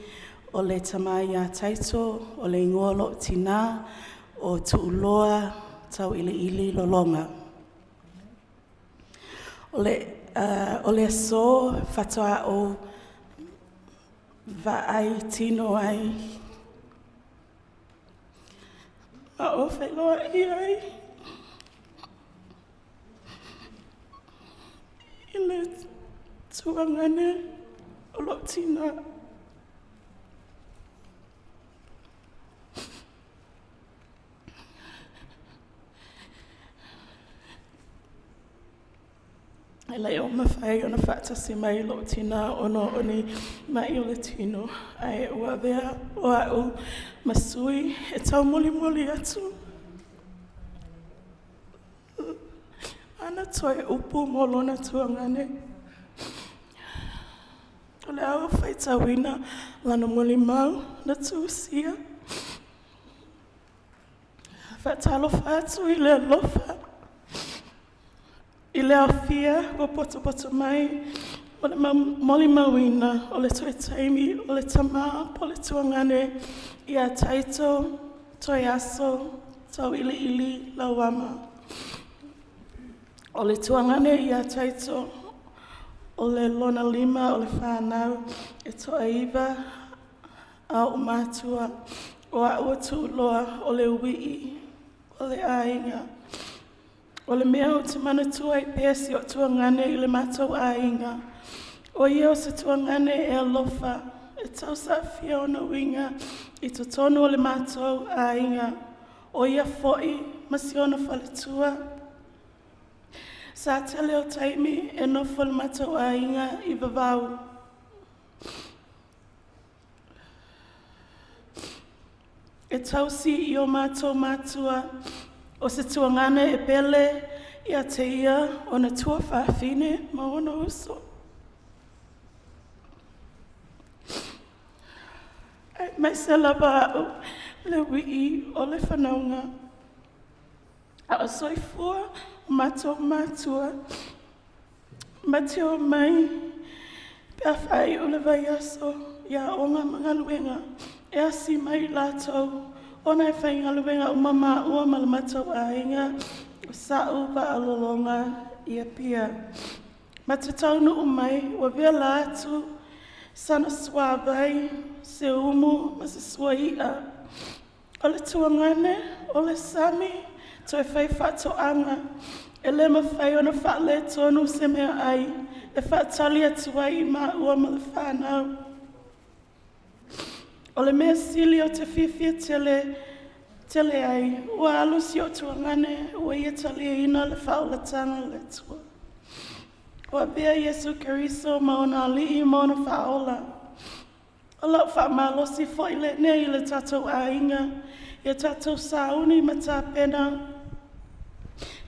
o le tama ia Taito. O le igoa o lo'u tinā o Tuuloa Tauiliili Lologa. O le aso faatoa ou vaai tino ai ma ou feiloai ai i le tuagane o lou tina. E le o mafai ona faatasi mai lou tinā ona o ni ma'i o le tino, ae ua avea o a'u ma sui e taumolimoli atu ana toe upu mo lona tuagane. O le a ou faitauina lana molimau na tusia. Faatalofa atu i le alofa i le aofia ua potopoto mai mo le molimauina o le toe taimi o le tama po o le tuagane ia Taito Toeaso Tauiliili Lauama. O le tuagane ia Taito o le lona lima o le fanau e toaiva a oʻu matua. O a'u o Tuuloa o le ui'i o le aiga. O le mea ou te manatua ai pea si o'u tuagane i le matou aiga, o ia o se tuagane e alofa, e tausaafia ona uiga i totonu o le matou aiga. O ia foi ma si ona faletua. Sa tele o taimi e nofo le matou aiga i Vavau. E tausi i o matou matua. O se tuagane e pele ia te ia ona tuafafine ma ona uso. Aemaise lava a'u le ui'i o le fanauga. A o soifua o matou matua, ma te omai pe a faaiu le vaiaso i aoga ma galuega e asi mai latou ona e faigaluega uma maua ma le matou aiga o sa'u vaalologa i Apia. Ma te taunuu mai ua vela atu sana suavai, se umu ma se suai'a. O le tuagane o le sami toe fai faatoaga e le mafai ona faaletonu se meaai e faatali atu ai i maua ma le fanau. O le mea sili ou te fiafia tele tele ai, ua alu si ou tuagane ua ia taliaina le faaolataga a le Atua. Ua avea Iesu Keriso ma ona alii ma ona faaola. O lau faamalosi foi lenei i le tatou aiga, ia tatou sauni ma tapena.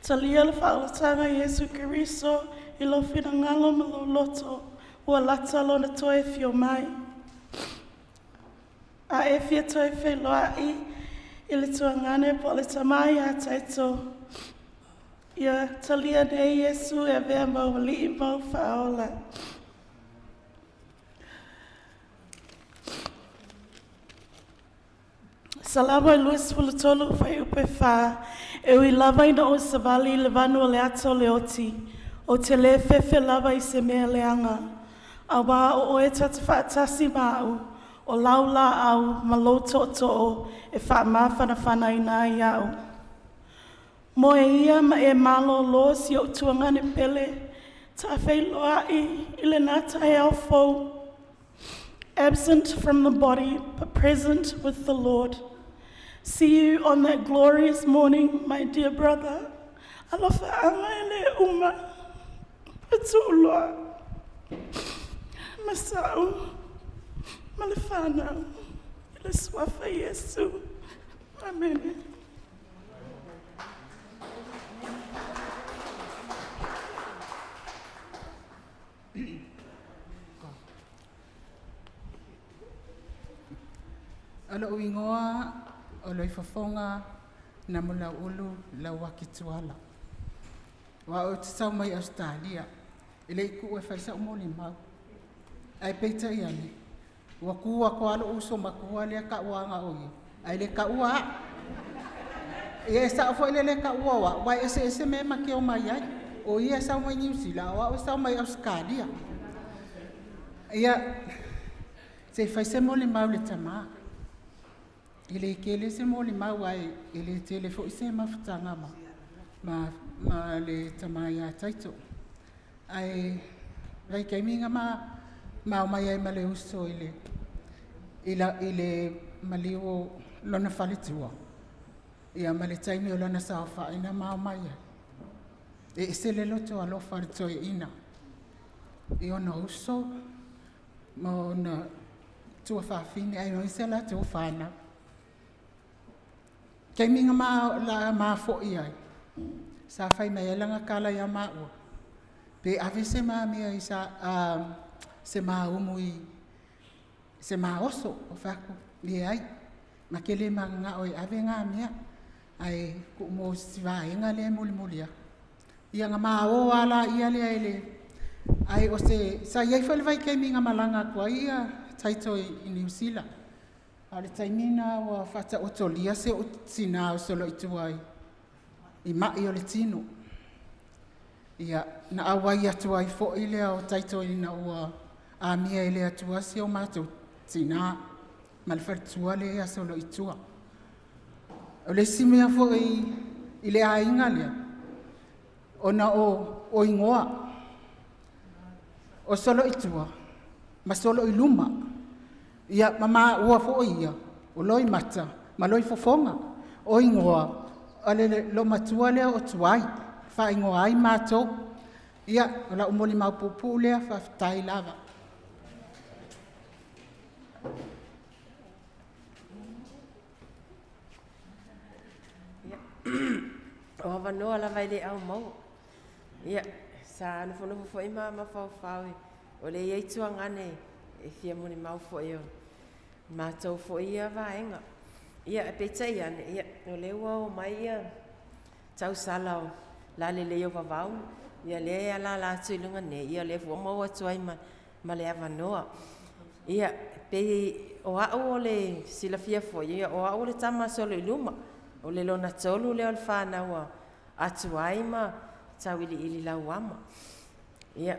Talia le faaolataga a Iesu Keriso i lou finagalo ma lou loto, ua lata lona toe afio mai. A e fia toe feiloai i le tuagane po o le tama ia Taito, ia talia nei Iesu e avea ma ou alii ma ou faaola. Salamo e 23 fuaiupu 4, E ui lava ina ou savali i le vanu o le ata o le oti, ou te lē fefe lava i se mea leaga, auā o oe ta te faatasi ma aʻu, o lau lāʻau ma lou toʻotoʻo e faamafanafanaina ai aʻu. Moe ia ma e malōlō si oʻu tuagane pele, taafeiloai i lenā taeao fou. Absent from the body, but present with the Lord. See you on that glorious morning, my dear brother. Alofaaga e lē uma, e tuuloa ma sa'u ma le fanau i le Suafa Iesu. Amene. O lo'u igoa o Loifofoga Namulau'ulu Lauaki Tuala. O a'u ou te sau mai Ausetalia, e le i ku'u e fai sa'u molimau. Ae peitai ane, ua kū atu lava lo'u uso matua lea ta'ua aga o ia, ae le ta'ua a'u. Ia e sa'o foi le lē ta'ua o a'u, aua e eseese mea ma te omai ai. O ia e sau mai Niu Sila, a o a'u e sau mai Ausetalia. Ia, se i fai se molimau i le tamā. E le tele se molimau ae e le tele foi se mafutaga ma, ma, ma le tamā iā Taito. Ae vaitaimi na ma, ma omai ai ma le uso i le, i, la, i le maliu o lona faletua, ia ma le taimi o lana saofai na ma omai ai. E ese le loto alofa o le toeaina i ona uso ma ona tuafafine aemaise a latou fanau. Taimi na ma, la mafo'i ai, sa fai mai ai lana tala iā māua, pe ave se ma mea i sa, se maumu i se maoso, o fai atu, leai, ma te le manana'o e ave na mea, ae tuu mo si vaega lea e mulimuli atu. Ia na ma o lava laia lea e le, ae o se, sa i ai foi le vaitaimi na malaga atu ai ia Taito i Niu Sila, a o le taimi lena ua faataotolia si ou tinā o Soloitua i ma'i o le tino. Ia, na auai atu ai foi lea o Taito ina ua amia e le Atua si o matou tinā ma le faletua lea ia Soloitua. O le isi mea foi i le aiga lea, ona o, o igoa, o Soloitua ma Soloiluma, ia ma maua foi ia, o Loimata ma Loifofoga, o igoa a le lomatua lea o Tuai, faaigoa ai matou. Ia, o lau molimau puupuu lea, faafetai lava. O avanoa lava e le au maua. Ia, sa nofonofo foi ma mafaufau o le i ai tuagane e fia molimau foi o matou foi ia vaega. Ia, e peitai ane, ia, o lea ua o mai ia tausala o la lelei o vavau, ia lea e alaala atu i luga nei, ia lea foi ua maua atu ai ma, ma le avanoa. Ia, pei o a'u o le silafia foi, ia o a'u o le tama a Solo i luma, o le lona tolu lea o le fanau a Atuai ma Tauiliili Lauama. Ia,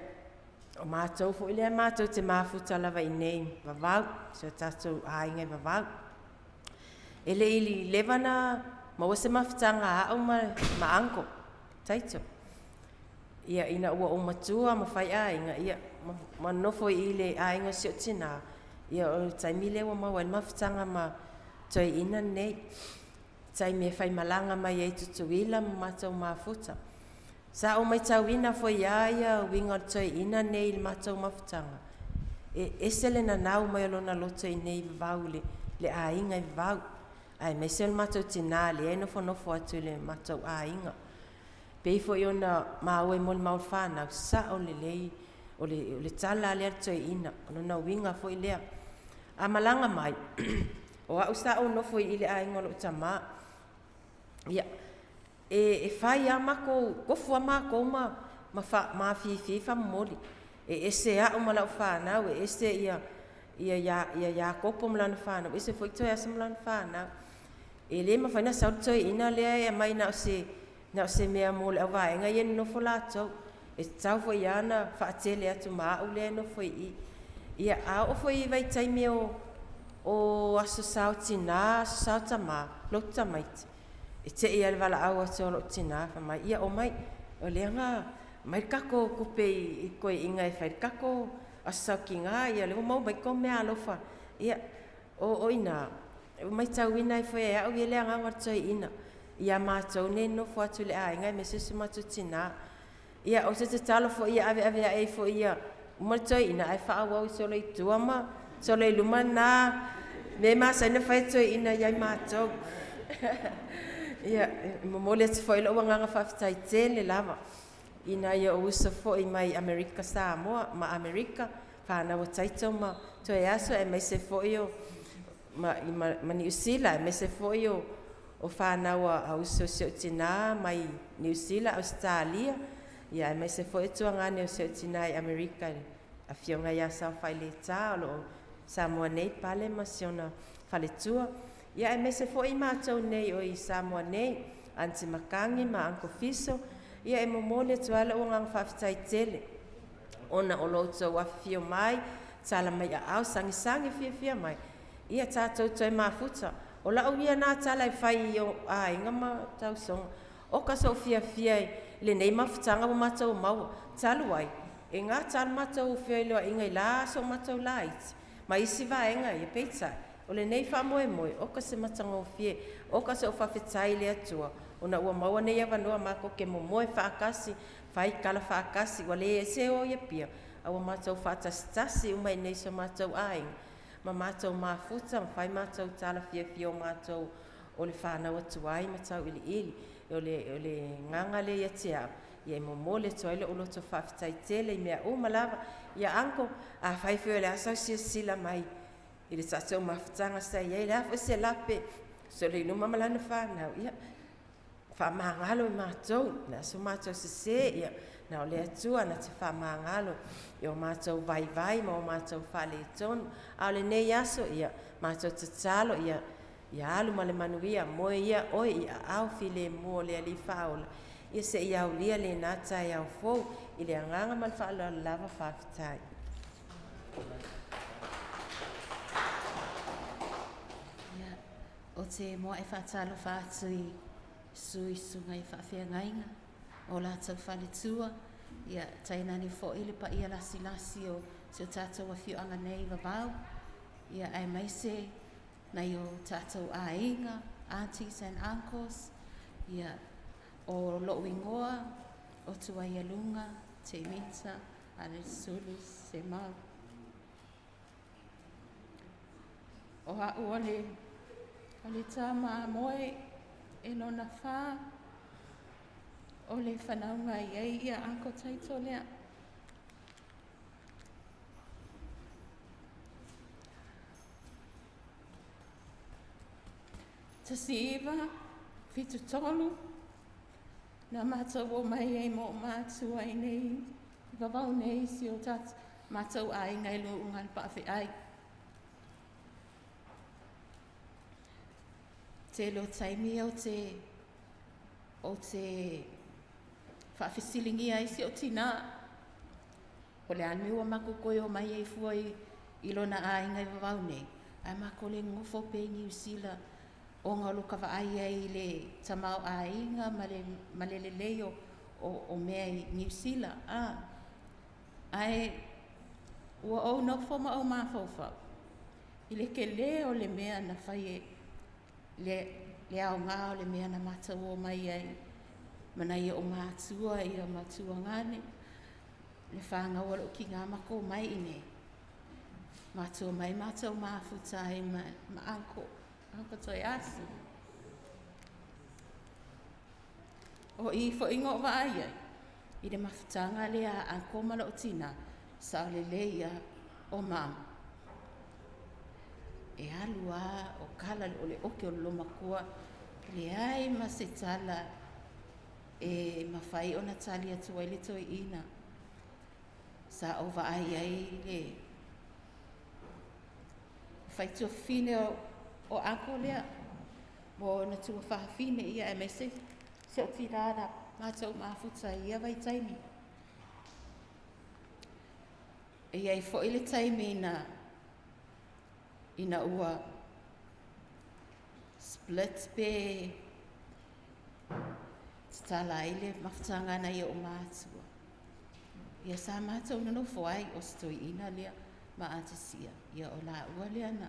o matou foi lea matou te mafuta lava i nei Vavau, si o tatou aiga i Vavau. E le i leva na maua se mafutaga a a'u ma, ma uncle, Taito. Ia, ina ua ou matua ma fai aiga, ia, ma, ma nofo i le aiga o si ou tinā, ia, o le taimi lea ua maua ai le mafutaga ma toeaina nei. Taimi e faimalaga mai ai Tutuila ma matou mafuta. Sa ou maitauina foi lava ia uiga o le toeaina nei i le matou mafutaga, e ese le nanau mai o lona loto i inei i Vavau i le, le aiga i Vavau, aemaise o le matou tinā lea e nofonofo atu i le matou aiga. Pei foi ona maua i molimau o le fanau, sao lelei, o le, o le tala lea a le toeaina, o lona uiga foi lea. A malaga mai, o a'u sa ou nofo i i le aiga o lo'u tamā. Ia, e, e fai a makou, tofu a makou ma, ma, fa, ma afifi famomoli. E ese a'u ma la'u fanau, e ese ia, ia, ia, ia Iakopo ma lana fanau, ese foi Toeaso ma lana fanau. E lē mafai ona sau le toeaina lea e aumai na o se na o se mea mo le auvaega ia e nonofo latou. E tatau foi lava ona faatele atu ma au lea e nofo i i. Ia, a oo foi i vaitaimi o o aso sa o tinā, aso sa o tamā, lotu tamaiti, e te'i lava i le valaau atu o lou tinā, fai mai, ia omai, o lea na aumai le tatou tupe i toeaiina e fai le tatou aso sautinā, ia o lea ua maua mai tou meaalofa. Ia, O, o i inā, ua matauina ai foi e au ia le agaga o le toeaina iā matou nei nonofo atu i le aiga aemaise o si o matou tinā. Ia, ou te tatalo foi ia aveaveai ai foi ia uma le toeaina ae faaauau e solo i tua ma solo i luma lena mea e masani ona fai e toeaina ia i matou. Ia, e momoli atu foi lou agaga faafetai tele lava i nai ou uso foi mai Amerika Samoa ma Amerika, fanau a Taito ma Toeaso aemaise foi o ma, ma, ma Niu Sila, aemaise foi o, o fanau a, a uso o si ou tinā mai Niu Sila, Ausetalia, ia aemaise foi o tuagane o si ou tinā i Amerika, le afioga ia Saofailetā o lo o Samoa nei pale ma si ona faletua. Ia aemaise foi i matou nei o i Samoa nei, Aunty Makangi ma Uncle Fiso, ia e momoli atu ai lou agaga faafetai tele ona o lo outou afifio mai, tala mai aao, sagisagi fiafia mai, ia tatou toe mafuta. O lau ia na tala e fai i ou aiga ma tausoga, oka sou fiafia i lenei mafutaga ua matou maua, talu ai, e gata lava le matou feiloaiga i la aso o matou laiti, ma isi vaega ia, peitai, o lenei faamoemoe, oka se matagofie, oka sou faafetai i le Atua, ona ua maua nei avanoa matou te momoe faatasi, fai tala faatasi, ua le ese o i Apia, a ua matou faatasitasi uma i inei i so matou aiga, ma matou mafuta, ma fai matou tala fiafia o matou o le fanau atuai ma tauiliili. O le, o le agaga lea ia te au, ia e momoli atu ai lou loto faafetai tele i mea uma lava. Ia uncle, afai foi o le a sau silasila mai i le tatou mafutaga sa i ai, o le a foi se lape, solo i luma ma lana fanau, ia, faamagalo i matou, o le a so matou sesē, ia, na o le Atua na te faamagalo i o matou vaivai ma o matou faaletonu. A o lenei aso, ia, matou tatalo, ia, Ia alu ma le manuia, moe ia oe i aao filemu o le Alii Faaola, ia se i aulia lena taeao fou i le agaga ma le faaaloalo lava. Faafetai. Ia, ou te moaʻe faatalofa atu i sui susuga i faafeagaiga o latou faletua, ia tainane foi le paia lasilasi o si o tatou afioaga nei i Vavau, ia aemaise nai o tatou aiga, aunties and uncles, ia, o lo'u igoa o Tuaialuga Temita Alesulu Semau. O a'u o le, o le tama moe e lona fā, o le whanaunga i ai ia Uncle Taito lea. 1973, na mātou o mai ai mo mātua i nei, i vavau nei si o tātou, mātou aiga i lu'uga le paafe'ai. Tele o taimi ou te, ou te faafesiligia ai si o'u tinā, Po o le a le mea ua matou toe omai ai fua i, i lona aiga i Vavau nei, ae matou le nonofo pea i Niu Sila ona o lo ka vaai ai i le tamaoaiga ma le, ma le lelei o, o, o mea i Niu Sila. A, ae ua ou nofo ma ou mafaufau i le telē o le mea na fai e le, le aoga o le mea na matou omai ai ma nai o'u matua ia ma tuagane, le fanau a lou tinā matou omai i inei. Matou omai matou mafuta ai ma, ma uncle, Uncle Toeasu. O i foi na ou vaai ai, i le mafutaga lea a uncle ma lou tinā, sao lelei ia o mama. E alu a o kala le ole oke o le lomatua, leai ma se tala e mafai ona tali atu ai le toeaina. Sa ou vaai ai le faituafafine o, o uncle lea, ma ona tuafafine ia aemaise si ou tinā na matou mafuta i ia vaitaimi. E i ai foi le taimi na ina ua split pe tatala ai le mafutaga nai ou matua. Ia sa matou nonofo ai o se toeaina lea ma Aunty Sia, ia o laua lea na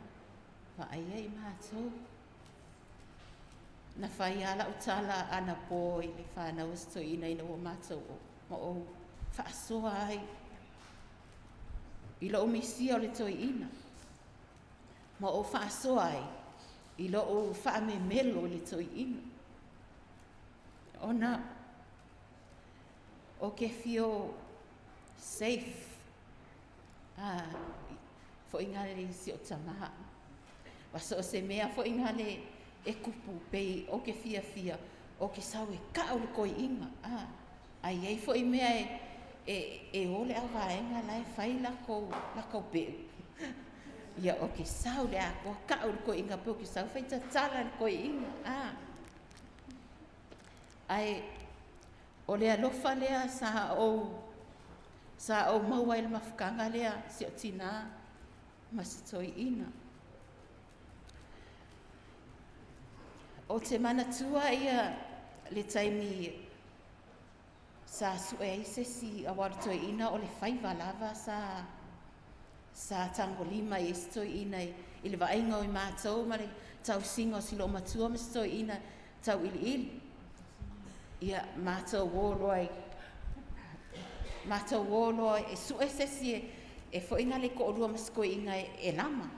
vaaia i matou. Na fai lava lau tala anapo i le fanau a se toeaina ina ua matou ma ou faasoa ai i lou misia o le toeaina, ma ou faasoa ai i lou faamemelo i le toeaina. Ona ou te feel safe a foʻiga le si o tamā. Wa so o se mea foʻiga le e kupu pei o ke fiafia o ke sau e kaʻu le koiʻiga a a i ai foʻi mea e e e o le auvaega la e fai lakou lakou peʻu. Ia o ke sau le atoa kaʻu le koiʻiga pe o ke sau fai tatala le koiʻiga a ae o le alofa lea sa ou sa ou maua ai le mafutaga lea si o tinā ma se toeaina. O te manatua ia le taimi sa sue ai se isi aua o le toeaina o le faiva lava sa sa tagolima i se toeaina i le vaaiga o i matou ma le tausiga o si loomatua ma se toeaina tauiliili. Ia matou o loa i matou o loa e sue se isi e, e foʻiga le toʻalua ma se toeaina e, e lama.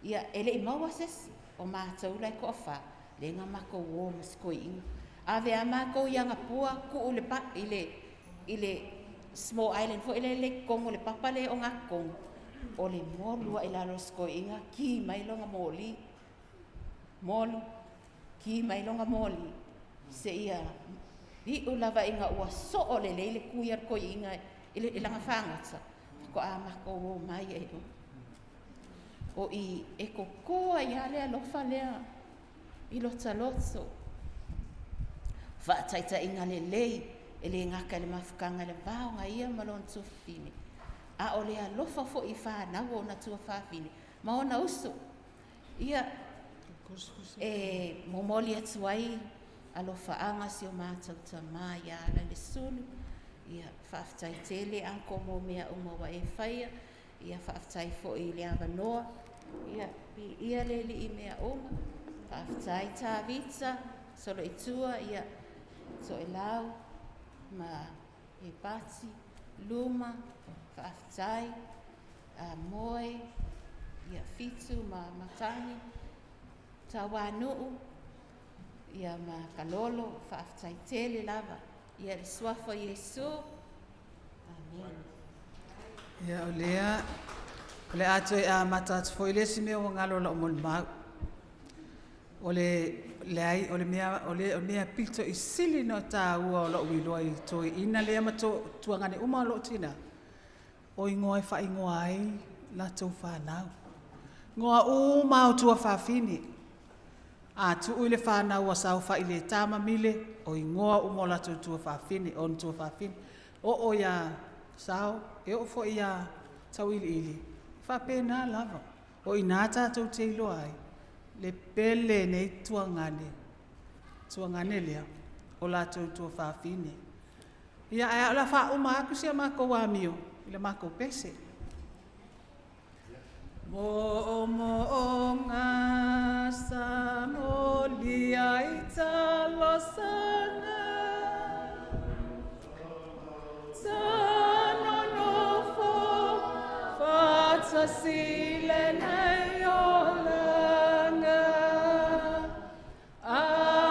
Ia e leʻi maua se isi o matou la e toafā lea na matou o ma se toeaina. Ave a matou i Agapua tuu le pa, i le i le small island foi lele i totonu o le papa lea e ogatotonu, o le molu aʻe i lalo o se toeaina, ki mai lona moli, molu, ki mai lona moli, seia iʻu lava ina ua soo lelei le kui a le toeaina i, le, i lana fagota, faatoa matou o mai ai loa. O i e koko ai lava le alofa lea i lota loto. Faataitaiga lelei e le gata i le mafutaga i le va o ia ma lona tuafafine, a o le alofa foi i fanau o ona tuafafine ma ona uso. Ia, e momoli atu ai alofaaga si o matou tamā ia Alailesulu. Ia, faafetai tele uncle mo mea uma ua e faia. Ia, faafetai foi i le avanoa. Ia, viia le Alii i mea uma. Faafetai Tavita, Soloitua, ia, Toelau ma Epati, Luma, faafetai, a Moe, ia, Fitu ma Matagi, Tauanuu, ia ma Kalolo, faafetai tele lava. Ia, le suafa o Iesu. Amen. Ia, o lea, o le a toe amata atu foi le isi mea ua galo lau molimau. O le, leai, o le mea, o le mea pito i sili ona taua o lou iloa i toeaina lea ma to, tuagane uma o lou tina, o igoa e faaigoa ai latou fanau. Igoa uma o tuafafine. A tuu i le fanau a saofai le tama mile, o igoa uma o latou tuafafine, o ona tuafafine. Oo iā Sao, e oo foi iā Tauiliili, e faapena lava. O i inā tatou te iloa ai le pele nei tuagane, tuagane lea o latou tuafafine. Ia, ae o le a faauma atu si a matou amio i le matou pese. Moomooga sa molia i talosaga Sa nonofo faatasi lenei olaga A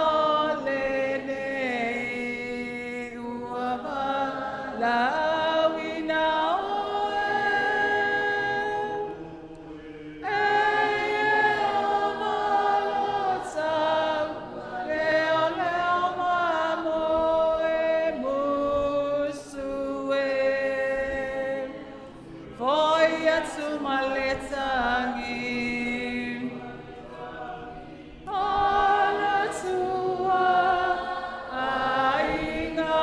o lenei ua valaauina oe. E Iesu. tagi. O le Atua, aiga o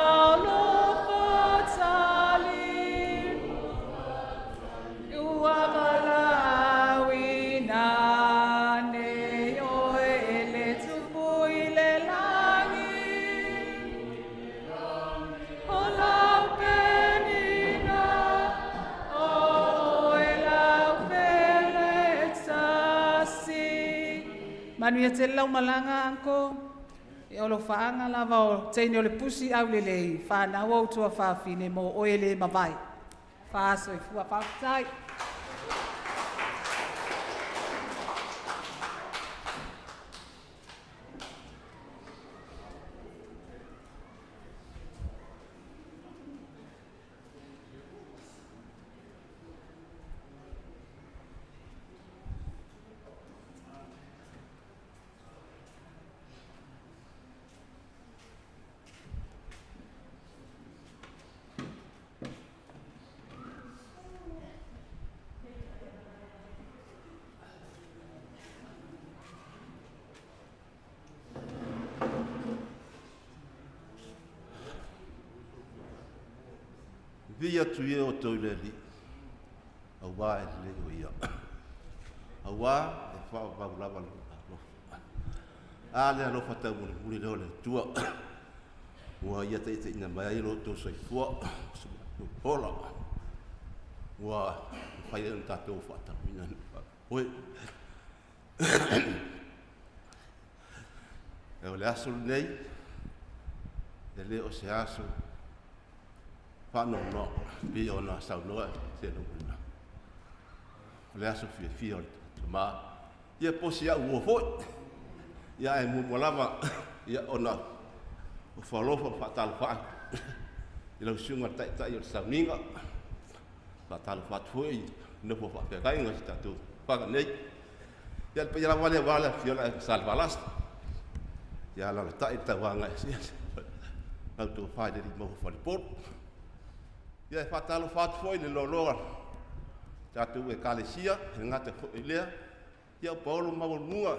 lo fatali, ua valaauina nei oe e le Tupu i le lagi. O lau penina, o oe lau pele tasi. Manuia tele lau malaga uncle. E o alofaaga lava o teine o le pusi aulelei fanau ou tuafafine mo oe le mavae. Faasoifua faafetai. Viia atu ia outou i le Alii, auā e lelei o ia, auā e faavavau lava lona alofa. A le alofa taumolimoli lea o le Atua, ua ia taitaiina mai ai lo outou soifua, so matou ola, ua mafai ai ona tatou faatamuina le faamoemoe. O le aso lenei, e le o se aso faanoanoa pei ona saunoa se lagona. O le aso fiafia o le tama. Ia po si au ua foi. Ia ae muamua lava ia ona o faalofa ma faatalofa atu i lau susuga le taitai o le sauniga. Faatalofa atu foi i nofo faafeagaiga o si tatou faga nei. Ia le paia lava lea aua le afifio o le Aiga Sa Levalasi. Ia alaalatai le tauaga eseese lau tofa i le alii maua falepolu. Ia e faatalofa atu foi i le loaloa o tatou ekalesia, e le gata foi i lea, ia o paolo maualuluga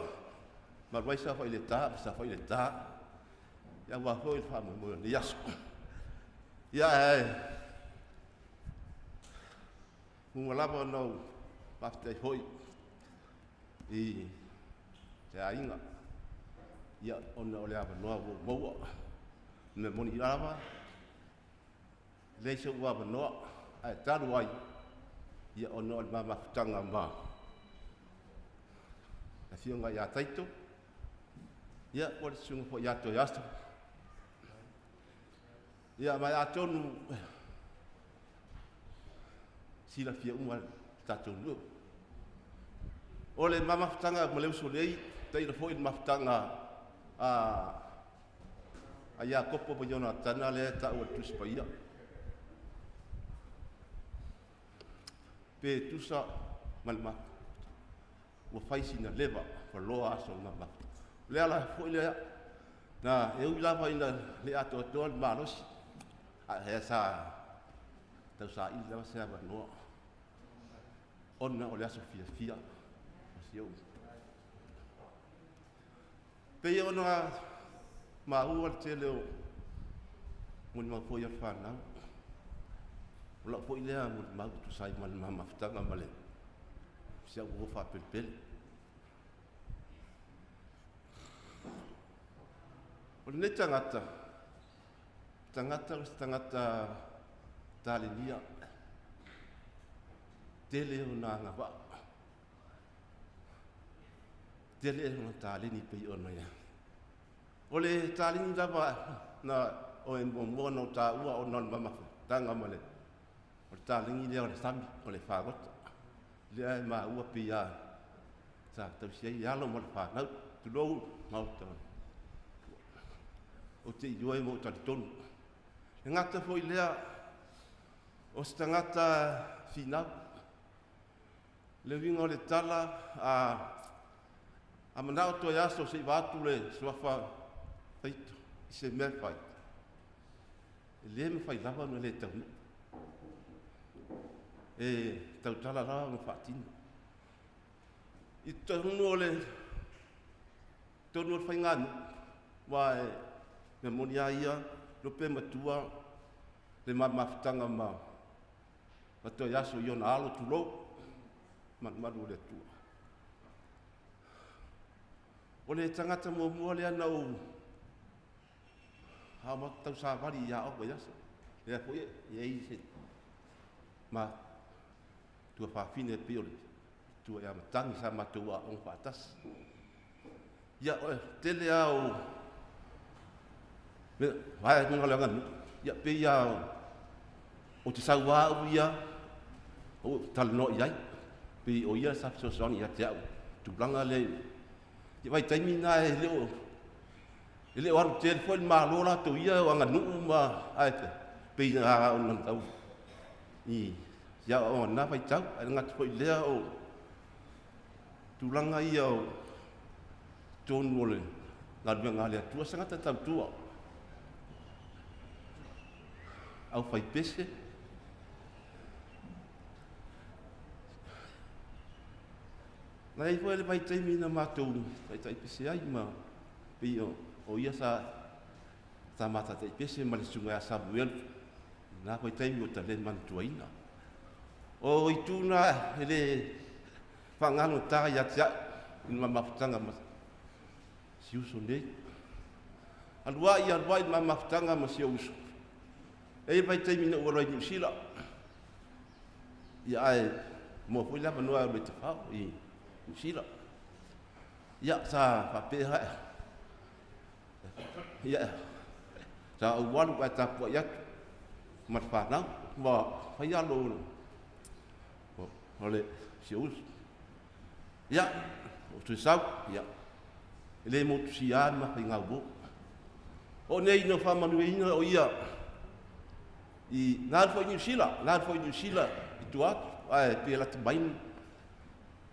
malu ai saofai le ta ma saofai le ta, ia aua foi le faamoemoe o lenei aso. Ia ae muamua lava ona ou faafetai foi i te aiga, ia ona o le avanoa ua ou maua. O le mea moni lava, e leai so'u avanoa, ae talu ai, ia ona o le ma mafutaga ma le Afioga ia Taito, ia po o le Susuga foi ia Toeaso. Ia ma atonu silafia uma le tatou nuu. O le ma mafutaga ma le uso nei, tailo foi le mafutaga a a Iakopo ma Ionatana lea e tau o le Tusi Paia. Pe tusa ma le mafuta. Ua fai sina leva ua loa aso o le mafuta. O le ala foi lea na e ui lava ina le atoatoa le malosi, ae sa tausaili lava se avanoa ona o le aso fiafia o si ou. Pei ona maua le tele o molimau foi a le fanau. O lau foi lea molimau e tusa ai ma le ma mafutaga ma le si au uo faapelepele. O lenei tagata, tagata o se tagata talenia, tele ona agavaa. Tele ona taleni pei ona ia. O le taleni lava na o e muamua ona ou taua ona o le mamafetaga ma le o le taleni lea o le sami, o le fagota. Lea e maua pei a sa tausi ai le alo ma le fanau, tulou maota. Ou te ioe ma ou talitonu. E gata foi lea o se tagata finau. Le uiga o le tala, a, a manao toe aso se i vaeatu le suafa Taito i se mea e fai, e le mafai lava ona le taunuu. E tautala lava ma faatino. I totonu o le tonu o le faiganuu, aua e mea moni lava ia, lope matua le ma mafutaga ma ma toe aso i ona alo tulou, malumalu o le Atua. O le tagata muamua lea na ou ao ma tausavali i aoga i aso. Lea foi e i ai se ma tuafafine e pei o le tua ia Matagi sa matou aoga faatasi. Ia, o le tele lava o vaega o le aganuu, ia pei lava ou te sau lava au ia, ou talanoa i ai, pei o ia sa fesoasoani ia te au i le tulaga lea. I vaitaimi na e le o e le o alu tele foi le Malo latou ia o aganuu ma ae pei lava ona tau i aoaoga i lena vaitau. Ae le gata foi i lea o tulaga ia o totonu o le galuega a le Atua, se tagata tautua, aufaipese, Na i ai foi le vaitaimi na matou taitaipese ai ma pei o ia sa sa ma taitaipese ma le susuga ia Samuelu i lena foi taimi ua ta le manatuaina. O itu na e le faagalogata ia te au i le mamafutaga ma si uso nei. Alu ai, alu ai le mamafutaga ma si ou uso. E i ai vaitaimi na ou alu ai i Niu Sila. Ia ae maua foi le avanoa e alu ai i Tafao i Niu Sila. Ia sa faapea ia sa ou alu ae tapuai atu ma le fanau ua fai alo o le si ou uso. Ia, ou toe sau, ia, e le motusia lava le mafaigaulō. O nei na faamanuiaina o ia i, na alu foi i Niu Sila, na alu foi i Niu Sila i tua atu, ae pei e lata mai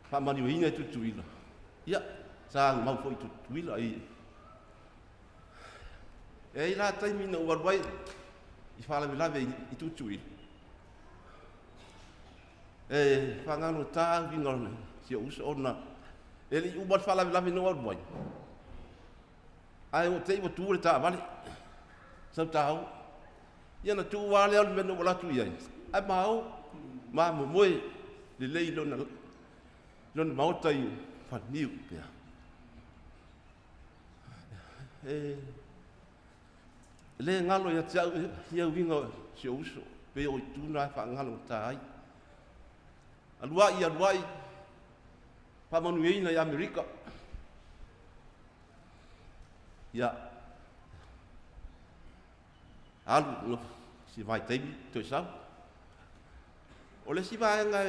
faamanuiaina i Tutuila. Ia, sa mau foi i Tutuila i E ai la taimi na ou alu ai i faalavelave i Tutuila. E faagalogata uiga o si ou uso ona e le i uma le faalavelave na ou alu ai. Ae ua te i ua tu le taavale, sau tāo. Ia na tuu lava lea o le mea na ou alu atu i ai, ae ma o, ma momoe lelei i lona, lona maota i Faleniu pea. E le galo ia te au ia uiga o si ou uso, pei o itu na e faagalogata ai. Alu ai, alu ai, faamanuiaina i Amerika. Ia, alu si vaitaimi toe sau. O le isi vaega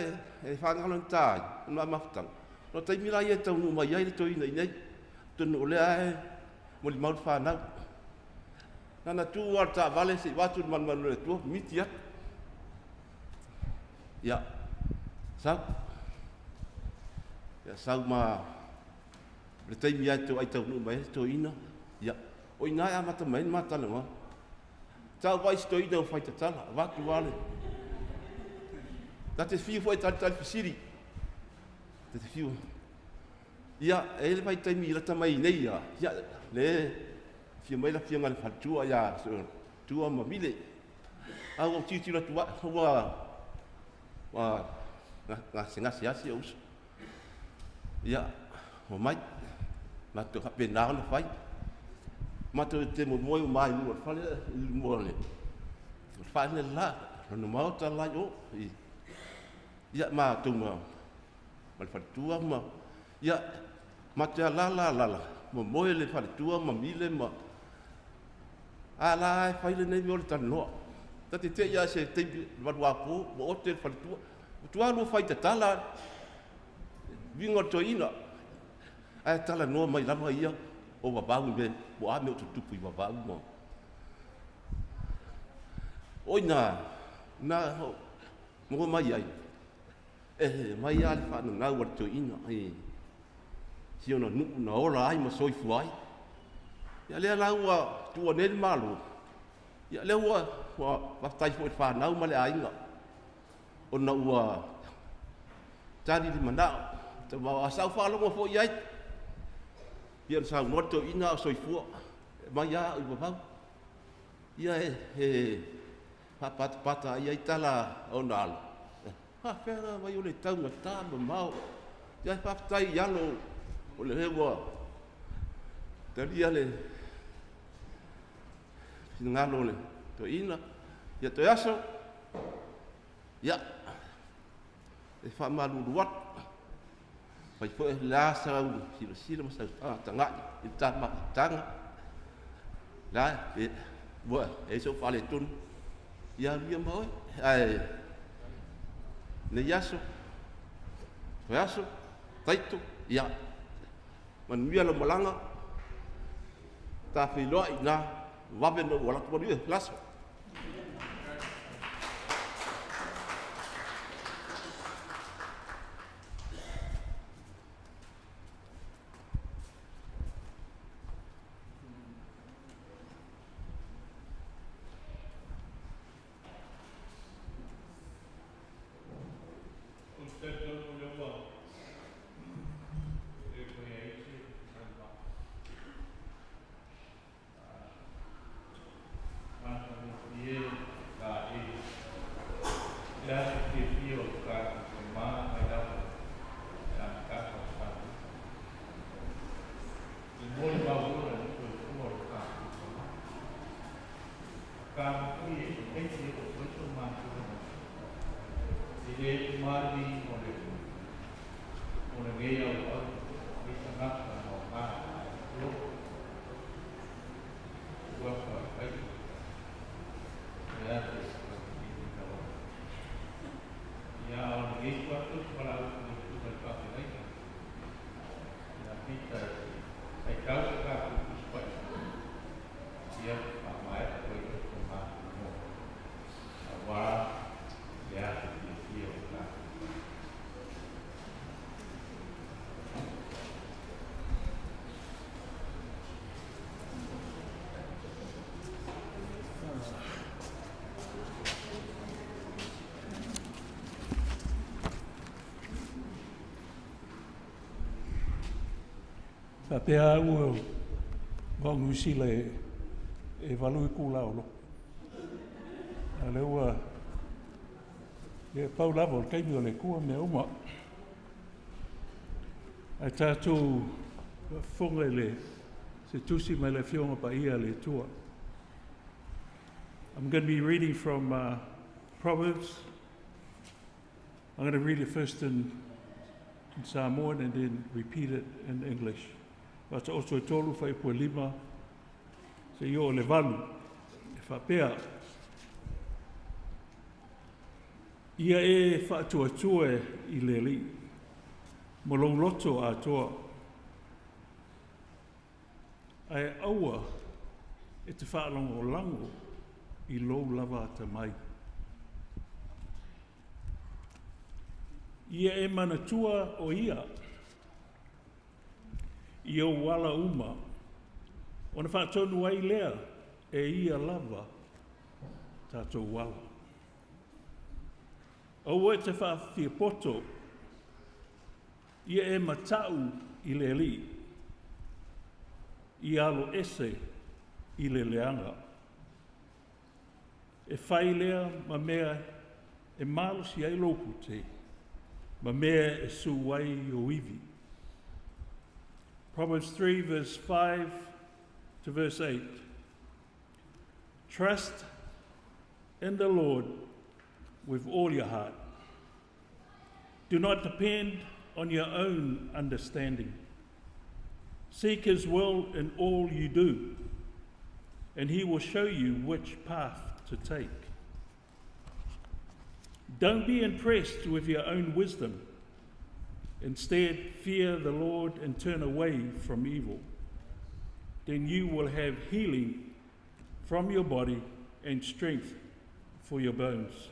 e faagalogata ai, o le mafutaga, o le taimi la ia e taunuu mai ai le toeaina i inei, atonu o lea e molimau le fanau. Na ona tu lava o le taavale se i vaeatu le malumalu o le Atua, mimiti atu. Ia, sau. Ia, sau ma le taimi lava e toai taunuu mai ai le toeaina, ia, o i ina e amata mai ai le ma talanoaga. Sa ou vaai i si toeaina ua fai tatala, avatu lava le... Ta te fiu foi e talitali fesili. Ta te fiu. Ia, e i ai le vaitaimi i lata mai nei ia, ia, le afio mai le afioga i le faletua ia Tua ma Mile. A ua ou tilotilo atu ua, ua gasegase lava si ou uso. Ia, omai. Matou faapena ona fai. Matou te momoe uma lava i luma o le fale, i luma o le fale le la, lona maota la i o. Ia, matou ma le faletua ma, ia, matou te alaala alaala, momoe le faletua ma Mile ma, a la e fai lenei mea o le talanoa. Ta te te i lava i se taimi valuapo ua ote le faletua. Ua tua lua fai tatala uiga o le toeaina. Ae talanoa mai lava ia o vavau i mea, po o a mea o tutupu i vavau ma... O i ina, na maua mai ai, e mai lava le faananau a le toeaina i si ona nuu na ola ai ma soifua ai. Ia lea la ua tuua nei le Malo, ia lea ua faafetai foi i le fanau ma le aiga ona ua tali le manao. tamaoa. Sa ou faalogo foi i ai, pei ona saunoa le toeaina a o soifua, e aumai lava au i vavau. Ia e, e faapatapata ai ai tala a ona alo, e faapefea ona aumai o le taugata mamao. Ia faafetai i alo o lea ua talia le finagalo o le toeaina. Ia Toeaso, ia, e faamalulu atu, fai foi o le a sau silasila ma sau tagatagai i le ta mafutaga, la, e, ua e ai sou faaletonu, ia alu ia ma oe, ae nei aso, Toeaso, Taito, ia, manuia lau malaga, ta feiloai i ina, vave ona ou alu atu, manuia le aso. Ou te talitonu o lea ua le toe i ai se saunoaga. Matagofie laei le aso fiafia o le tatou tama mai lava i le amataga o le tatou I le molimau ola i le soifua o le tatou tama. Akā foi e se taimi e oo ai so matou lagona i le tumaliliina o le Atua mo lenei auau i tagata ma o matou alofa. Ua faafetai le ate i lau Ia a o lenei tuatu se valaau i le susuga i le faafeagaiga ia Pita e faitau se tatou Tusi Paia ia faamaea foi o se matou moa aua le aso fiafia o le tatou Faapea au o Niu Sila e, e valu itula o loko. A lea ua e pau lava o le taimi o le Atua mea uma. Ae tatou faafofoga i le se tusi mai le Afioga Paia a le Atua. I'm going to be reading from Proverbs. I'm going to read it first in Samoan and then repeat it in English. Faataoto e tolu fuaiupu e lima seia oo i le valu e faapea. Ia e faatuatua i le Alii ma lou loto atoa, ae aua e te faalagolago i lou lava atamai. Ia e manatua o ia i ou ala uma, ona faatonu ai lea e ia lava tatou ala. Aua e te faafiapoto, ia e matau i le Alii, ia alo ese i le leaga. E fai lea ma mea e malosi ai lou pute, ma mea e sū ai ou ivi. Proverbs 3, verse 5 to verse 8. Trust in the Lord with all your heart. Do not depend on your own understanding. Seek his will in all you do, and he will show you which path to take. Don't be impressed with your own wisdom. Instead, fear the Lord and turn away from evil. Then you will have healing from your body and strength for your bones.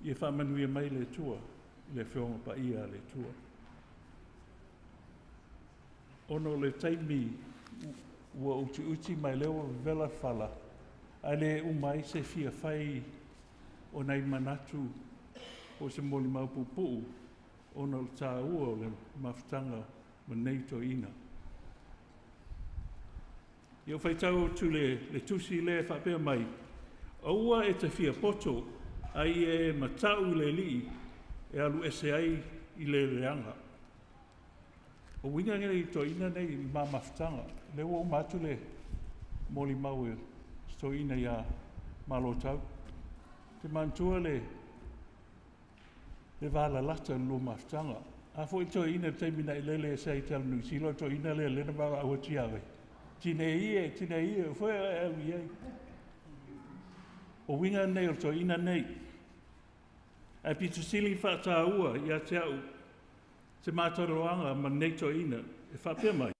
Ia faamanuia mai le Atua i le Afioga Paia a le Atua. Ona o le taimi ua utiuti mai lea ua vevela le fala, ae le uma ai se fia fai o nai manatu po o se molimau puupuu ona o le tāua o le mafutaga ma nei toeaiina. Ia ou faitau atu le tusi lea e faapea mai, aua e te fia poto, a ia e matau i le Alii e alu ese ai i le leaga. O uiga nei i toeaiina nei i ma mafutaga, lea ua uma atu le molimau e toeaina ia Malotau. Te manatua le valalata o le lua mafutaga. A foi toeaina i le taimi na e lele ese ai te ala Niu Sila, o toeaina lea lena valaau atu ia oe. Tine ia, tine ia, o foi e au i ai. O uiga nei o le toeaina nei. Ae pito sili faataua ia te au se mataloaga ma nei toeaina e faapea mai.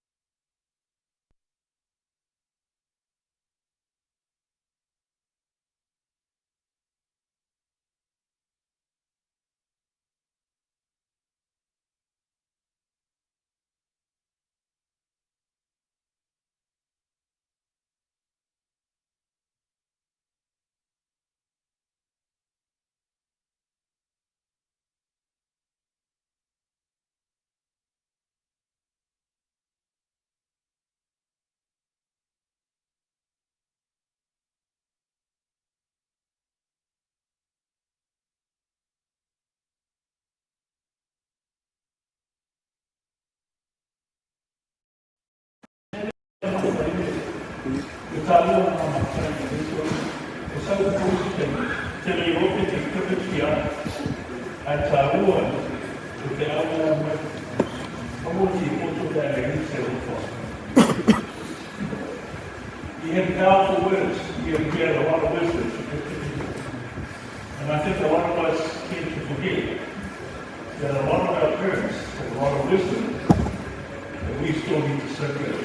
He had powerful words. He had a lot of wisdom to give to people. And I think a lot of us tend to forget that a lot of our parents have a lot of wisdom that we still need to soak in.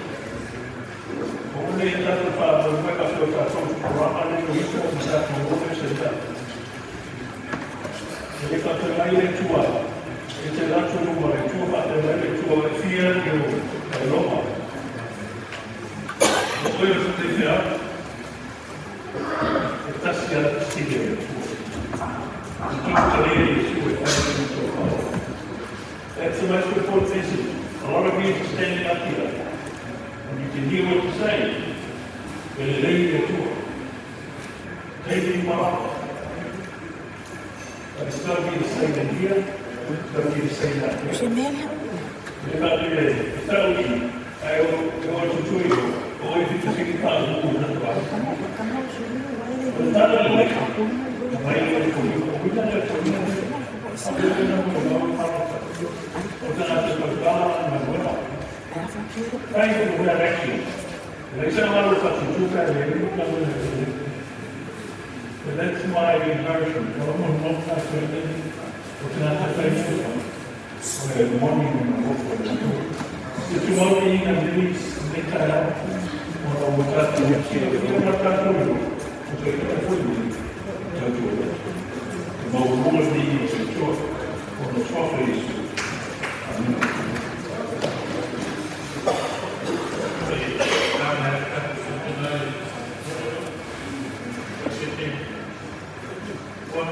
O le tātou wha mai ka whio tātou tupuranga le o ito o tātou o se tā. E le whate mai le tua, e te rātou luma, e tua whate mai le tua, e whia i o e loma. O koe o te whia, e tasi a te sile e tua. E ki te rea i sua e whai i tō whao. That's the most important message. A lot of you are standing up here, and you can hear what you're saying. E le lei le tua. Taking marapa. But it's got to be the same in here, it's got to be the same out there. E wha te tau i, ai o e o tutui o, o i whitu siki tā o na tua. O tāna le mai, mai o te koi, o wina le koi, a pe wina mo mau marapa. O tāna te tau na wena. Kai ko wea action. Le isa malu ka tutuka le le ka le le. But that's my encouragement. O mo mo ka te le o te nata whai o le moni na ofo le tu. Te tu mau i ngā nui me tā o na o tātou ki e o na tātou o te kata fui ni tātou o te mau mua ni o te tua o na tuafa Isu. Amen. One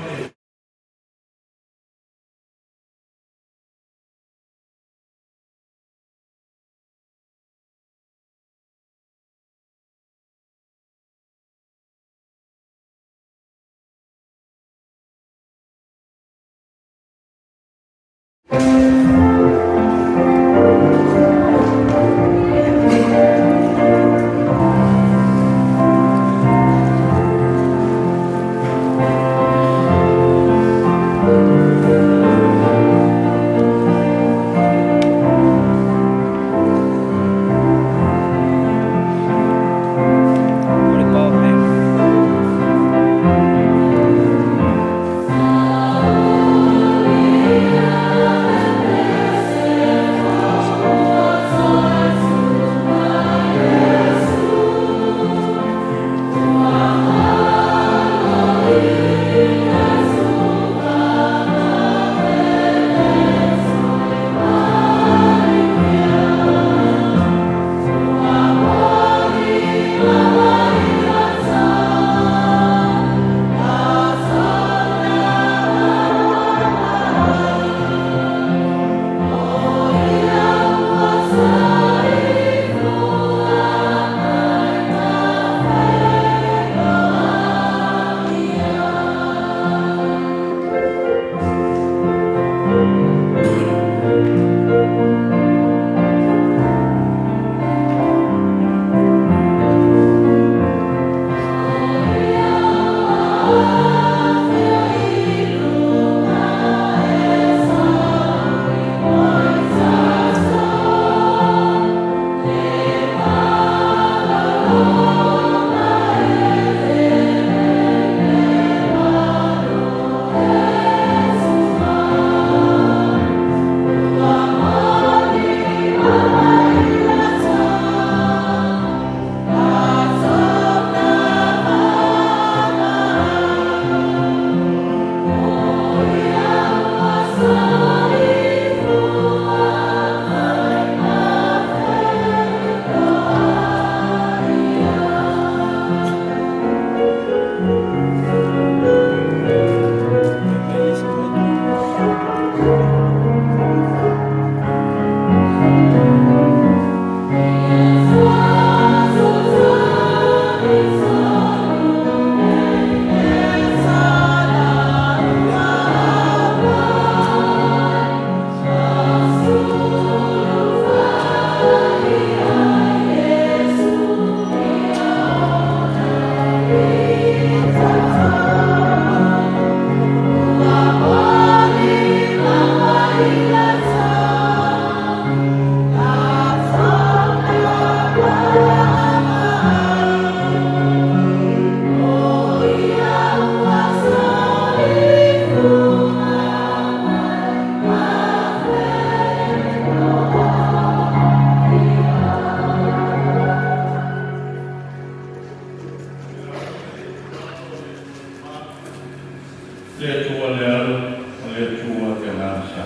Le Atua le Alo, ma le Atua le Agaga Sa.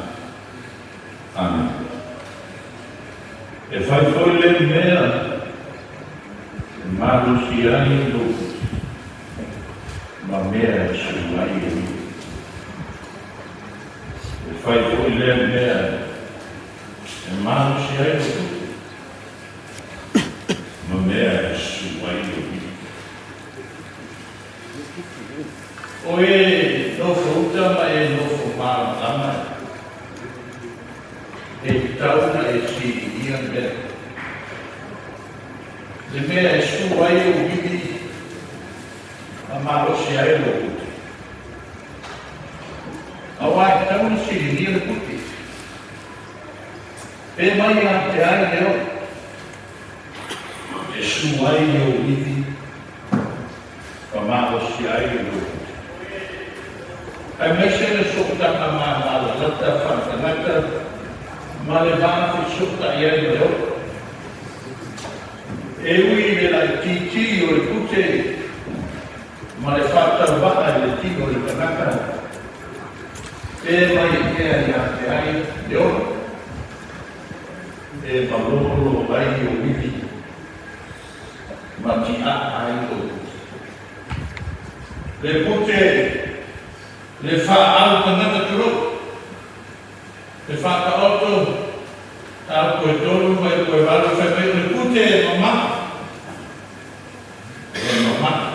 Amen. E fai foi le mea e malosi ai lou ma mea e su ai e ivi. E fai foi lea mea e malosi ai lou pute ma mea e su ai lou ivi. O e nofo uta ma e nofo malamalama e, e tatau ona e siligia mea. Le mea e su ai ou ivi ma malosi ai lou pute. Auā e tatau ona siligia le pute. Pe mai ia te ai le oe e su ai ou ivi ma malosi ai lou pute. Aemaise le sootaga malalata faaletagata ma le va fesota'i ai ma le ola. E ui i le laitiiti o le pute ma le faatauvaa i le tino o le tagata, pe mai ea ia te ai le ola, e malolo ai ou ivi ma tiaa ai lou pute. Le pute le faaau tagata tulou, le faataoto tau koe tolu mai koe valu fai mai o le pute e mama'a, e mama'a.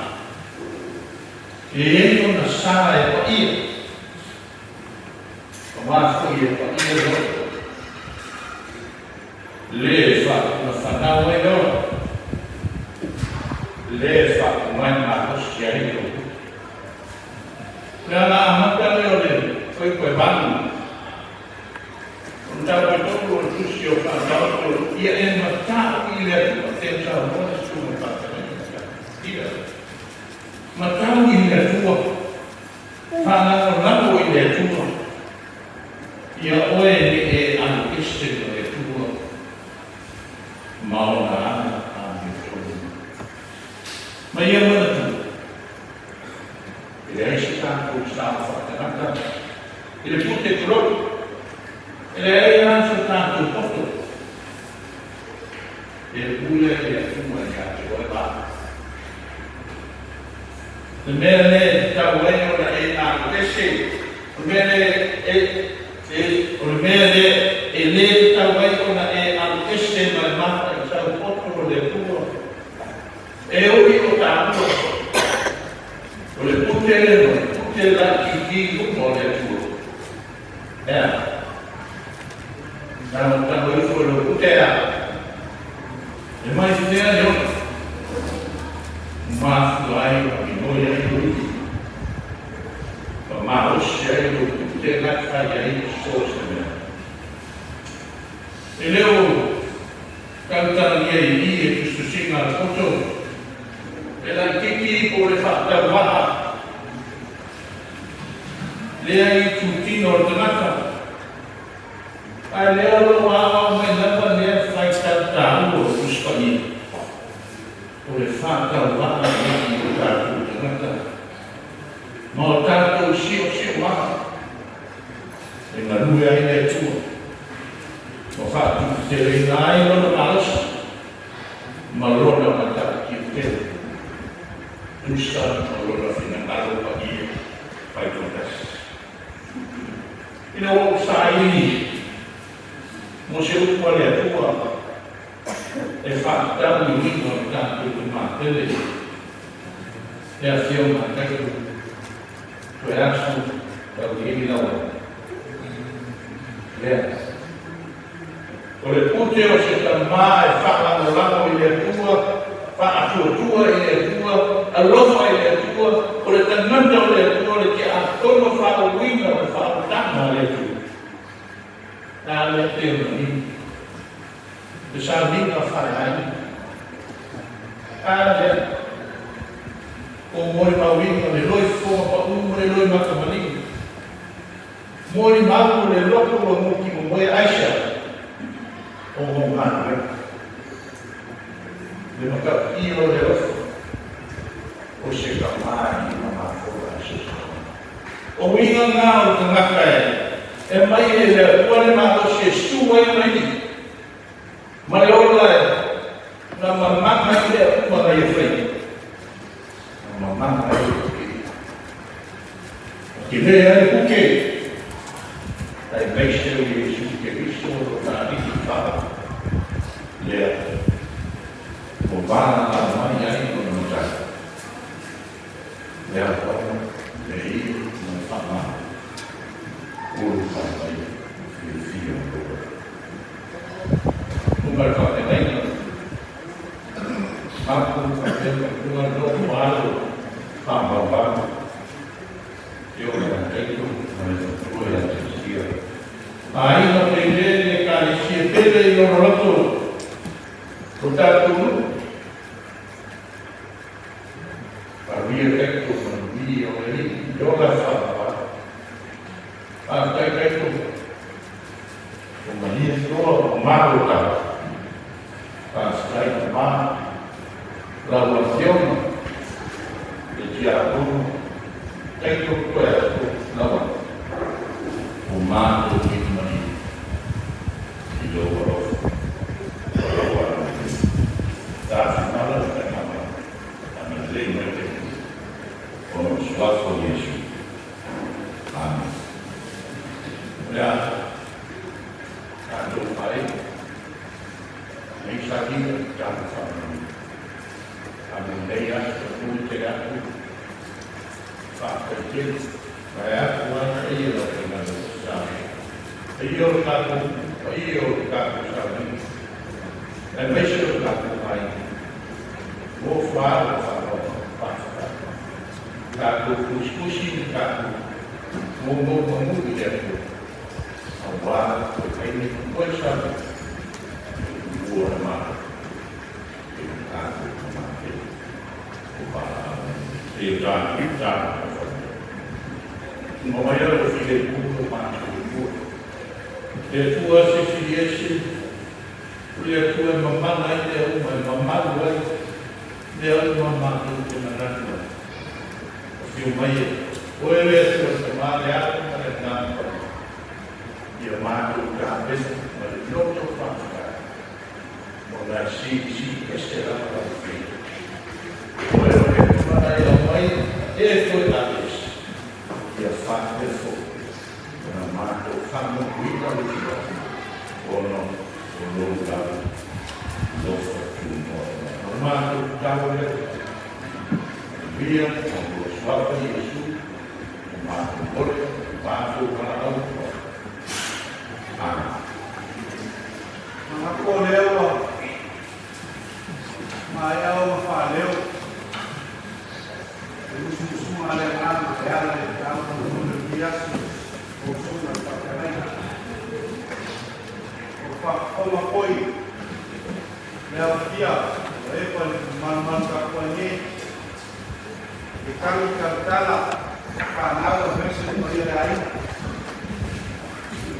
E i ai lona sa e paia, auā foi e paia le ola. Le faatunafanau ai le ola, le faatumai malosi ai lou pute. O le ala amata lea o le koekoe valu, o le tau koe tolu o le tusi o Faataoto, ia e matau i le Atua, te saunoa le susuga i faafeagaiga ia matau i le Atua, faalagolago i le Atua, ia oe ne i e alu ese ma le Atua ma ona ala amiotonu. Ma ia manatua, e leai se tatou sao faatagata i le pute tulou, e leai lava so tatou poto e pule le Atua ia te oe va. Le mea lea e tatau ai ona e alu ese, o le mea lea e, e, o le mea lea e lē tatau ai ona e alu ese ma le mataitau poto o le Atua, E ui o taua, o le pute le ma le pute laitiiti i luma o le Atua. E a? Tagotago ifo i lou pute a? E mai fea le ola? Mafua ai ma minoi ai lou ivi, ma malosi ai lou pute la e fai ai so o se mea. E le o tautalagia i i e tusitusiga a le poto, le laitiiti po o le faatauvaa lea i itutino o le tagata, ae lea o lo o aoao mai lava lea faitau taua o le Tusi Paia, o le faatauvaa lea i o tatou tagata ma o tatou siosiomaga e galue ai le Atua. Ma faatuputeleina ai lona malosi ma lona matautia tele, tusa ma lona finagalo paia faitoatasi. Ina ua ou saili mo se upu a le Atua e faatatau i uiga o le tatou Tama Tele, le Afioga a Taito, toe aso tauliili laua lea. O le pute o se tamā e faalagolago i le Atua, Faatuatua i le Atua, alofa i le Atua, o le tagata o le Atua, le tiakono faauuina o le faautaga a le Atua. A lea pei ona nini le sauniga faaleaiga. A lea o molimauina le loifofoga paʻū ma le loimata manino. Molimau o le loto ua mutimomoe aisea ona o galuega. Le matautia o le alofa o se kamā i mamafola e se O uiga na o le tagata e aumai e le Atua le malosi e su ai ona iliga ma le ola e na mamaga ai mea uma na ia faia. Na mamaga ai le puke. Na tele ai le puke. Aemaise o Iesu Keriso o lona Alii faa lea ua valalau mai ai lona Matai. Le aloaga, le iu ma le faamalo, ulu fai mai fiafia o lou alofa. Luga le faafeagaiga, mapu faapea matua nofo alo faavauvau, e ola ia Taito ma le faletua ia Teresia. Aiga pele le Ekalesia pele i ona loto o tatou nuu. Manuia Taito, manuia o le Alii, e ola e faavavau. Faafetai Taito, ua malie loa ua malo tau. Faafetai tama, lau Afioga le Tiakono Taito Toeato lava, ua matou malimalie i lou alofa ma lou agalelei. Tafinala le taimama agalelei mai le Atua ona o le suafa o Iesu. Amene. O le a tatou faaee nei sailiga i tatou faamanuia. A o lenei aso e momoli tele atu faafetai tele vaeatu lava le paia o le aufaigaluega Samoa, paia o le tatou paia o le tatou sauniga, aemaise o le tatou aiga. Alofa alo faaaloalo faafetai. Tatou tusitusi ma tatou nonomanu i le Atua aua le toe taimi ma toe sauniga e tuua le Malo i le tatou Tama Pele o valaau mai nei. Seia tatou tatalo ma faamanuia. Tuma mai lou filemu lo matou Atua. Le Atua se filiese, o le Atua e mamala ai mea uma, e mamalu ai mea uma matou te manatu ai. Afio mai e Oe le Atua le Tama, le Alo ma le Agaga Paia, ia matou tapena ma le loto faafetai, ona e silisili ese lava lau Afioga. Oe o le Atua na e aumai e toe aveese, ia faapea foi ona matou faamotuina le Tuaina ona o lou lava alofa tunoa mai. O le matou tatalo lea, manuia ona o lou suafa Iesu, o matou ole, o matou valaau atu ai. Amene. Manatu o lea ua maea ona faaleo le musumusuga a le Agaga e ala i le taua o lenei aso o susuga i le faafeagaiga. O faafofoga foi le aofia o epa i le malumalu tapuai nei, le tagi talatala fanau aemaise le paia le aiga.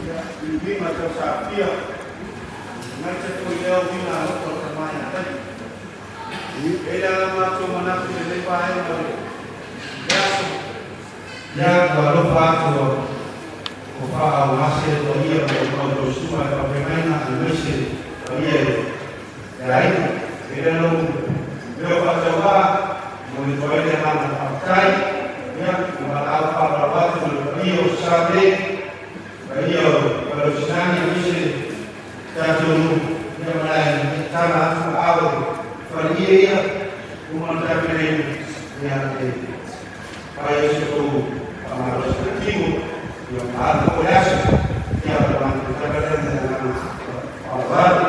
Ia, i uiga tausaafia, aemaise foi lea uiga alofa o le tama ia Taito. E i ai la matou manatu i lenei vaega o le aso. Ia, ua alofa atu ua faaaaogase le paia o la outou susuga i le faafeagaiga aemaise le paia i le aiga. E le lou leo faatauvaa, e momoli atu ai le agaga faafetai. Ia, ua valaau faaaloalo atu i le paia o Sasae nei, paia o Faleosinani aemaise le tatou nuu, ia ma le aiga, ia tatala atu aao e faleie ia, uma ona tapenaina, ia e fai ai se tou faamalosiga tino, ia ma alu foi le aso, ia o le matou tala lea ma le agaga faaaloalo.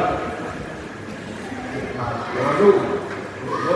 Ia,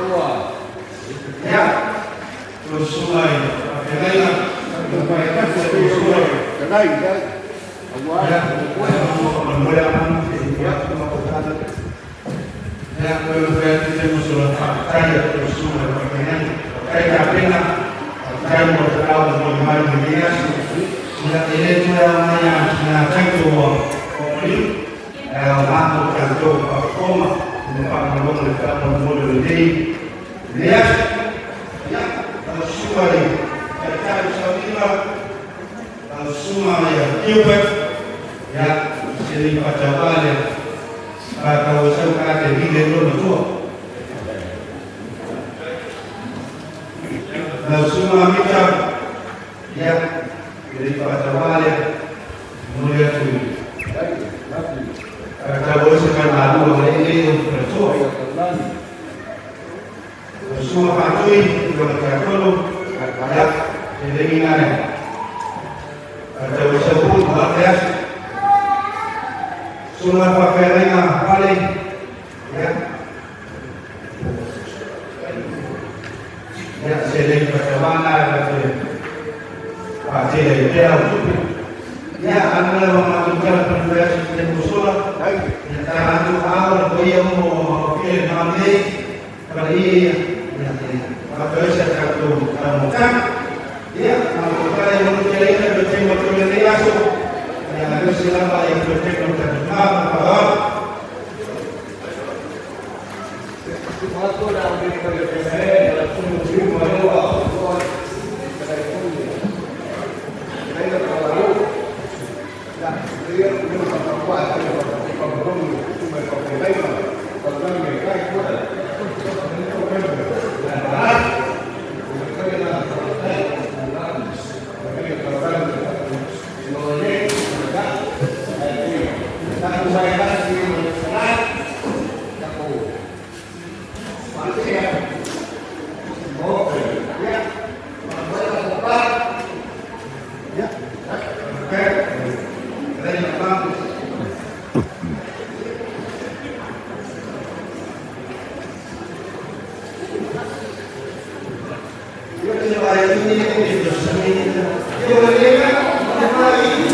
Thank you.